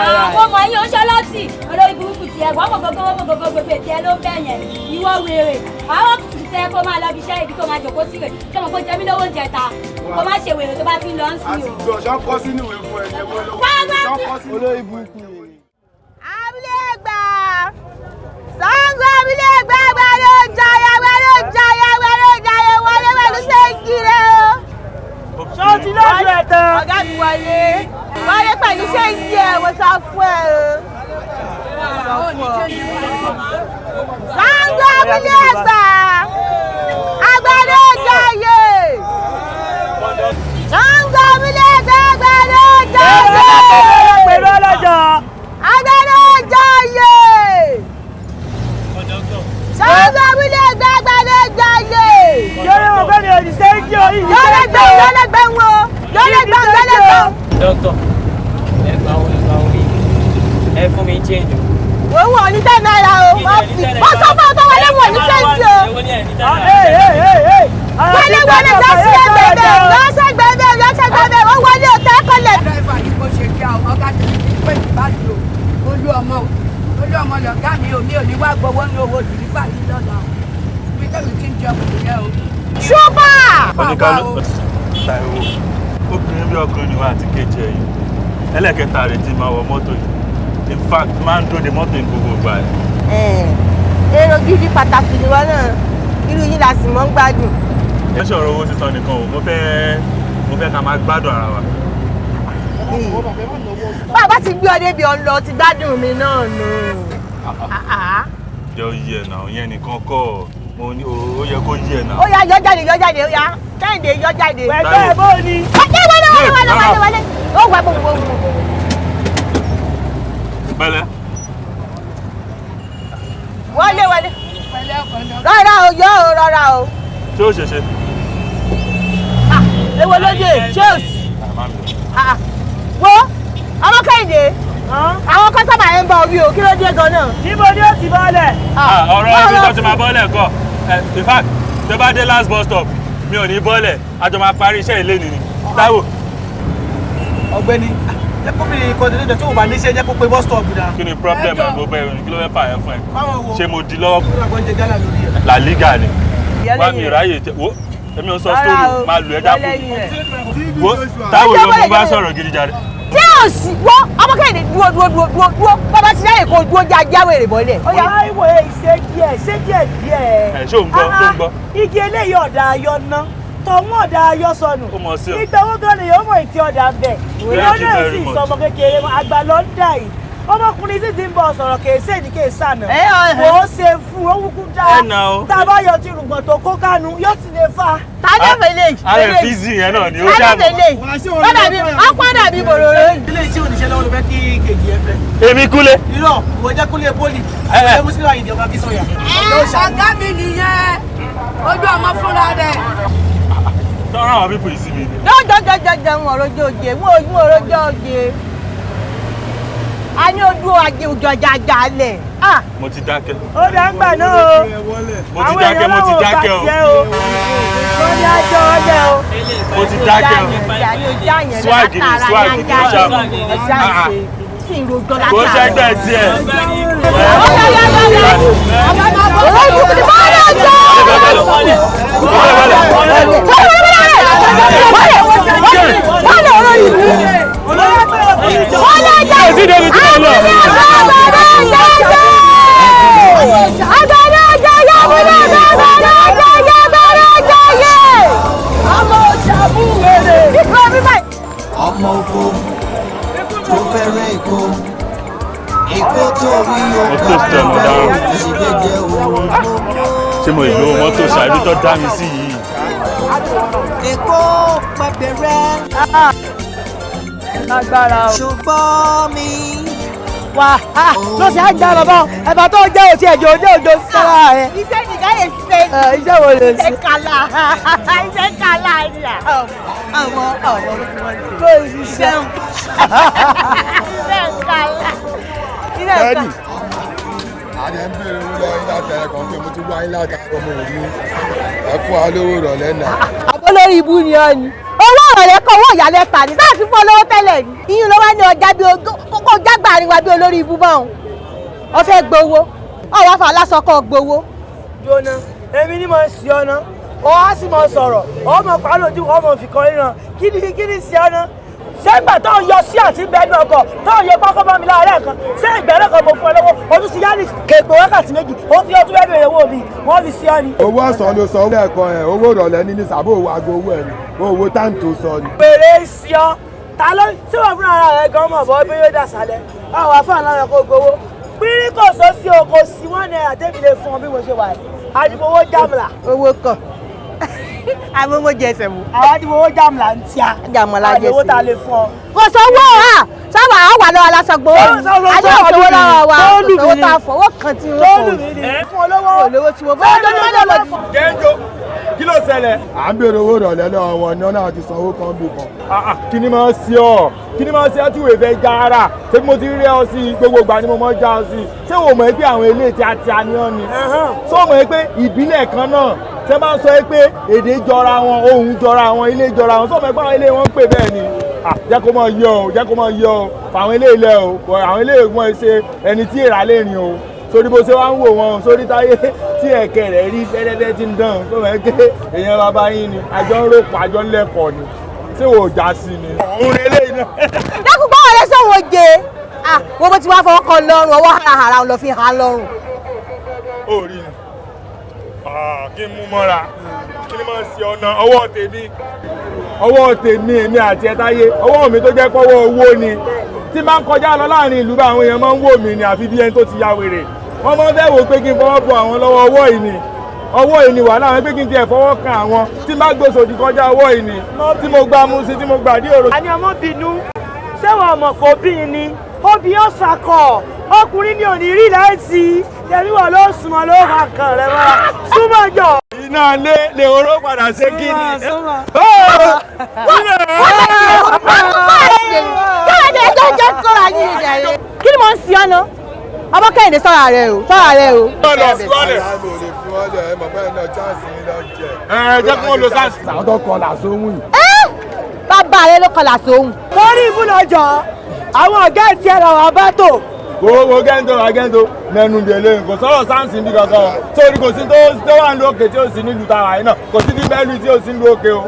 Àwọn ọmọ yín ó ṣọlọ́tì olórí burúkú tiẹ̀ wọ́n mọ̀ gbogbo wọ́n mọ̀ gbogbo gbogbo ètò ẹ ló ń bẹ̀ yẹn ìwọ wèrè àwọn kùtù tẹ kó máa lọ bí iṣẹ́ ibi kó máa jòkó sí rẹ̀ ṣé mo kó jẹ mí lówó oúnjẹ ta kó má ṣe wèrè tó bá ti lọ ń sìn o.
Ṣọ́ kọ́ sínú ìwé fún ẹ jẹ́ wọ́n lọ́wọ́. Ṣọ́ kọ́ sínú olórí burúkú yẹn.
Abúlé Ẹ̀gbá. Ṣàngó abúlé Ẹ̀gbá agbára jayé agbára jayé agbára jayé wọlé pẹ̀lú ṣéǹkì rẹ o.
Ṣé o ti lójú ẹ̀ tán?
Ọ̀gá mi wọlé. Wọlé pẹ̀lú ṣéǹkì ẹ̀ mo sọ fún ẹ o. Ṣàngó abúlé Ẹ̀gbá agbára jayé. Ṣàngó abúlé Ẹ̀gbá agbára jayé.
Pẹ̀lú ọlọ́jọ́.
Agbára jayé. Ṣàngó abúlé Ẹ̀gbá agbára jayé.
Yọ̀rọ̀ wọn fẹ́ mi ò ní sẹ́ńkì o, ìyí
Yọ̀rọ̀ gbẹ̀ yọ̀rọ̀ gbẹ̀ ń wo yọ̀rọ̀ gbẹ̀ yọ̀rọ̀ gbẹ̀.
Dókítà, ẹ gbà wo ìgbà orí ẹ fún mi change o.
Wò ó wọ̀ ní ten naira o, wọ́n fi wọ́n sọ fún ọ tó wọlé wọ̀ ní sẹ́ńtì o. Wọlé wọlé lọ́sẹ̀ gbẹ̀gbẹ̀ lọ́sẹ̀ gbẹ̀gbẹ̀ lọ́sẹ̀ gbẹ̀gbẹ̀ wọ́n wọlé ọ̀tá kọlẹ̀.
Dírẹ́fà yìí kò ṣe kí àwọn ọ̀gá tèmi ti pè mí báyìí o. Olú ọmọ o, olú ọmọ lọ̀gá mi ò mi ò ní wá gbowó ní owó dìrífà yìí lọ́la o. Ibi tẹ́mi ti ń jẹun nìyẹn o.
Ṣúpà!
Oníkálù Táíwò, obìnrin bí ọkùnrin ni wà àti kejì ẹ̀ yìí. Ẹlẹ́kẹta rẹ̀ ti máa wọ mọ́tò yìí. In fact, máa ń dúró de mọ́tò yìí gbogbo ìgbà ẹ̀.
Èrò gidi pàtàkì ni wọ́n náà, irú yín la sì mọ́ ń gbádùn.
Ẹ ṣọ̀rọ̀ owó sísan nìkan o, mo fẹ́ ká máa gbádùn ara wa.
Bàbá ti gbé ọ débi ọ̀n lọ ti gbádùn mi náà nù.
Jẹ́ ó yí ẹ̀ náà, ìyẹn nìkan kọ́ mo ní ó yẹ kó yí ẹ̀ náà.
Ó yá yọ jáde yọ jáde ó yá Kẹ́hìndé yọ jáde.
Pẹ̀lú ẹ̀ bó ni.
Ọjọ́ wọlé wọlé wọlé wọlé wọlé ó wà gbogbo gbogbo.
Pẹ̀lẹ́.
Wọlé wọlé. Rárá o yọ o rárá o.
Ṣé ó ṣe ṣe?
Èwo ló dé? Ṣé o sì? Wo ọmọ Kẹ́hìndé àwọn kọ́sọ́mà ẹ̀ ń bọ̀ orí o kí ló dé gan-an?
Níbo ni ó ti bọ́lẹ̀?
Ọ̀rọ̀ ibi tó ti máa bọ́lẹ̀ kọ́. In fact, tó bá dé last bus stop, mi ò ní bọ́lẹ̀, a jọ máa parí iṣẹ́ ilé nìyí. Táíwò.
Ọ̀gbẹ́ni, jẹ́ kó bí kọ́ńtẹ́nẹ́tẹ̀ tó wà níṣẹ́ jẹ́ kó pe bus stop dà.
Kí ni problem ẹ̀ gbogbo ẹ̀rù kí ló fẹ́ fà ẹ́ fún ẹ? Ṣé mo di lọ́wọ́?
La
La Liga ni. Wá mi ráyè tẹ wo èmi ò sọ story máa lù ẹ́ dákú. Wo Táíwò ló mú bá sọ̀rọ̀ gidi jáde.
Tí ò sí wọ́ ọmọ Kẹ́hìndé dúró dúró dúró dúró dúró bàbá ti ráyè kó dúró já jáwèrè bọ́lẹ̀.
Ó yá Táíwò ẹ ṣe díẹ̀ ṣe díẹ̀ díẹ̀.
Ẹ ṣó ń gbọ́ ṣó ń gbọ́.
Igi eléyìí ọ̀dà ayọ̀ ná tọ̀hún ọ̀dà ayọ̀ sọnù.
Ó mọ̀ sí o.
Ìgbà owó gan ni yóò mọ̀ ìtì ọ̀dà ń bẹ̀. Ìwọ náà sì sọmọ kékeré àgbà ló ń dà yìí. Ọmọkùnrin sì ti ń bọ̀ sọ̀rọ̀ kèé ní kèé sànà. Kò ó ṣe fún ó wúkú dá. Tá a bá yọ ti rùgbọ̀n tó kó kánú yóò sì lè fa.
Ta ló fẹ́ lè?
Ààrẹ fíìsì yẹn náà ni ó ṣàmù.
Ọ̀pọ̀ dàbí bòròrò.
Ilé iṣẹ́ oníṣẹ́ lọ́wọ́ ló fẹ́ kí kejì ẹ fẹ́.
Èmi kúlé.
Irọ́, ìwọ jẹ́ kúlé pólì. Ẹ Mùsùlùmí Àyìndé ọmọ Akínsọ̀yà.
Ọ̀gá mi nìyẹn, ojú ọmọ fúnra rẹ̀.
Tọ́rọ àwọn pípò yìí sí mi ni.
Jọ́jọ́jọ́jọ́ ń ọ̀rọ̀jọ́ òjè, ń ọ̀rọ̀jọ́ òjè. A ní ojú ajé òjò àjà lẹ̀.
Mo ti dákẹ́.
Ó dá ń gbà náà o.
Mo ti dákẹ́, mo ti dákẹ́ o.
Wọ́n ní ajọ́ ọlẹ́ o.
Mo ti dákẹ́ o. Swag ni swag ni ó ṣàmù. Kò ṣẹ́gbẹ́ tiẹ̀.
Ọmọ oko tó fẹ́rẹ̀ èkó èkó tó rí
Mọ́tò tẹ̀ mọ́ dáhùn. Ṣé mo ìlú mọ́tò ṣàbí tó dá mi sí yìí?
Èkó pẹpẹrẹ.
Lágbára o.
Ṣùgbọ́n mi.
Wà á ló ṣe á já bàbá ẹ̀bà tó jẹ́ òtí ẹ̀jọ̀ òjò òjò sára ẹ̀.
Iṣẹ́ nìkan lè ṣe.
Iṣẹ́ wo lè ṣe?
Iṣẹ́ kàlà iṣẹ́ kàlà ni à. Ọmọ ọmọ ló ti wọ́n ṣe.
Kó o ṣiṣẹ́.
Iṣẹ́.
lẹ́ẹ̀kan.
Àdé ń bèrè owó lọ́wọ́ yín látara kan pé mo ti wá yín látara ọmọ òní. Ẹ fún wa lówó ìrọ̀lẹ́ náà.
Àbólórí ibú ni ọ ni. Owó ọ̀rẹ́ kan, owó ìyálẹ́ta ni sáà ti fún ọ lówó tẹ́lẹ̀ ni. Iyún ló wá ní ọjà bí kókó jágbàrin wa bí olórí ibú bá òun. Ó fẹ́ gbowó, ó wá fà lásán kó gbowó.
Jóná, èmi ni mo ń ṣe ọ̀nà, ó á sì mọ sọ̀rọ̀, ó mọ pa lójú, ó mọ fìkan ríran, kí ni ṣe ọ̀nà? Ṣé ìgbà tó ń yọ sí àti bẹ́ẹ̀nu ọkọ̀ tó ń yọ pákó bá mi láàárẹ̀ kan, ṣé ìgbẹ́rẹ́ kan mo fún ẹ lọ́wọ́, ojú ti yá ní kèpè wákàtí 2, ó ti ọtún bẹ́ẹ̀ bèrè owó mi, wọ́n fi ṣe ọ ni.
Owó ọ̀sán ló sọ owó ẹ̀kọ́ ẹ̀, owó ìrọ̀lẹ́ ní ní sàbò owó aago owó ẹ̀ ni, owó táǹtò sọ ni.
Bèrè sí ọ, ta ló tí wọ́n fúnra ara rẹ̀ gan mọ̀ bọ́ bí yóò dà sálẹ̀, àwọn àfáà lára kó gbowó. Pírí kò sọ sí o, kò sí wọ́n náírà tẹ́mi lè fún ọ bí mo ṣe wà yìí. Àdìfowó jàmùlà.
Owó kọ. Àwọn ọmọ jẹ ẹsẹ̀ mú.
Àwọn àdìfowó jàmùlà ń tíya.
Jàmùlà jẹ
Àdìfowó ta lè fún ọ.
Kò sówó à sábà á wà lọ́wọ́ aláṣọ gbowó. Àdé òṣòwò lọ́wọ́ wa, òṣòwò tá a fọwọ́ kan tí wọ́n
Sóòlù mi ni. Fún olówó.
Olówó tí wọ́n fọwọ́ lọ́wọ́ lọ́wọ́.
Gẹ́ńjọ́, kí ló ṣẹlẹ̀?
À ń bèrè owó ìrọ̀lẹ́ lọ́wọ́ wọn ní ọ̀nà àti sanwó kan bì kan.
Kí ni máa ń ṣe ọ́? Kí ni máa ń ṣe ọ́ tí wèé fẹ́ já ara? Ṣé mo ti rí ọ sí gbogbo ìgbà ni mo máa ń já ọ sí? Ṣé o mọ̀ pé àwọn eléyìí tí a ti a ní ọ́ ni? Ṣé o mọ̀ pé ìbílẹ̀ kan náà ṣé máa ń sọ pé èdè jọra wọn, ohùn jọra wọn, ilé jọra wọn? Ṣé o mọ̀ pé àwọn ilé wọn ń pè bẹ́ẹ̀ ni? Jẹ́ kó máa yọ o, jẹ́ kó máa yọ o. Fàwọn ilé ilẹ̀ o, àwọn ilé ìwọ̀n ṣe ẹni tí èèrà lè rìn o. Sórí bó ṣe wá ń wò wọn, sórí táyé tí ẹ̀kẹ́ rẹ̀ rí fẹ́rẹ́fẹ́ ti ń dán, tó mọ̀ pé èèyàn bàbá yín ni, àjọ ń ròpọ̀, àjọ ń lẹ́kọ̀ọ́ ni. Ṣé wò ó já sí ni? Òun rẹ̀ lè ná.
Dákun báwo lẹ sọ̀rọ̀ oje? Wo bó ti wá fọwọ́ kan lọ́rùn, ọwọ́ harahara lọ fi hàn lọ́rùn.
Ó rí ni. Kí n mú mọ́ra, kí ni máa ń ṣe ọ̀nà ọwọ́ tèmi? Ọwọ́ tèmi èmi àti ẹ táyé, ọwọ́ mi tó jẹ́ pọ́wọ́ owó ni. Tí máa ń kọjá lọ láàrin ìlú bá àwọn èèyàn máa ń wò mí ni àfi bí ẹni tó ti ya wèrè. Wọ́n máa ń fẹ́ wò pé kí n fọwọ́ bọ àwọn lọ́wọ́ ọwọ́ yìí ni. Ọwọ́ yìí ni wàhálà àwọn pé kí n tiẹ̀ fọwọ́ kan àwọn. Tí n bá gbèsòdì kọjá ọwọ́ yìí ni. Tí mo gba mú sí, tí mo gbà dí òrò.
Àní ọmọ bínú, ṣé wọn mọ̀ pé obìnrin ni? Obìnrin ó sàkọ̀, ọkùnrin ni ò ní rí láìsí. Tẹ̀mí wọ̀ ló súnmọ́ ló wà kàn rẹ̀ mọ́ra. Súnmọ́ jọ.
Iná lé lè oró padà ṣe kí ni.
Kí ni mo ń ṣe ọ́ ná? Ọmọ Kẹ́hìndé sọ́ra rẹ o, sọ́ra rẹ o.
Ẹ jẹ́ kí wọ́n lo sáǹsì.
Àwọn tó kọlà sóhun yìí.
Bàbá rẹ ló kọlà sóhun.
Torí ibùdójọ, àwọn ọ̀gá ìtì ẹ̀rọ wà bá tò.
Wo gẹ́ńdò wa gẹ́ńdò mẹ́nu bí eléyìí kò sọ̀rọ̀ sáǹsì níbi kankan o. Sórí kò sí tó wà ní òkè tí ó sì nílùú tàwa yìí náà, kò sí ní bẹ́ẹ̀lú tí ó sì nílùú òkè o.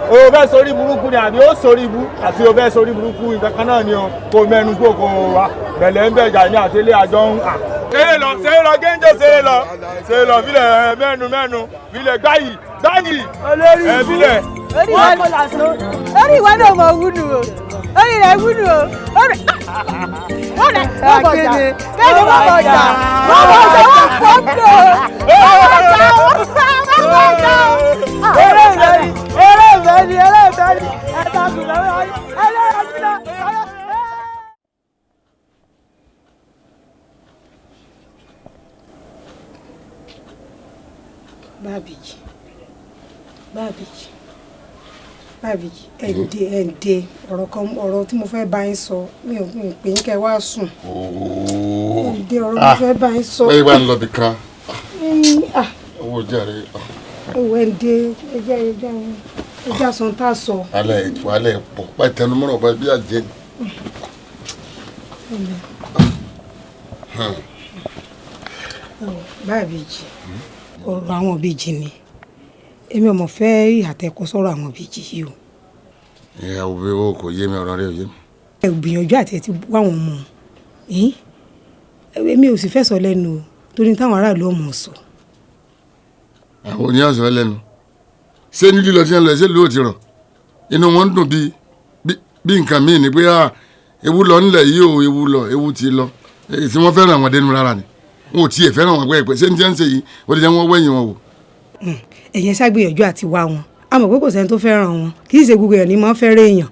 O fẹ́ sórí burúkú ni àbí ó sórí ibú àti o fẹ́ sórí burúkú nǹkan kan náà ni o. Kò mẹ́nu kó kò wá bẹ̀lẹ̀ ń bẹ̀jà ní àtẹ́lé àjọ ń à. Ṣeré lọ, ṣeré lọ, gẹ́ńdò ṣeré lọ, ṣeré lọ, bílẹ̀ mẹ́nu mẹ́nu, bílẹ̀ gbáyì gbáyì.
Olórí
ẹ bílẹ̀.
Orí ìwọ náà mọ̀ wúlù o, orí rẹ̀ wúlù o, orí wọ́n bọ̀ jà, kẹ́hìndé wọ́n bọ̀ jà, wọ́n bọ̀ jà, wọ́n pọ̀ tó, wọ́n bọ̀ jà, wọ́n bọ̀ jà.
Eré ìfẹ́ ni, eré ìfẹ́ ni, eré ìfẹ́ ni, ẹ̀ta kù lọ́wọ́ ẹlẹ́yà sílẹ̀.
Bábíyì, Bábíyì, Bábíyì, ẹ dé, ẹ dé, ọ̀rọ̀ kan, ọ̀rọ̀ tí mo fẹ́ bá yín sọ, mi ò pè yín kẹ́ wá sùn. Ẹ dé, ọ̀rọ̀ mo fẹ́ bá yín sọ.
Bẹ́ẹ̀ bá ń lọ bí kan. Owó jàre.
Ẹ wò, ẹ dé, ẹ jẹ́ ẹ jẹ́ ẹ jẹ́ àsán tá a sọ.
Alẹ́ ètò alẹ́ pọ̀, báyìí tẹnumọ́rọ̀ báyìí bí àjẹ́.
Bábíyì, ọ̀rọ̀ àwọn ìbejì ni. Èmi ò mọ̀ fẹ́ ìhàtẹ̀kọ sọ̀rọ̀ àwọn ìbejì yìí o.
Ìyá òbí wo kò yé mi, ọ̀rọ̀ rẹ ò yé mi.
Ẹ gbìyànjú àti ẹ ti wá wọn mọ̀ ọ́n. Èmi ò sì fẹ́ sọ lẹ́nu o, torí táwọn aráàlú ọmọ sọ.
Àwọn oníyàn sọ lẹ́nu. Ṣé ní lílọ tí wọ́n lọ ṣé lóò ti rọ̀? Inú wọn ń dùn bí nǹkan míì ni pé ewu lọ nílẹ̀ yìí o, ewu lọ, ewu ti lọ. Èyí tí wọ́n fẹ́ràn àwọn dénú rárá ni. Wọn ò tiẹ̀ fẹ́ràn wọn pẹ́ẹ́pẹ́. Ṣé ní tí wọ́n ń ṣe yìí? Ó lè jẹ́ wọ́n wẹ̀yìn wọn wò.
Ẹ̀yin ṣàgbìyànjú àti wá wọn. A mọ̀ pé kò sẹ́ni tó fẹ́ràn wọn, kì í ṣe gbogbo èèyàn ní máa ń fẹ́ràn èèyàn.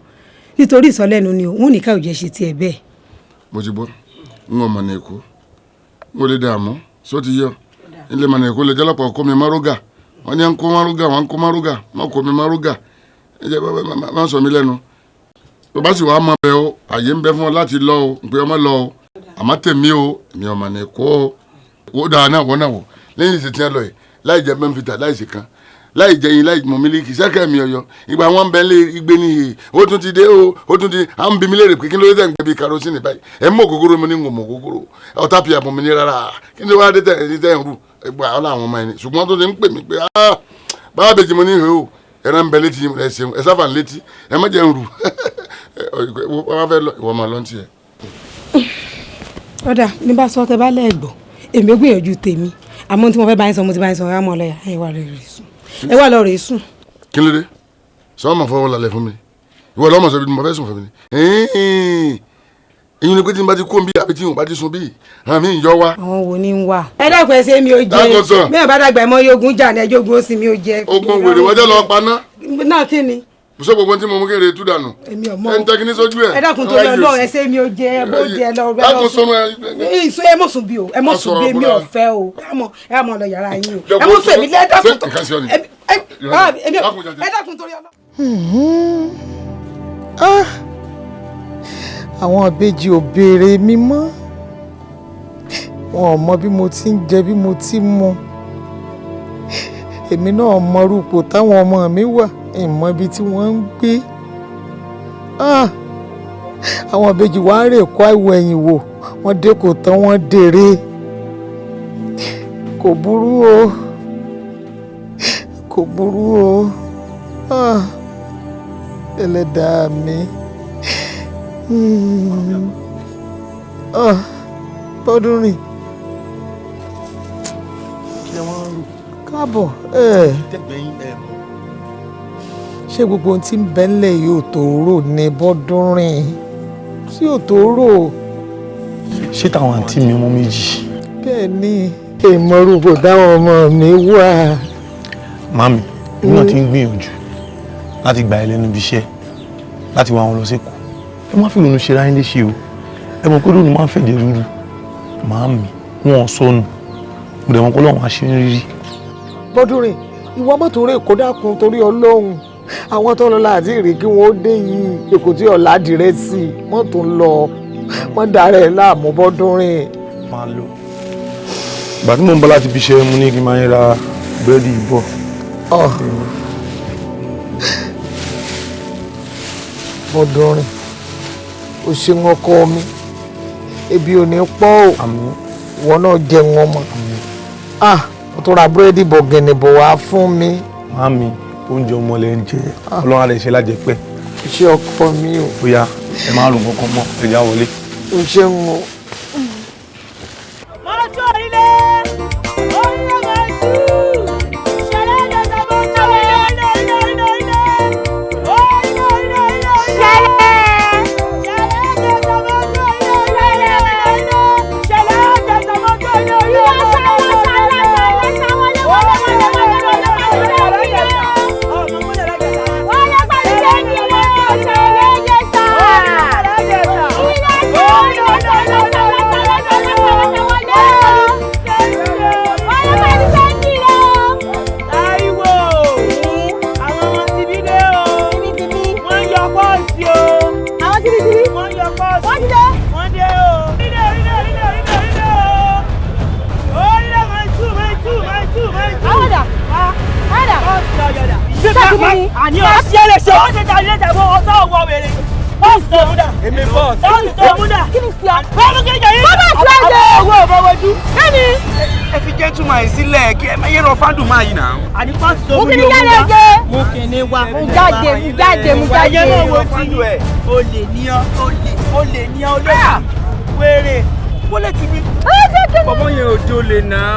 Nítorí ìsọlẹ́nu ni òun ní ká ò jẹ́ ṣe tiẹ̀ bẹ́ẹ̀.
Mo ti gbọ́, n ò mọ̀ ní Èkó, n ò lè dààmú, só ti yọ. Ilé mọ̀ ní Èkó lè jọ́lọ́pọ̀ kó mi márúgà. Wọ́n ní à ń kó márúgà, wọ́n ń kó márúgà, wọ́n kó mi márúgà. Ẹ jẹ́ má sọ mí lẹ́nu. Tó bá sì wá mọ bẹ́ẹ̀ o, àyè ń bẹ fún ọ láti lọ o, pé ọmọ lọ o. Àmọ́ tèmi o, èmi ọmọ ní kó o. Ó dáa náà wọ́n náà wò lẹ́yìn ìsìn tí wọ́n lọ yìí láì jẹ mẹ́fìtà láì ṣe kan láì jẹ yín láì mọ mílíkì sẹ́kẹ̀ mi ọ̀yọ́ ìgbà wọn bẹ lé igbe ní ìhè ó tún ti dé o, ó tún ti à ń bi mí léèrè pé kí ló dé tẹ̀ ń gbé bí karosíìnì báyìí, ẹ̀ mú ògógóró mi ní ń mọ̀ ògógóró ọ̀tá pìyà bọ̀ mi ní rárá, kí ló wá dé tẹ̀ ń rú ẹgbà ọ̀là àwọn ọmọ ẹni, ṣùgbọ́n tó ti ń pè mí pé báwa bèjì mo ní ìhè o, ẹran ń bẹ létí ẹ ṣeun ẹ sáfà ń létí ẹ má jẹ́ ń rú wọ́n fẹ́ lọ ìwọ máa lọ tiẹ̀.
Ọ̀dà mi bá sọ tẹ bá lẹ́ẹ̀gbọ́, èmi gbìyànjú tèmi, àmọ́ tí mo fẹ́ bá yín sọ mo ti bá yín sọ, ẹ mọ̀ lọ́yà ẹ wà lọ rè sùn, ẹ wà lọ rè sùn.
Kí ló dé? Sọ ma fọwọ́ lálẹ́ fún mi, ìwọ lọ́mọ sọ bí mo fẹ́ sùn fún mi ni. Ìyún ni pé tí n bá ti kó bí àbí tí n bá ti sun bí àmì ìyọ wa.
Àwọn wo ni ń wà? Ẹ dákun ẹ ṣe mi ò jẹ, mi ò bá dàgbà ẹ mọ yogun jà ní ẹjọ́ ogun ó sì mi ò jẹ.
Ogun wèrè wọ́n jẹ́ lọ paná.
Náà kí ni?
Bùsọ̀ gbogbo tí mo mú kéré tú dànù.
Èmi ò mọ̀.
Ẹ ń tẹ́kí ní sójú ẹ̀.
Ẹ dákun tó lọ lọ ẹ ṣe mi ò jẹ, ẹ bó jẹ lọ.
Dákun sọnù ẹ.
Ìsún ẹ mọ̀ sùn bí o, ẹ mọ̀ sùn bí èmi ò fẹ́ o. Ẹ mọ̀ lọ yàrá yín o. Ẹ mọ̀ sùn èmi lẹ́ dákun tó. Ẹ dákun torí ọlọ́.
Àwọn ìbejì ò béèrè mi mọ́, wọn ò mọ bí mo ti ń jẹ bí mo ti ń mu, èmi náà mọrú ipò táwọn ọmọ mi wà, ìmọ̀ ibi tí wọ́n ń gbé. Àwọn ìbejì wàá rè kó àìwọ̀ ẹ̀yìn wò, wọ́n dé kò tán wọ́n dèrè. Kò burú o, kò burú o, ẹlẹ́dàá mi. Bọ́dún rìn. Káàbọ̀. Ṣé gbogbo ohun tí ń bẹ ńlẹ̀ yóò tó rò ní Bọ́dún rìn? Ṣé yóò tó rò?
Ṣé táwọn àǹtí mi ọmọ méjì?
Bẹ́ẹ̀ ni, èèmọ̀ rúbò táwọn ọmọ mi wà.
Màmí, èmi náà ti ń gbìyànjú láti gbà ẹ lẹ́nu ibi iṣẹ́ láti wá wọn lọ sí Èkó. Ẹ má fi ìrònú ṣe ra yín léṣe o, ẹ mọ̀ pé lónìí máa ń fẹ̀jẹ̀ rúru. Màámi, wọn ò sọnù, mo dẹ̀ mọ̀ pé Ọlọ́run á ṣe ń rírí.
Bọ́dún rìn, ìwọ mọ́tò rẹ̀ kó dákun torí Ọlọ́run, àwọn tó lọ láti rí kí wọ́n ó dé yìí, Èkó tí ọ̀la dìrẹ́sì mọ́tò ń lọ, wọ́n darẹ̀ láàmú Bọ́dún rìn.
Máa lọ. Ìgbà tí mò ń bọ̀ láti fi ṣe mo ní kí n máa ń ra búrẹ́dì bọ̀.
Bọ́dún rìn, o ṣeun ọkọ mi, ebi ò ní pọ̀ o, ìwọ náà jẹun ọmọ. O tún ra búrẹ́dì bọ̀gìnì bọ̀ wá fún mi.
Màámi, oúnjẹ ọmọ lẹ ń jẹ, Ọlọ́run á lè ṣe lájẹpẹ́.
Iṣẹ́ ọkọ mi o.
Ó yá, ẹ máa rùn kankan mọ́, ẹ já wọlé.
O ṣeun o.
Àní ọ̀ ṣe lè ṣe ó ṣe ta ilé ìjàmbá ọ̀tá ọ̀wọ́ wèrè. Bọ́ọ̀sì tó múdà.
Èmi bọ́ọ̀sì.
Bọ́ọ̀sì tó múdà.
Kí ni sí ọ?
Bọ́ọ̀mù kí ni jẹ́ yín?
Bọ́ọ̀mù sí ọ̀jẹ̀.
Owó ìbọ̀wọ̀jú.
Kí ni?
Ẹ fi gentleman yìí sílẹ̀ kí ẹ má yé rọ fándùn máa yìí nà.
Àní bọ́ọ̀sì tó
Mú
múdà.
kí ni jáde jẹ?
Mú kí ni wá.
Mú jáde, mú jáde, mú jáde.
Ẹyẹ náà wo ti olè ní ọ, olè, olè ní ọ, olè. Wèrè.
Wọlé ti mi.
Ó ṣe kí ni?
Bọ̀bọ̀ yẹn ò jolè náà.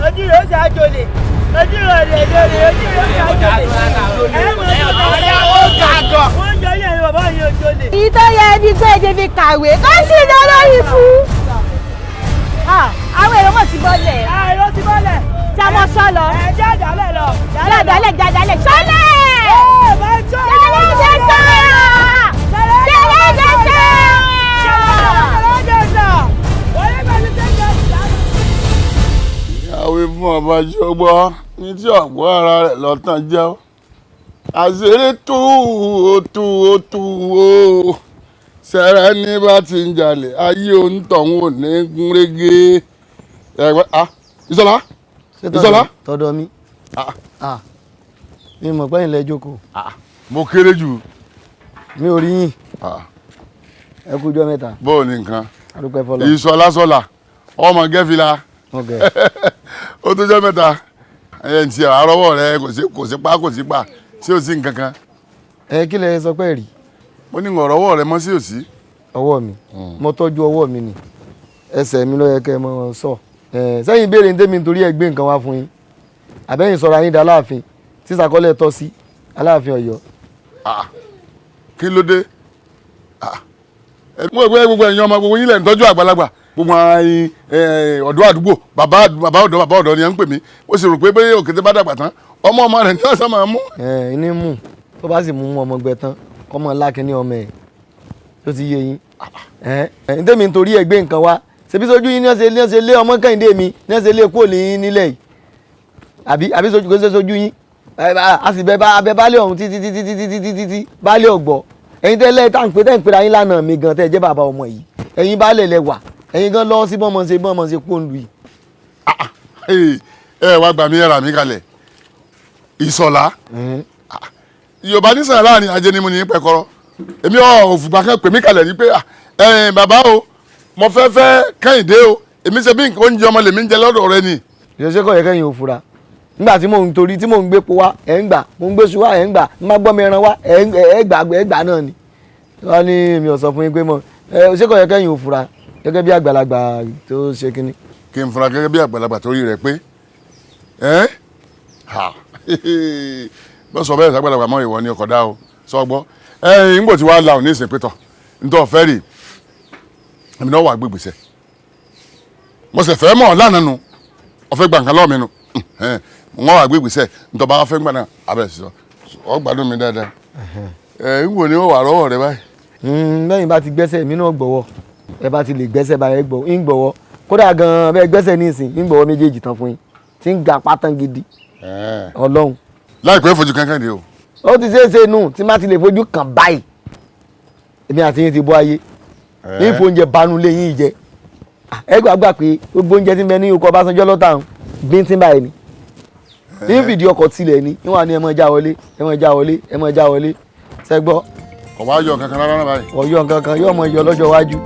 Ojú rẹ̀ ó ṣe àjòlè. Ojú rẹ̀ ò jolè, ojú rẹ̀ ó ṣe àjòlè. Ẹ mọ̀ ọ́ wọ́n jọ yẹn bàbá yẹn ò jolè.
Ìtọ́ yẹ ẹbí gbé ẹjẹ fi kàwé, kó sì lọ lórí fún. Àwọn èrò mọ̀ sí bọ́lẹ̀.
Èrò ti bọ́lẹ̀.
Tí a mọ sọ lọ.
Ẹ jẹ́ àdálẹ̀ lọ.
Jádàlẹ̀ jádàlẹ̀ sọ́lẹ̀.
Ẹ bá jọ.
Ṣẹlẹ̀ jẹ́sà. Ṣẹlẹ̀ jẹ́sà.
Ṣẹlẹ̀ jẹ́sà. Wọlé pẹ̀lú jẹ́sà.
Ìyàwó fún ọba jọgbọ́ ní tí ọ̀gbọ́n ara rẹ̀ lọ́tàn jẹ́ ọ́. Àṣírí tú ó tú ó tú ó.
Sẹ́rẹ́ ní bá ti ń jalè ayé òǹtọ̀hún ò ní gún régé. Ẹ̀wẹ́ ah, Ìṣọ̀lá, Ìṣọ̀lá.
Tọ̀dọ̀ mi. Mi mọ̀ pé ìlẹ̀ jókòó.
Mo kéré jù.
Mi ò rí yín. Ẹ kú ọjọ́ mẹ́ta.
Bó o ní nǹkan?
A dúpẹ́ fọlọ́.
Ìṣọ̀lá sọ̀là ọmọ gẹ́fìlà. Ó tó jẹ́ mẹ́ta. Ẹ̀ ń ti àrọ́wọ́ rẹ kò sí pa kò sí pa sí ò sí nǹkan kan.
Ẹ kí lẹ sọ pé rí.
Mo ní ọ̀rọ̀wọ́ rẹ mọ́ sí òsì.
Ọwọ́ mi, mo tọ́jú ọwọ́ mi ni, ẹsẹ̀ mi ló yẹ kẹ́ ẹ mọ́ sọ. Sẹ́yìn béèrè ní tèmi nítorí ẹ gbé nǹkan wá fún yín, àbẹ́yìn sọ̀rọ̀ ayín da aláàfin tí sàkọ́lẹ̀ tọ́ sí aláàfin Ọ̀yọ́.
Kí ló dé? Mo gbé gbogbo ẹ̀yin ọmọ gbogbo yín lẹ̀ ń tọ́jú àgbàlagbà, gbogbo ọ̀dọ́ àdúgbò, bàbá ọ̀dọ́ bàbá ọ̀dọ́ ni ẹ ń pè mí. Ó sì rò pé bẹ́ẹ̀ òkété bá dàgbà tán ọmọ ọmọ rẹ̀ ní ọ̀sán máa mú.
Ẹ ní mú tó bá sì mú ọmọ gbẹ tán kọ́mọ lákínní ọmọ ẹ̀ tó ti yé yín. Ẹ ẹ tèmi nítorí ẹ gbé nǹkan wá, ṣebí sójú yín ní ọ̀sẹ̀ lé ọmọ Kẹ́hìndé mi ní ọ̀sẹ̀ lé kúrò ní nílẹ̀ yìí, àbí àbí sójú kò ṣe sójú yín. A sì bẹ abẹ baálé ọ̀hún títí títí títí títí títí baálé ọ̀gbọ́. Ẹ̀yin tẹ́lẹ̀ tá ń pè tẹ́ ń pera yín lánàá mi gan tẹ́ jẹ́ bàbá ọmọ yìí, ẹ̀yin baálé lẹ wà, ẹ̀yin gan lọ́wọ́ sí bọ́mọ ṣe bọ́mọ ṣe kó ń lu yìí.
Ẹ wá gbà mí ẹ rà mí kalẹ̀ Ìṣọ̀lá. Yorùbá ní sàn láàrin ajé ni mo ní pẹ̀kọ́rọ́. Èmi ò fùgbà kan pè mí kalẹ̀ ní pé bàbá o mo fẹ́ fẹ́ Kẹ́hìndé o, èmi ṣe bí nǹkan oúnjẹ ọmọ lèmi ń jẹ lọ́dọ̀ rẹ ni.
Ìṣe kọ̀ yẹ kẹ́yìn ò fura nígbà tí mò ń torí tí mò ń gbé po wá ẹ̀ ń gbà, mò ń gbé su wá ẹ̀ ń gbà, ń má gbọ́ mi ẹran wá ẹ̀ ń gbà ẹ̀ gbà náà ni. Wọ́n ní èmi ò sọ fún yín pé mọ̀ ẹ ṣé kọ̀ yẹ kẹ́yìn ò fura gẹ́gẹ́ bí àgbàlagbà tó ṣe kínní.
Kí n fura gẹ́gẹ́ bí àgbàlagbà tó rí rẹ̀ pé ẹ́ ha bọ́ sọ bẹ́ẹ̀ sàgbàlagbà mọ́ ìwọ ni ọkọ̀ dá o sọ gbọ́ ẹ ń gbò tí wàá la òní ìsìn pétọ̀ ntọ́ fẹ́ rì èmi náà wà gbégbèsè mo sì fẹ́ mọ̀ lánàá nu ọ̀fẹ́ gbà nǹkan lọ́ọ̀ mi nu wọ́n wà gbégbèsè ntọ́ bá fẹ́ gbà náà abẹ́ sọ ọ gbádùn mi dáadáa ẹ ń wò ní wọ́n wà rọ́wọ́ rẹ báyìí.
Lẹ́yìn bá ti gbẹ́sẹ̀ èmi náà gbọ́wọ́, ẹ bá ti lè gbẹ́sẹ̀ báyẹn gbọ́ ń gbọ́wọ́, kódà gan-an bẹ́ẹ̀ gbẹ́sẹ̀ ní ìsìn ń gbọ́wọ́ méjèèjì tán fún yín tí ń ga pátán gidi. Ọlọ́run.
Láìpẹ́ fojú kankan di o.
Ó ti ṣeé ṣe nù tí má ti lè fojú kàn báyìí èmi àti yín ti bọ́ ayé ní ìfowóúnjẹ banu lé yín jẹ. Ẹ gbàgbà pé gbogbo oúnjẹ tí ń bẹ ní oko Ọbásanjọ́ lọ́tà ń bíntín báyìí ni ní fìdí ọkọ̀ tilẹ̀ ni níwọ̀n ni ẹ mọ̀ já wọlé ẹ mọ̀ já wọlé ẹ mọ̀ já wọlé ṣẹ́gbọ́.
Kò wá yọ kankan rárá báyìí.
Kò yọ kankan yóò mọ yọ lọ́jọ́ iwájú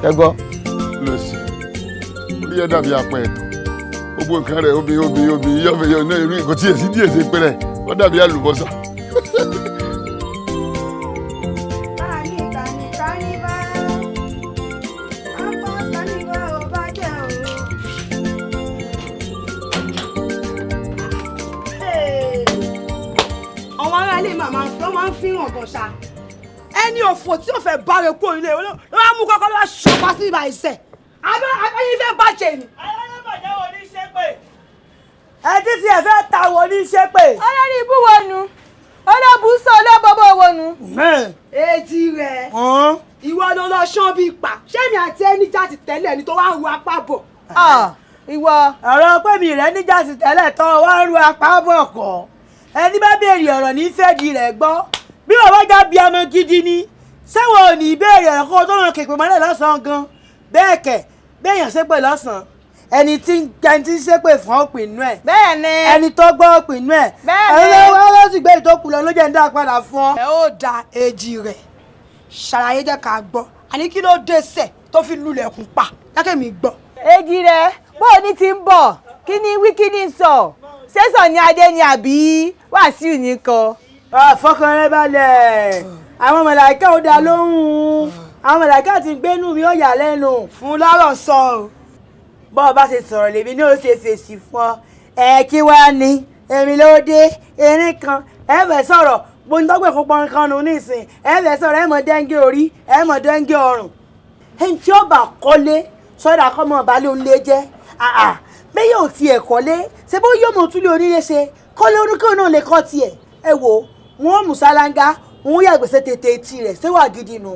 ṣẹ́gbọ́.
Lọ́sì orí ẹ̀ dàbí apẹ̀ ẹ̀tọ́ gbogbo nǹkan rẹ̀ obì obì obì yọ̀fẹ̀ yọ̀ náà irú ìkó tí èsì díẹ̀ ṣe pẹ́rẹ́ ó dàbí àlùbọ́sà.
Àwọn ará ilé màmá ń fi hàn gan ṣá. Ẹni òfò tí ò fẹ́ báre kúrò nílé ló wá mú kọ́kọ́ ló wá ṣọpa sí ibà ìṣẹ̀. Abẹ́yìn fẹ́ bàjẹ́ ni. Ẹ títí ẹ fẹ́ ta wọ ní ṣépè.
Olórí ibú wo nu? Olóbùsọ olóbọbọ wo nu?
Èjì rẹ̀ ìwọ ló lọ ṣán bíi pa. Ṣé mi àti ẹni jáde tẹ́lẹ̀ ni tó wá ń ru apá bọ̀?
Ìwọ.
Ọ̀rọ̀ pé mi rẹ̀ níjà sí tẹ́lẹ̀ tó wá ń ru apá bọ̀ kọ́. Ẹni bá béèrè ọ̀rọ̀ ní fẹ́ẹ̀dì rẹ̀ gbọ́. Bí bàbá já bí ọmọ gidi ni, ṣé wọn ò ní béèrè ọ̀rọ̀ kó tó ràn kèpè mọ́lẹ̀ lọ́sàn-án gan? Bẹ́ẹ̀ kẹ̀, béèyàn ṣépè lọ́sàn-án. Ẹni tí ń ṣépè fún òpin inú ẹ̀.
Bẹ́ẹ̀ni.
Ẹni tó gbọ́ òpin inú ẹ̀.
Bẹ́ẹ̀ni.
Ẹni ló sì gbé ìtókù lọ ló jẹ́ ń dá padà fún ọ. Ẹ ó da èjì rẹ̀ ṣàlàyé jẹ́ ká gbọ́. Àní kí ló dé sẹ̀ tó fi lulẹ̀kùn pa lákèmí gbọ́.
Èjì rẹ̀ bó o ní ti ń bọ̀ kí ni wí kí ni sọ ṣẹ́sàn ni adé ni àbí Wàsíù ní kọ.
Fọkàn rẹ balẹ̀, àwọn màláíkà ò dá lóhùn, àwọn màláíkà ti gbénú mi ó yà lẹ́nu. Fún lọ́rọ̀ sọ o, bọ́ ọ bá ṣe sọ̀rọ̀ lèmi ní ó ṣe fèsì fún ọ. Ẹ kí wàá ní èmi ló dé erin kan ẹ fẹ́ sọ̀rọ̀ gbóńdọ́gbẹ̀ fún pọ́nkan nù nísìn ẹ fẹ́ sọ̀rọ̀ ẹ mọ̀ dẹ́ngẹ́ orí ẹ mọ̀ dẹ́ngẹ́ ọrùn. Ẹni tí ó bá kọ́lé sọ́dà kọ́ mọ̀ balẹ̀ òun lé jẹ́ bẹ́ẹ̀ yóò tiẹ̀ kọ́lé ṣé bó yóò mọ̀ túlẹ̀ onílé ṣe kọ́lé oníkó náà lè kọ́ tiẹ̀. Ẹ wò wọ́n mú sálángá òun yàgbẹ́sẹ̀ tètè tirẹ̀ ṣé wà gidi nù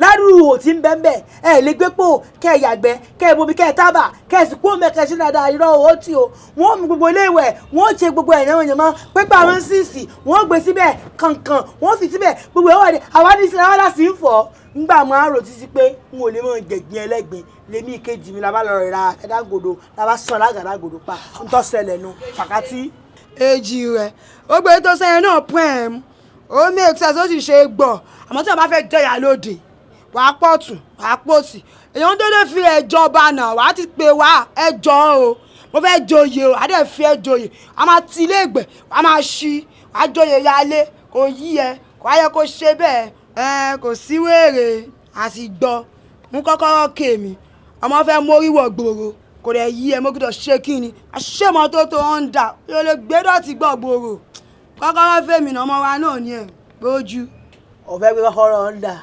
Ládùúgbò ò tí ń bẹ́ ń bẹ́ ẹ lè gbé pò kẹ́ ẹ yàgbẹ́ kẹ́ ẹ bomi kẹ́ ẹ tábà kẹ́ ẹ sì kú omi kẹ́ ẹ ṣe dáadáa. Irọ́ ò tí o. Wọ́n mú gbogbo ilé ìwẹ̀, wọ́n ṣe gbogbo ẹ̀ yánmọ́yánmọ́ pépà wọn síìsì, wọ́n gbé síbẹ̀ kànkàn, wọ́n fi síbẹ̀ gbogbo ẹ̀ wà ní àwa ní sinmi àwa sì ń fọ́. Ngbà máa rò títí pé n ò lè mọ jẹ̀gbin ẹlẹ́gbin lèmi ìkejì mi la bá lọ ra àgádágodo, la bá sàn lágàdágodo pa ń tọ́ ṣẹlẹ̀ nu fàkátì.
Èjì rẹ̀ ó gbé tó sẹ́yìn náà pẹ́ẹ́m ó make sense, ó sì ṣe é gbọ́. Àmọ́ tí wọ́n bá fẹ́ jẹyà lóde, wàá pọ̀tù wàá pòsì, èèyàn dédé fi ẹjọ́ bá nà wàá ti pè wá ẹjọ́ o, mo fẹ́ joyè o, àdé fi ẹ joyè, a máa ti ilé ìgbẹ́, wàá máa ṣí, wàá joyè yálé, kò yí ẹ, kò á yẹ kó ṣe bẹ́ẹ̀. Ẹ kò sí wéèrè àti gbọ́ mú kọ́kọ́rọ́ kèmí, ọmọ fẹ́ móríwọ̀ gbòòrò, kò dẹ̀ yí ẹ, mo gbọ́dọ̀ ṣe kí ni àṣemọ́tótó ọ̀ǹdà yóò lè gbé dọ̀tí gbọ̀ gbòòrò. Kọ́kọ́rọ́ fèmí náà, ọmọ wa náà ni ẹ̀ gbójú.
Ọ̀fẹ́ gbé kọ́kọ́rọ́ ọ̀ǹdà.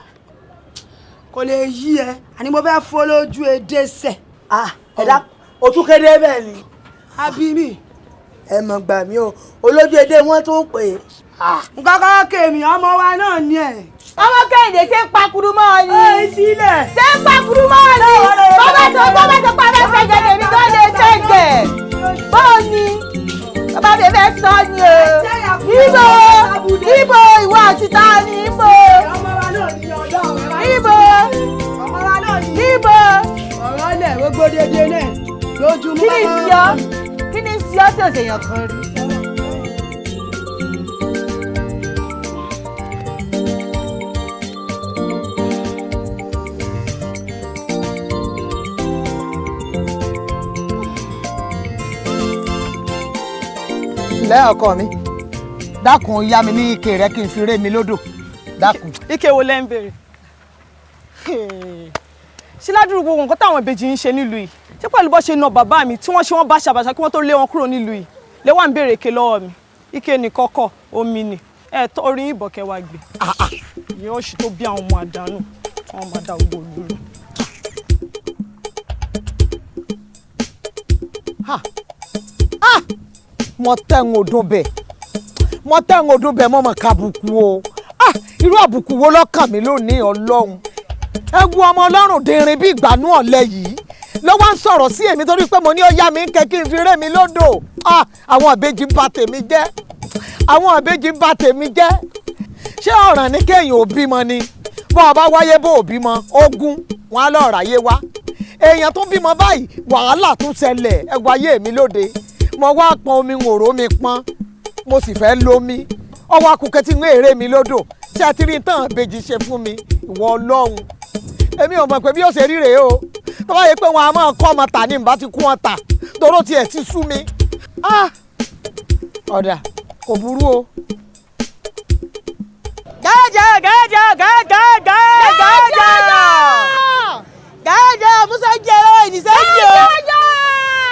Kò lè yí ẹ, àní mo fẹ́ fọ́ lójú èdè sẹ̀.
Ẹ̀dá òtún kéde bẹ́ẹ̀ ni.
Àbí mi.
Ẹ mọ̀ gbà mí o, olójú èdè wọn tún pè é.
Kọ́kọ́rọ́ kèmí, ọmọ wa náà ni ẹ̀.
Ọmọ Kẹ́hìndé ṣe ń pakuru mọ́ ọ ni.
Ẹ sílẹ̀.
Ṣé ń pakuru mọ́ ọ ni. Bọ́bá sọ bọ́bá sọ pé abẹ́ ṣẹ̀jẹ̀ lèmi tó lè ṣẹ̀jẹ̀. Bóò ni bàbá mi fẹ́ sọ ni o. Ibo ibo ìwọ àti ta ni ibo. Ibo ibo.
Ọ̀rọ̀ lẹ̀ gbogbo dédé náà lójúmọ́.
Kí ni sí ọ? Kí ni sí ọ tí ò ṣèyàn kan rí?
Lẹ́ ọkọ mi, dákun yá mi ní ike rẹ kí n fi ré mi lódò, dákun.
Ike wo lẹ́ ń béèrè? Ṣé ládùúgbò gbogbo nǹkan táwọn ìbejì ń ṣe nílùú yìí, ṣé pẹ̀lú bó ṣe na bàbá mi tí wọ́n ṣe wọ́n bá ṣàbàṣà kí wọ́n tó lé wọn kúrò nílùú yìí lè wà ń béèrè ike lọ́wọ́ mi? Ike ní kọ́kọ́ omi ni ẹ tó orí ìbọ̀kẹ́ wa gbé ìyẹn oṣù tó bí àwọn ọmọ àdánù tí wọ́n máa dá gbogbo ìlú rú.
Mo tẹ́ ń odún bẹ̀, mo tẹ́ ń odún bẹ̀, mo mọ̀ kábùkù o. Irú àbùkù wo lọ́kàn mi lónìí ọlọ́run? Ẹ wo ọmọ ọlọ́run dìrín bí ìgbànú ọ̀lẹ yìí ló wá ń sọ̀rọ̀ sí èmi torí pé mo ní ó yá mi ń kẹ́ kí n fi ré mi lódò. Àwọn ìbejì ń bà tèmi jẹ́, àwọn ìbejì ń bà tèmi jẹ́. Ṣé ọ̀ràn ní kéèyàn ò bímọ ni? Bọ́ ọ bá wáyé bó ò bímọ, ogún wọn á lọ́ọ́ ráyé wá. Èèyàn tó bímọ báyìí wàhálà tún ṣẹlẹ̀. Ẹ wo ayé mi lóde, mo wá pọn omi ń òró mi pọn, mo sì fẹ́ lómi, ọwọ́ akùnkẹ́ tí ń èrè mi lódò. Ṣé ẹ ti rí tán ìbejì ṣe fún mi? Ìwọ ọlọ́run, èmi ò mọ̀ pé bí ó ṣe rí rèé o. Tó bá yẹ pé wọn a máa kọ́ ọmọ tà ní ìbá ti kú wọn tà, toró tiẹ̀ ti sú mi. Ọ̀dà kò burú o.
Gẹ́gẹ́ gẹ́gẹ́ gẹ́gẹ́ gẹ́gẹ́ gẹ́gẹ́ Musa jẹ́ lọ́wọ́ ìníṣẹ́ jẹ́ o.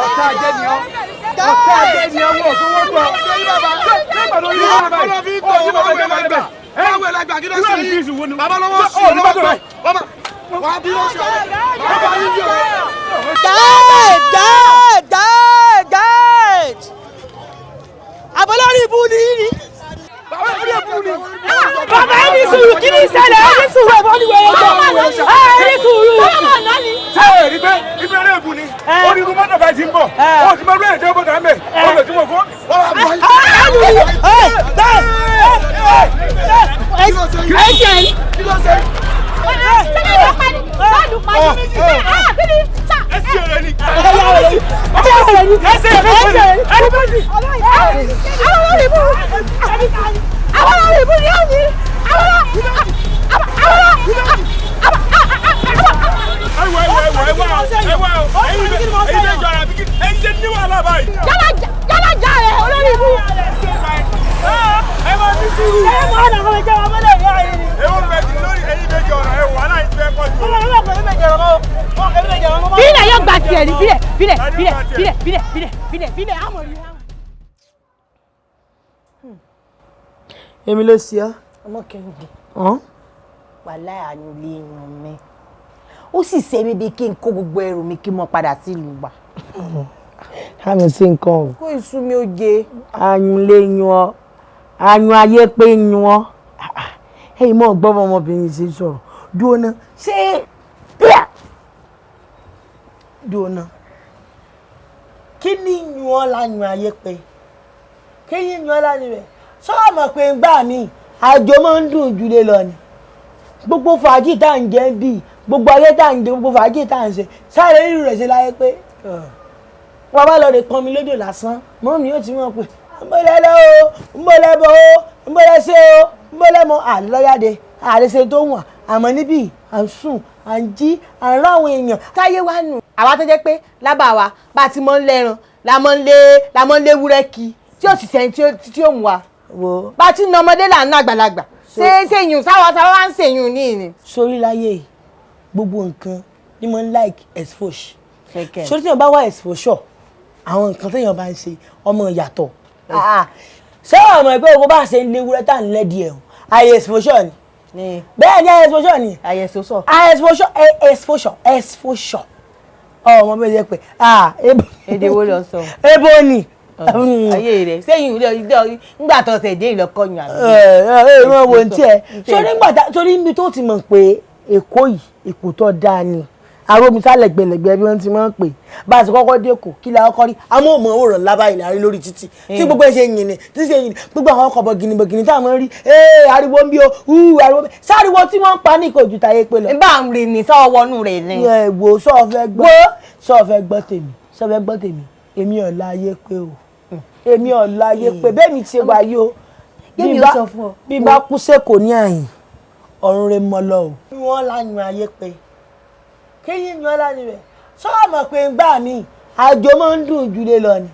Ọ̀tá ajé ni ọ́, ọ̀tá ajé ni ọ́, wọ́n tó wọ́n gbọ́. Nígbà tó yí bàbá yìí, ó yí bàbá yìí bàbá yìí. Báwo la gbà kí ló ṣe yìí? Bàbá lọ́wọ́ sí ọ lọ́wọ́ gbọ́. Wà á bí ló ṣe ọ́. Bàbá yìí yọ̀.
Gẹ́ẹ̀ gẹ́ẹ̀ gẹ́ẹ̀. Àbọ̀lórí ibú ni yìí ni. Bàbá ẹ ní sùúrù, kí ni ìṣẹ̀lẹ̀? Ẹ ní sùúrù, ẹ̀fọ́ ni wẹ̀rẹ̀ jọ. Ẹ ní sùúrù.
Ṣé ẹ rí pé ibi eré ìbú ni? Ó ní irú mọ́tò báyìí ti ń bọ̀. Ó ti mọ irú èdè bọ̀dà mẹ́. Ó lè túmọ̀ fún.
Yálà já rẹ̀ olórí ibú.
Ẹ máa ní sùúrù.
Ẹ máa nà àwọn ìjọba mọ́lẹ̀ ní ayé ni.
Ẹ wọ́n bẹ̀ tí lórí ẹyin méjì ọ̀rọ̀ ẹ wàhálà yìí fẹ́ pọ̀ jù.
Bílẹ̀ yóò gba tiẹ̀ ní bílẹ̀ bílẹ̀ bílẹ̀ bílẹ̀ bílẹ̀ bílẹ̀ bílẹ̀ bílẹ̀ àmọ̀ rí.
Èmi ló ṣe ọ́.
Ọmọ Kẹ́hìndé,
Wàláì àánú lè yàn mí. Ó sì ṣe mí bíi kí n kó gbogbo ẹrù mi kí n mọ padà sílùú wa.
Àmì sí nǹkan o.
Kó ìsú mi ó jẹ.
Ayùn lè yun ọ, ayùn ayé pé yun ọ. Ẹ̀yin mọ̀ gbọ́ ọmọbìnrin ṣe ń sọ̀rọ̀. Dúró ná. Ṣé dúró ná. Kí ni yun ọ láyùn ayé pé? Kí ni yun ọ láyùn rẹ̀? Sọ́ọ̀ mọ̀ pé ń gbà mí, àjò máa ń dùn jù lé lọ ni. Gbogbo fàájì tá à ń jẹ ń bì, gbogbo ayé tá à ń jẹ, gbogbo fàájì tá à ń ṣe, sáré rírù rẹ̀ ṣe láyé pé. Wọ́n bá lọ rè pọnmi lódò lásán, mọ́ mi yóò ti mọ̀ pé ń bọ́lẹ̀ lọ o, ń bọ́lẹ̀ bọ̀ o, ń bọ́lẹ̀ ṣe o, ń bọ́lẹ̀ mọ àlọ́yàdé, àlẹ́sẹ̀ tó wọ̀n, àmọ́ níbí à ń sùn, à ń jí, à ń ráwọn èèyàn.
Táyé wá nù. Àwa tó jẹ́ pé lábà wa bá a ti mọ́ ń lẹ́ran, la mọ́ ń lé la mọ́ ń lé wúrẹ́ kí tí ò sì sẹ́ni tí ó mú wa. Bá a ti na ọmọdé là ń ná àgbàlagbà. Ṣé ṣèyún sáwọ́ sáwọ́ wá ń ṣèyún ní ìní.
Sórí láyé yìí, gbogbo nǹkan ni mo ń like exposure. Sórí tí wọ́n bá wá exposure, àwọn nǹkan téèyàn bá ń ṣe ọmọ ìyàtọ̀. Ṣé ọmọ ẹgbẹ́ ogun bá ṣe ń léwúrẹ́ tá à ń lẹ́dí ẹ̀ o? Àyè exposure ni. Bẹ́ẹ̀ ni àyè exposure ni.
Àyè exposure.
Àyè exposure exposure exposure. Ọmọ bẹ́ẹ̀ jẹ́ pé
èdè wo lọ sọ?
Ebo ni.
Ayé rẹ̀ sẹ́yìn ilé ńgbà tó ṣẹ̀ dé ìlọ́kọ̀yìn àbí.
Ẹ ẹ wo ní tiẹ̀. Sórí níbi tó ti mọ̀ pé Èkó yìí Èkó tó dáa ni. Arómisá lẹ̀gbẹ̀lẹ̀gbẹ̀ bí wọ́n ti máa ń pè bá a ti kọ́kọ́ dé Èkó kí la kọ́kọ́ rí amóhùnmáwòrán lábá ìlà rí lórí títì tí gbogbo ẹ̀ ṣe yìn ní tí ṣe yìn ní gbogbo àwọn ọkọ̀ bọ̀gìnì bọ̀gìnì tá a máa ń rí ee ariwo ń bí o hú ariwo ń bí sáriwo tí wọ́n ń pa ní kò ju tayé pé lọ.
N bá ń rìn ní sọ́wọ́ wọnú rẹ̀ ni.
Ẹ wo sọ fẹ́ gbọ́ sọ fẹ́ gbọ́ tèmi sọ fẹ́ gbọ́ tèmi èmi ò láyé pé o èmi ò láyé pé bẹ́ẹ̀ mi ti wà yìí o bí bá kú sẹ́kọ̀ọ́ ní àyìn ọ̀run rẹ̀ mọ́ lọ o. Wọ́n láyùn ayé pé kéyìn ní ọlá ni rẹ sọ́ọ̀mọ̀ pé ń gbà mí àjò máa ń dùn jù lé lọ ni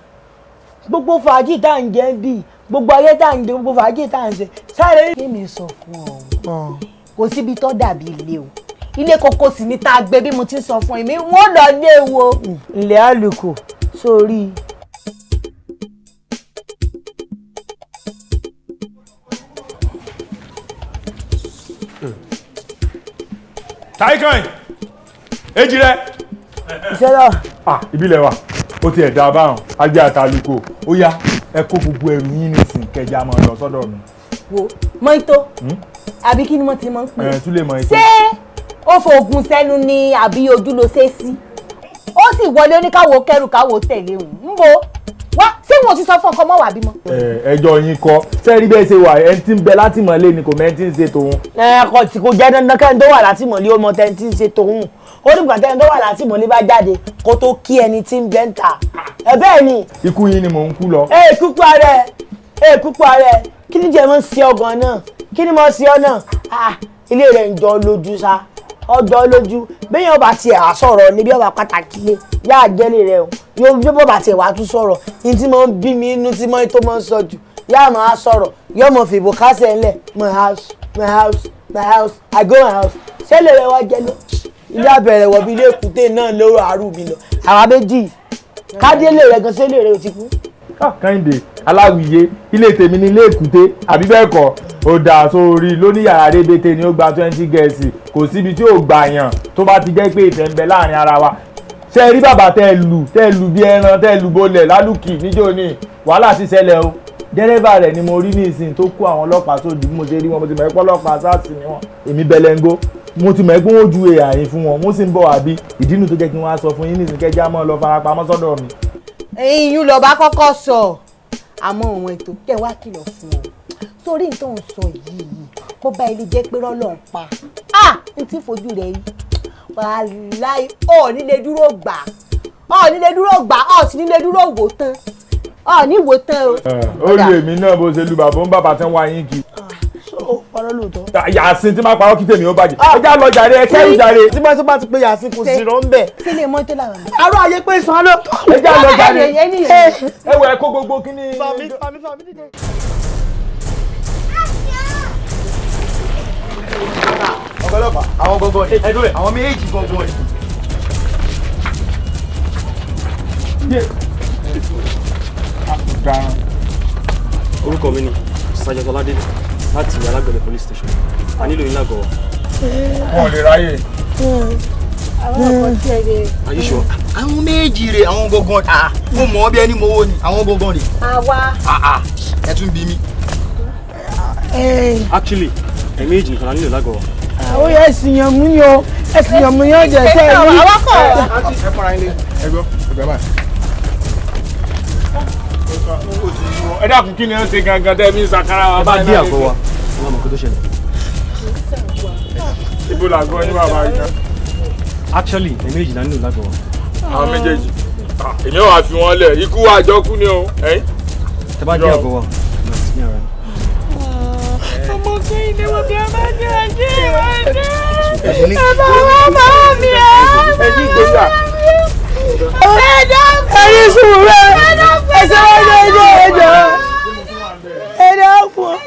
gbogbo fàájì tá à ń jẹ ń bì gbogbo ayé tá à ń jẹ gbogbo fàájì tá à ń ṣe sáré.
Kémi sọ fún ọ kò síbi tó dàbí ilé o ilé koko sì ni tá a gbé bí mo ti ń sọ fún èmi wọ́n lọ lé wo.
Ilé àlùkò sórí.
Táíkàn èjì rẹ.
Iṣẹ́ náà.
Ah, ìbílẹ̀ wa ó ti ẹ̀dá báwọn ajé àtàlùkò ó yá ẹ kó gbogbo ẹrù yín nísìn kẹjá máa lọ sọ́dọ̀ mi.
Wo mọ́tò àbí kí ni mo ti mọ̀ ń pè
é. Tún lè mọ ètò.
Ṣé ó fòògùn sẹ́nu ni àbí ojú ló ṣe sí? Ó sì wọlé oníkàwọ́ kẹrù káwọ́ tẹ̀lé òun ń bo wá ṣé wọn ò ti sọ fún ọkọ mọ́ wà bímọ.
Ẹjọ́ yín kọ́ sẹ́ẹ̀rí bẹ́ẹ̀ ṣe wà ẹni tí ń bẹ látìmọ́lé ni kò mẹ́ni tí ń ṣe tòun.
Ẹ kò tí kò jẹ́ dandan kẹ́ni tó wà látìmọ́lé ó mọ tẹ́ni tí ń ṣe tòun ó nígbà tẹ́ni tó wà látìmọ́lé bá jáde kó tó kí ẹni tí ń bẹ ń ta ẹ bẹ́ẹ̀ ni.
Ikú yín ni mò ń kú lọ.
Ẹ kúkú ara ẹ kúkú ara ẹ kí ni jẹ́ mọ́ sí ọgàn náà kí ni mọ́ sí ọ náà ilé rẹ̀ ń jọ lójú sa ọjọ́ lójú bẹ́yìn ọba tiẹ̀ á sọ̀rọ̀ níbi ọba pàtàkì lé yáà jẹ́lé rẹ o yóò bí bọ́ba tiẹ̀ wá tún sọ̀rọ̀ ní tí mo ń bí mi inú tí mo tó máa ń sọ jù yáà máa sọ̀rọ̀ yóò mọ̀ fìbò kásẹ̀ ńlẹ̀ my house my house my house I go my house ṣẹlẹ̀ rẹ wá jẹ́ lọ ilé àbẹ̀rẹ̀ wọ̀ bí ilé èkúté náà lóró àárù mi lọ àwa méjì kádélé rẹ gan ṣẹlẹ̀ rẹ ò ti kú.
Kẹ́hìndé aláwìyé ilé tèmi ní ilé èkúté àbí bẹ́ẹ̀ kọ́ ó dáa sórí lóní yàrá rébété ni ó gba 20 gẹ̀ẹ́sì kò síbi tí ò gbà yàn tó bá ti jẹ́ pé ìfẹ́ ń bẹ láàrin ara wa ṣe rí bàbá tẹ́ ẹ lù bí ẹran tẹ́ ẹ lù bolẹ̀ lálùkì níjó ni wàhálà sì ṣẹlẹ̀ o dẹ́rẹ́bà rẹ̀ ni mo rí ní ìsìn tó kó àwọn ọlọ́pàá sódì bí mo ṣe rí wọn mo ti mọ̀ ẹ́ pé ọlọ́pàá SARS ni wọn èmi bẹlẹ́ngó mo ti mọ̀ ẹ́ pé wọ́n ju èèyàn yín fún wọn wọ́n sì ń bọ̀ wá bí ìdínú tó jẹ́ kí wọ́n á sọ fún yín nísìnyí kẹjá mọ́ lọ farapamọ́ sọ́dọ̀ mi.
Ìyún lọba kọ́kọ́ sọ àmọ́ òun ètò kẹ wá kìlọ̀ fún ọ sórí nǹkan ń sọ yìí kó bá ilé jẹ́ pé rọ́lọ́ ń pa á n tí fojú rẹ̀ yìí wàláì ọ̀ nílé dúró gbà ọ̀ nílé dúró gbà ọ̀ sì nílé dúró wò tán ọ̀ ní wò tán o.
Ó lu èmi náà bó ṣe lu bàbá ń bàbá tí ń wá yín kí.
Ó parọ́ lóòótọ́.
Yàsín tí máa parọ́ kí tèmi ó bàjẹ́. Ẹ já lọ jàre ẹ kẹ́rù jàre.
Tí bá tó bá ti pé Yàsín kò sí rọ́ ń bẹ̀.
Sílé mọ́tò làwọn.
Aró ayé pé sàn án lóòótọ́.
Ẹ já lọ jàre. Ẹ wọ ẹ kó gbogbo kíní.
Fàmí fàmí fàmí dìde.
Ọ̀gọ́lọ́pàá àwọn gbogbo ni àwọn méjì gbogbo ni.
Orúkọ mi ni Sergeant Ọládélé láti Alágbẹ̀dẹ police station. A nílò yín lágọ̀ọ́ wa.
Wọn ò lè ráyè.
Àwọn ọkọ̀ tí ẹ lè.
Are you sure? Àwọn méjì rè, àwọn gangan, ah, mo mọ̀ ọ́ bí ẹni mo wó ni, àwọn gangan rè.
Àwa.
Ah ah, ẹ tún bí mi.
Actually, ẹ̀mí èjì nìkan la nílò lágọ̀ọ́ wa.
Ó yẹ ẹ̀sìn yàn mú ni o, ẹ̀sìn yàn mú yàn jẹ́ sẹ́yìn.
Ẹ fọ́ra yín lé, ẹ gbọ́, ẹ gbà báyìí. Ẹ dákun, kí ni ó ń ṣe gangan tẹ́ fi ń sakara wa?
Ẹ bá dé àgọ́ wa, wọn mọ̀ kó tó ṣẹlẹ̀.
Ibo làgọ́ yín bàbá yìí náà?
Actually, ẹ̀mí èjì la nílò lágọ̀ọ́ wa.
Àwọn méjèèjì, èmi ò wá fi wọn lẹ̀, ikú wa àjọkú ni o.
Tẹ bá dé àgọ́ wa, ní ara yín.
Ọmọ kẹ́hìndé wo bí a bá jẹ́ ajé ìwádìí. Ẹ bá wá bá mi ẹ́.
Ẹ jí ìgbésà.
Ẹni sùúrù ẹsẹ̀ wọ́n jẹ́ ẹjọ́ ẹjọ́ ẹ dákun.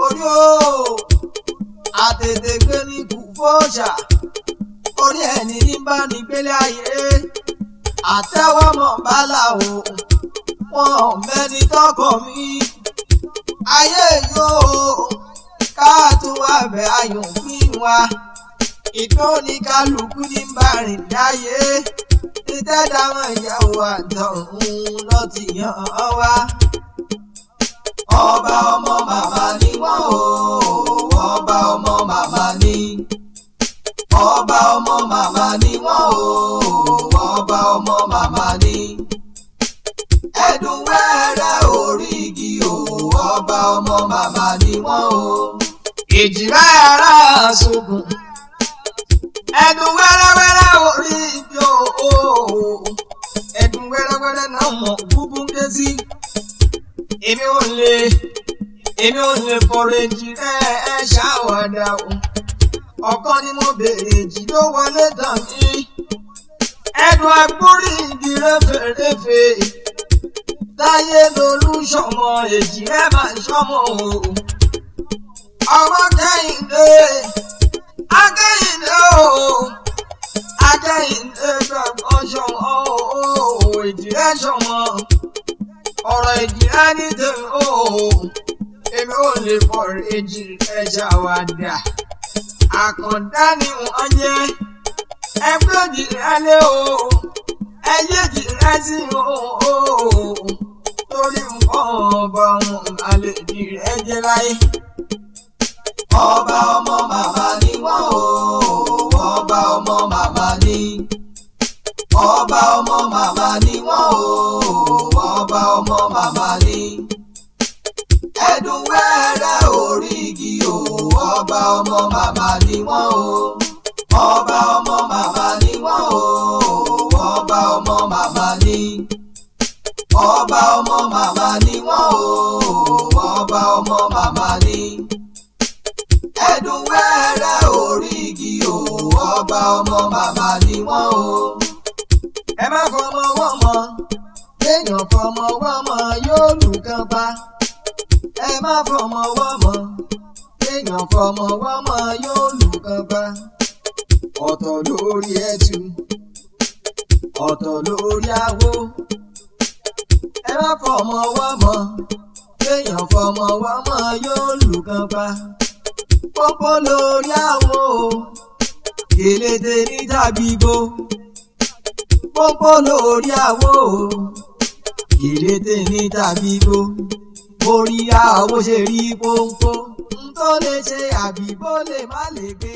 Orí o, àtètè gbé ní kù fọ́ọ̀ṣà, orí ẹni ní bá ní gbélé ayé, àtẹwọ́mọ̀ bálà o, wọn ò mẹ́ni tọkọ mi ayé yóò káàtó wà bẹ́ ayọ̀ pín wa, ìpín oníkálukú ní bá rìn láyé, títẹ́dámọ̀ ìyàwó àtọ̀hún lọ́ọ́ yàn án wá. Ọba ọmọ màmá ni wọ́n o, ọba ọmọ màmá ni, ọba ọmọ màmá ni wọ́n o, ọba ọmọ màmá ni, ẹ̀dùn wẹ́rẹ́ orí igi o, ọba ọmọ màmá ni wọ́n o. Ìjìrá ara sunkún, ẹ̀dùn wẹ́rẹ́wẹ́rẹ́ orí igi o, ẹ̀dùn wẹ́rẹ́wẹ́rẹ́ náà mọ̀ búbú ń ké sí. Èmi ò lè fọ̀rọ̀ èjì rẹ̀ ẹ ṣàwàdà o. Ọ̀kan ni mo béèrè, èjì ló wọlé tàn mí. Ẹ̀dùn àgbórí igi réfèrèfè, táyé lolú sọmọ, èjì rẹ̀ máa sọmọ o. Ọmọ kẹ́hìndé, akẹ́hìndé o, akẹ́hìndé gbàgbọ́ sọmọ o, èjì rẹ̀ sọmọ, ọ̀rọ̀ èjì rẹ̀ ní tèmi o. Èmi ò lè fọ̀rọ̀ èjì rẹ̀ ṣàwàdà, àkàndá ni wọ́n jẹ́. Ẹgbẹ́ èjì rẹ̀ lé o, ẹyẹ èjì rẹ̀ sí o, torí nǹkan ọba wọn àlè èjì rẹ̀ jẹ́ láyé. Ọba ọmọ màmá ni wọ́n o, ọba ọmọ màmá ni, ọba ọmọ màmá ni wọ́n o, ọba ọmọ màmá ni, ẹ̀dùn wẹ́rẹ́ orí igi o, ọba ọmọ màmá ni wọ́n o, ọba ọmọ màmá ni wọ́n o, ọba ọmọ màmá ni, ọba ọmọ màmá ni wọ́n o, ọba ọmọ màmá ni, ẹ̀dùn wẹ́rẹ́ orí igi o, ọba ọmọ màmá ni wọ́n o. Ẹ má fọmọ wọ́n mọ́, téèyàn fọmọ wọ́n mọ́ yóò lù kán pa. Ẹ má fọmọ wọ́n mọ́, téèyàn fọmọ wọ́n mọ́ yóò lù kán pa. Ọ̀tọ̀ lórí ẹtù, ọ̀tọ̀ lórí awo. Ẹ má fọmọ wọ́n mọ́, téèyàn fọmọ wọ́n mọ́ yóò lù kán pa. Pópó lórí àwo, kélété ní tàbígbó. Pópó lórí àwo, kélété ní tàbígbó. Orí àwo ṣe rí pónpó, n tó lè ṣe àbíbó lè má lè gbé.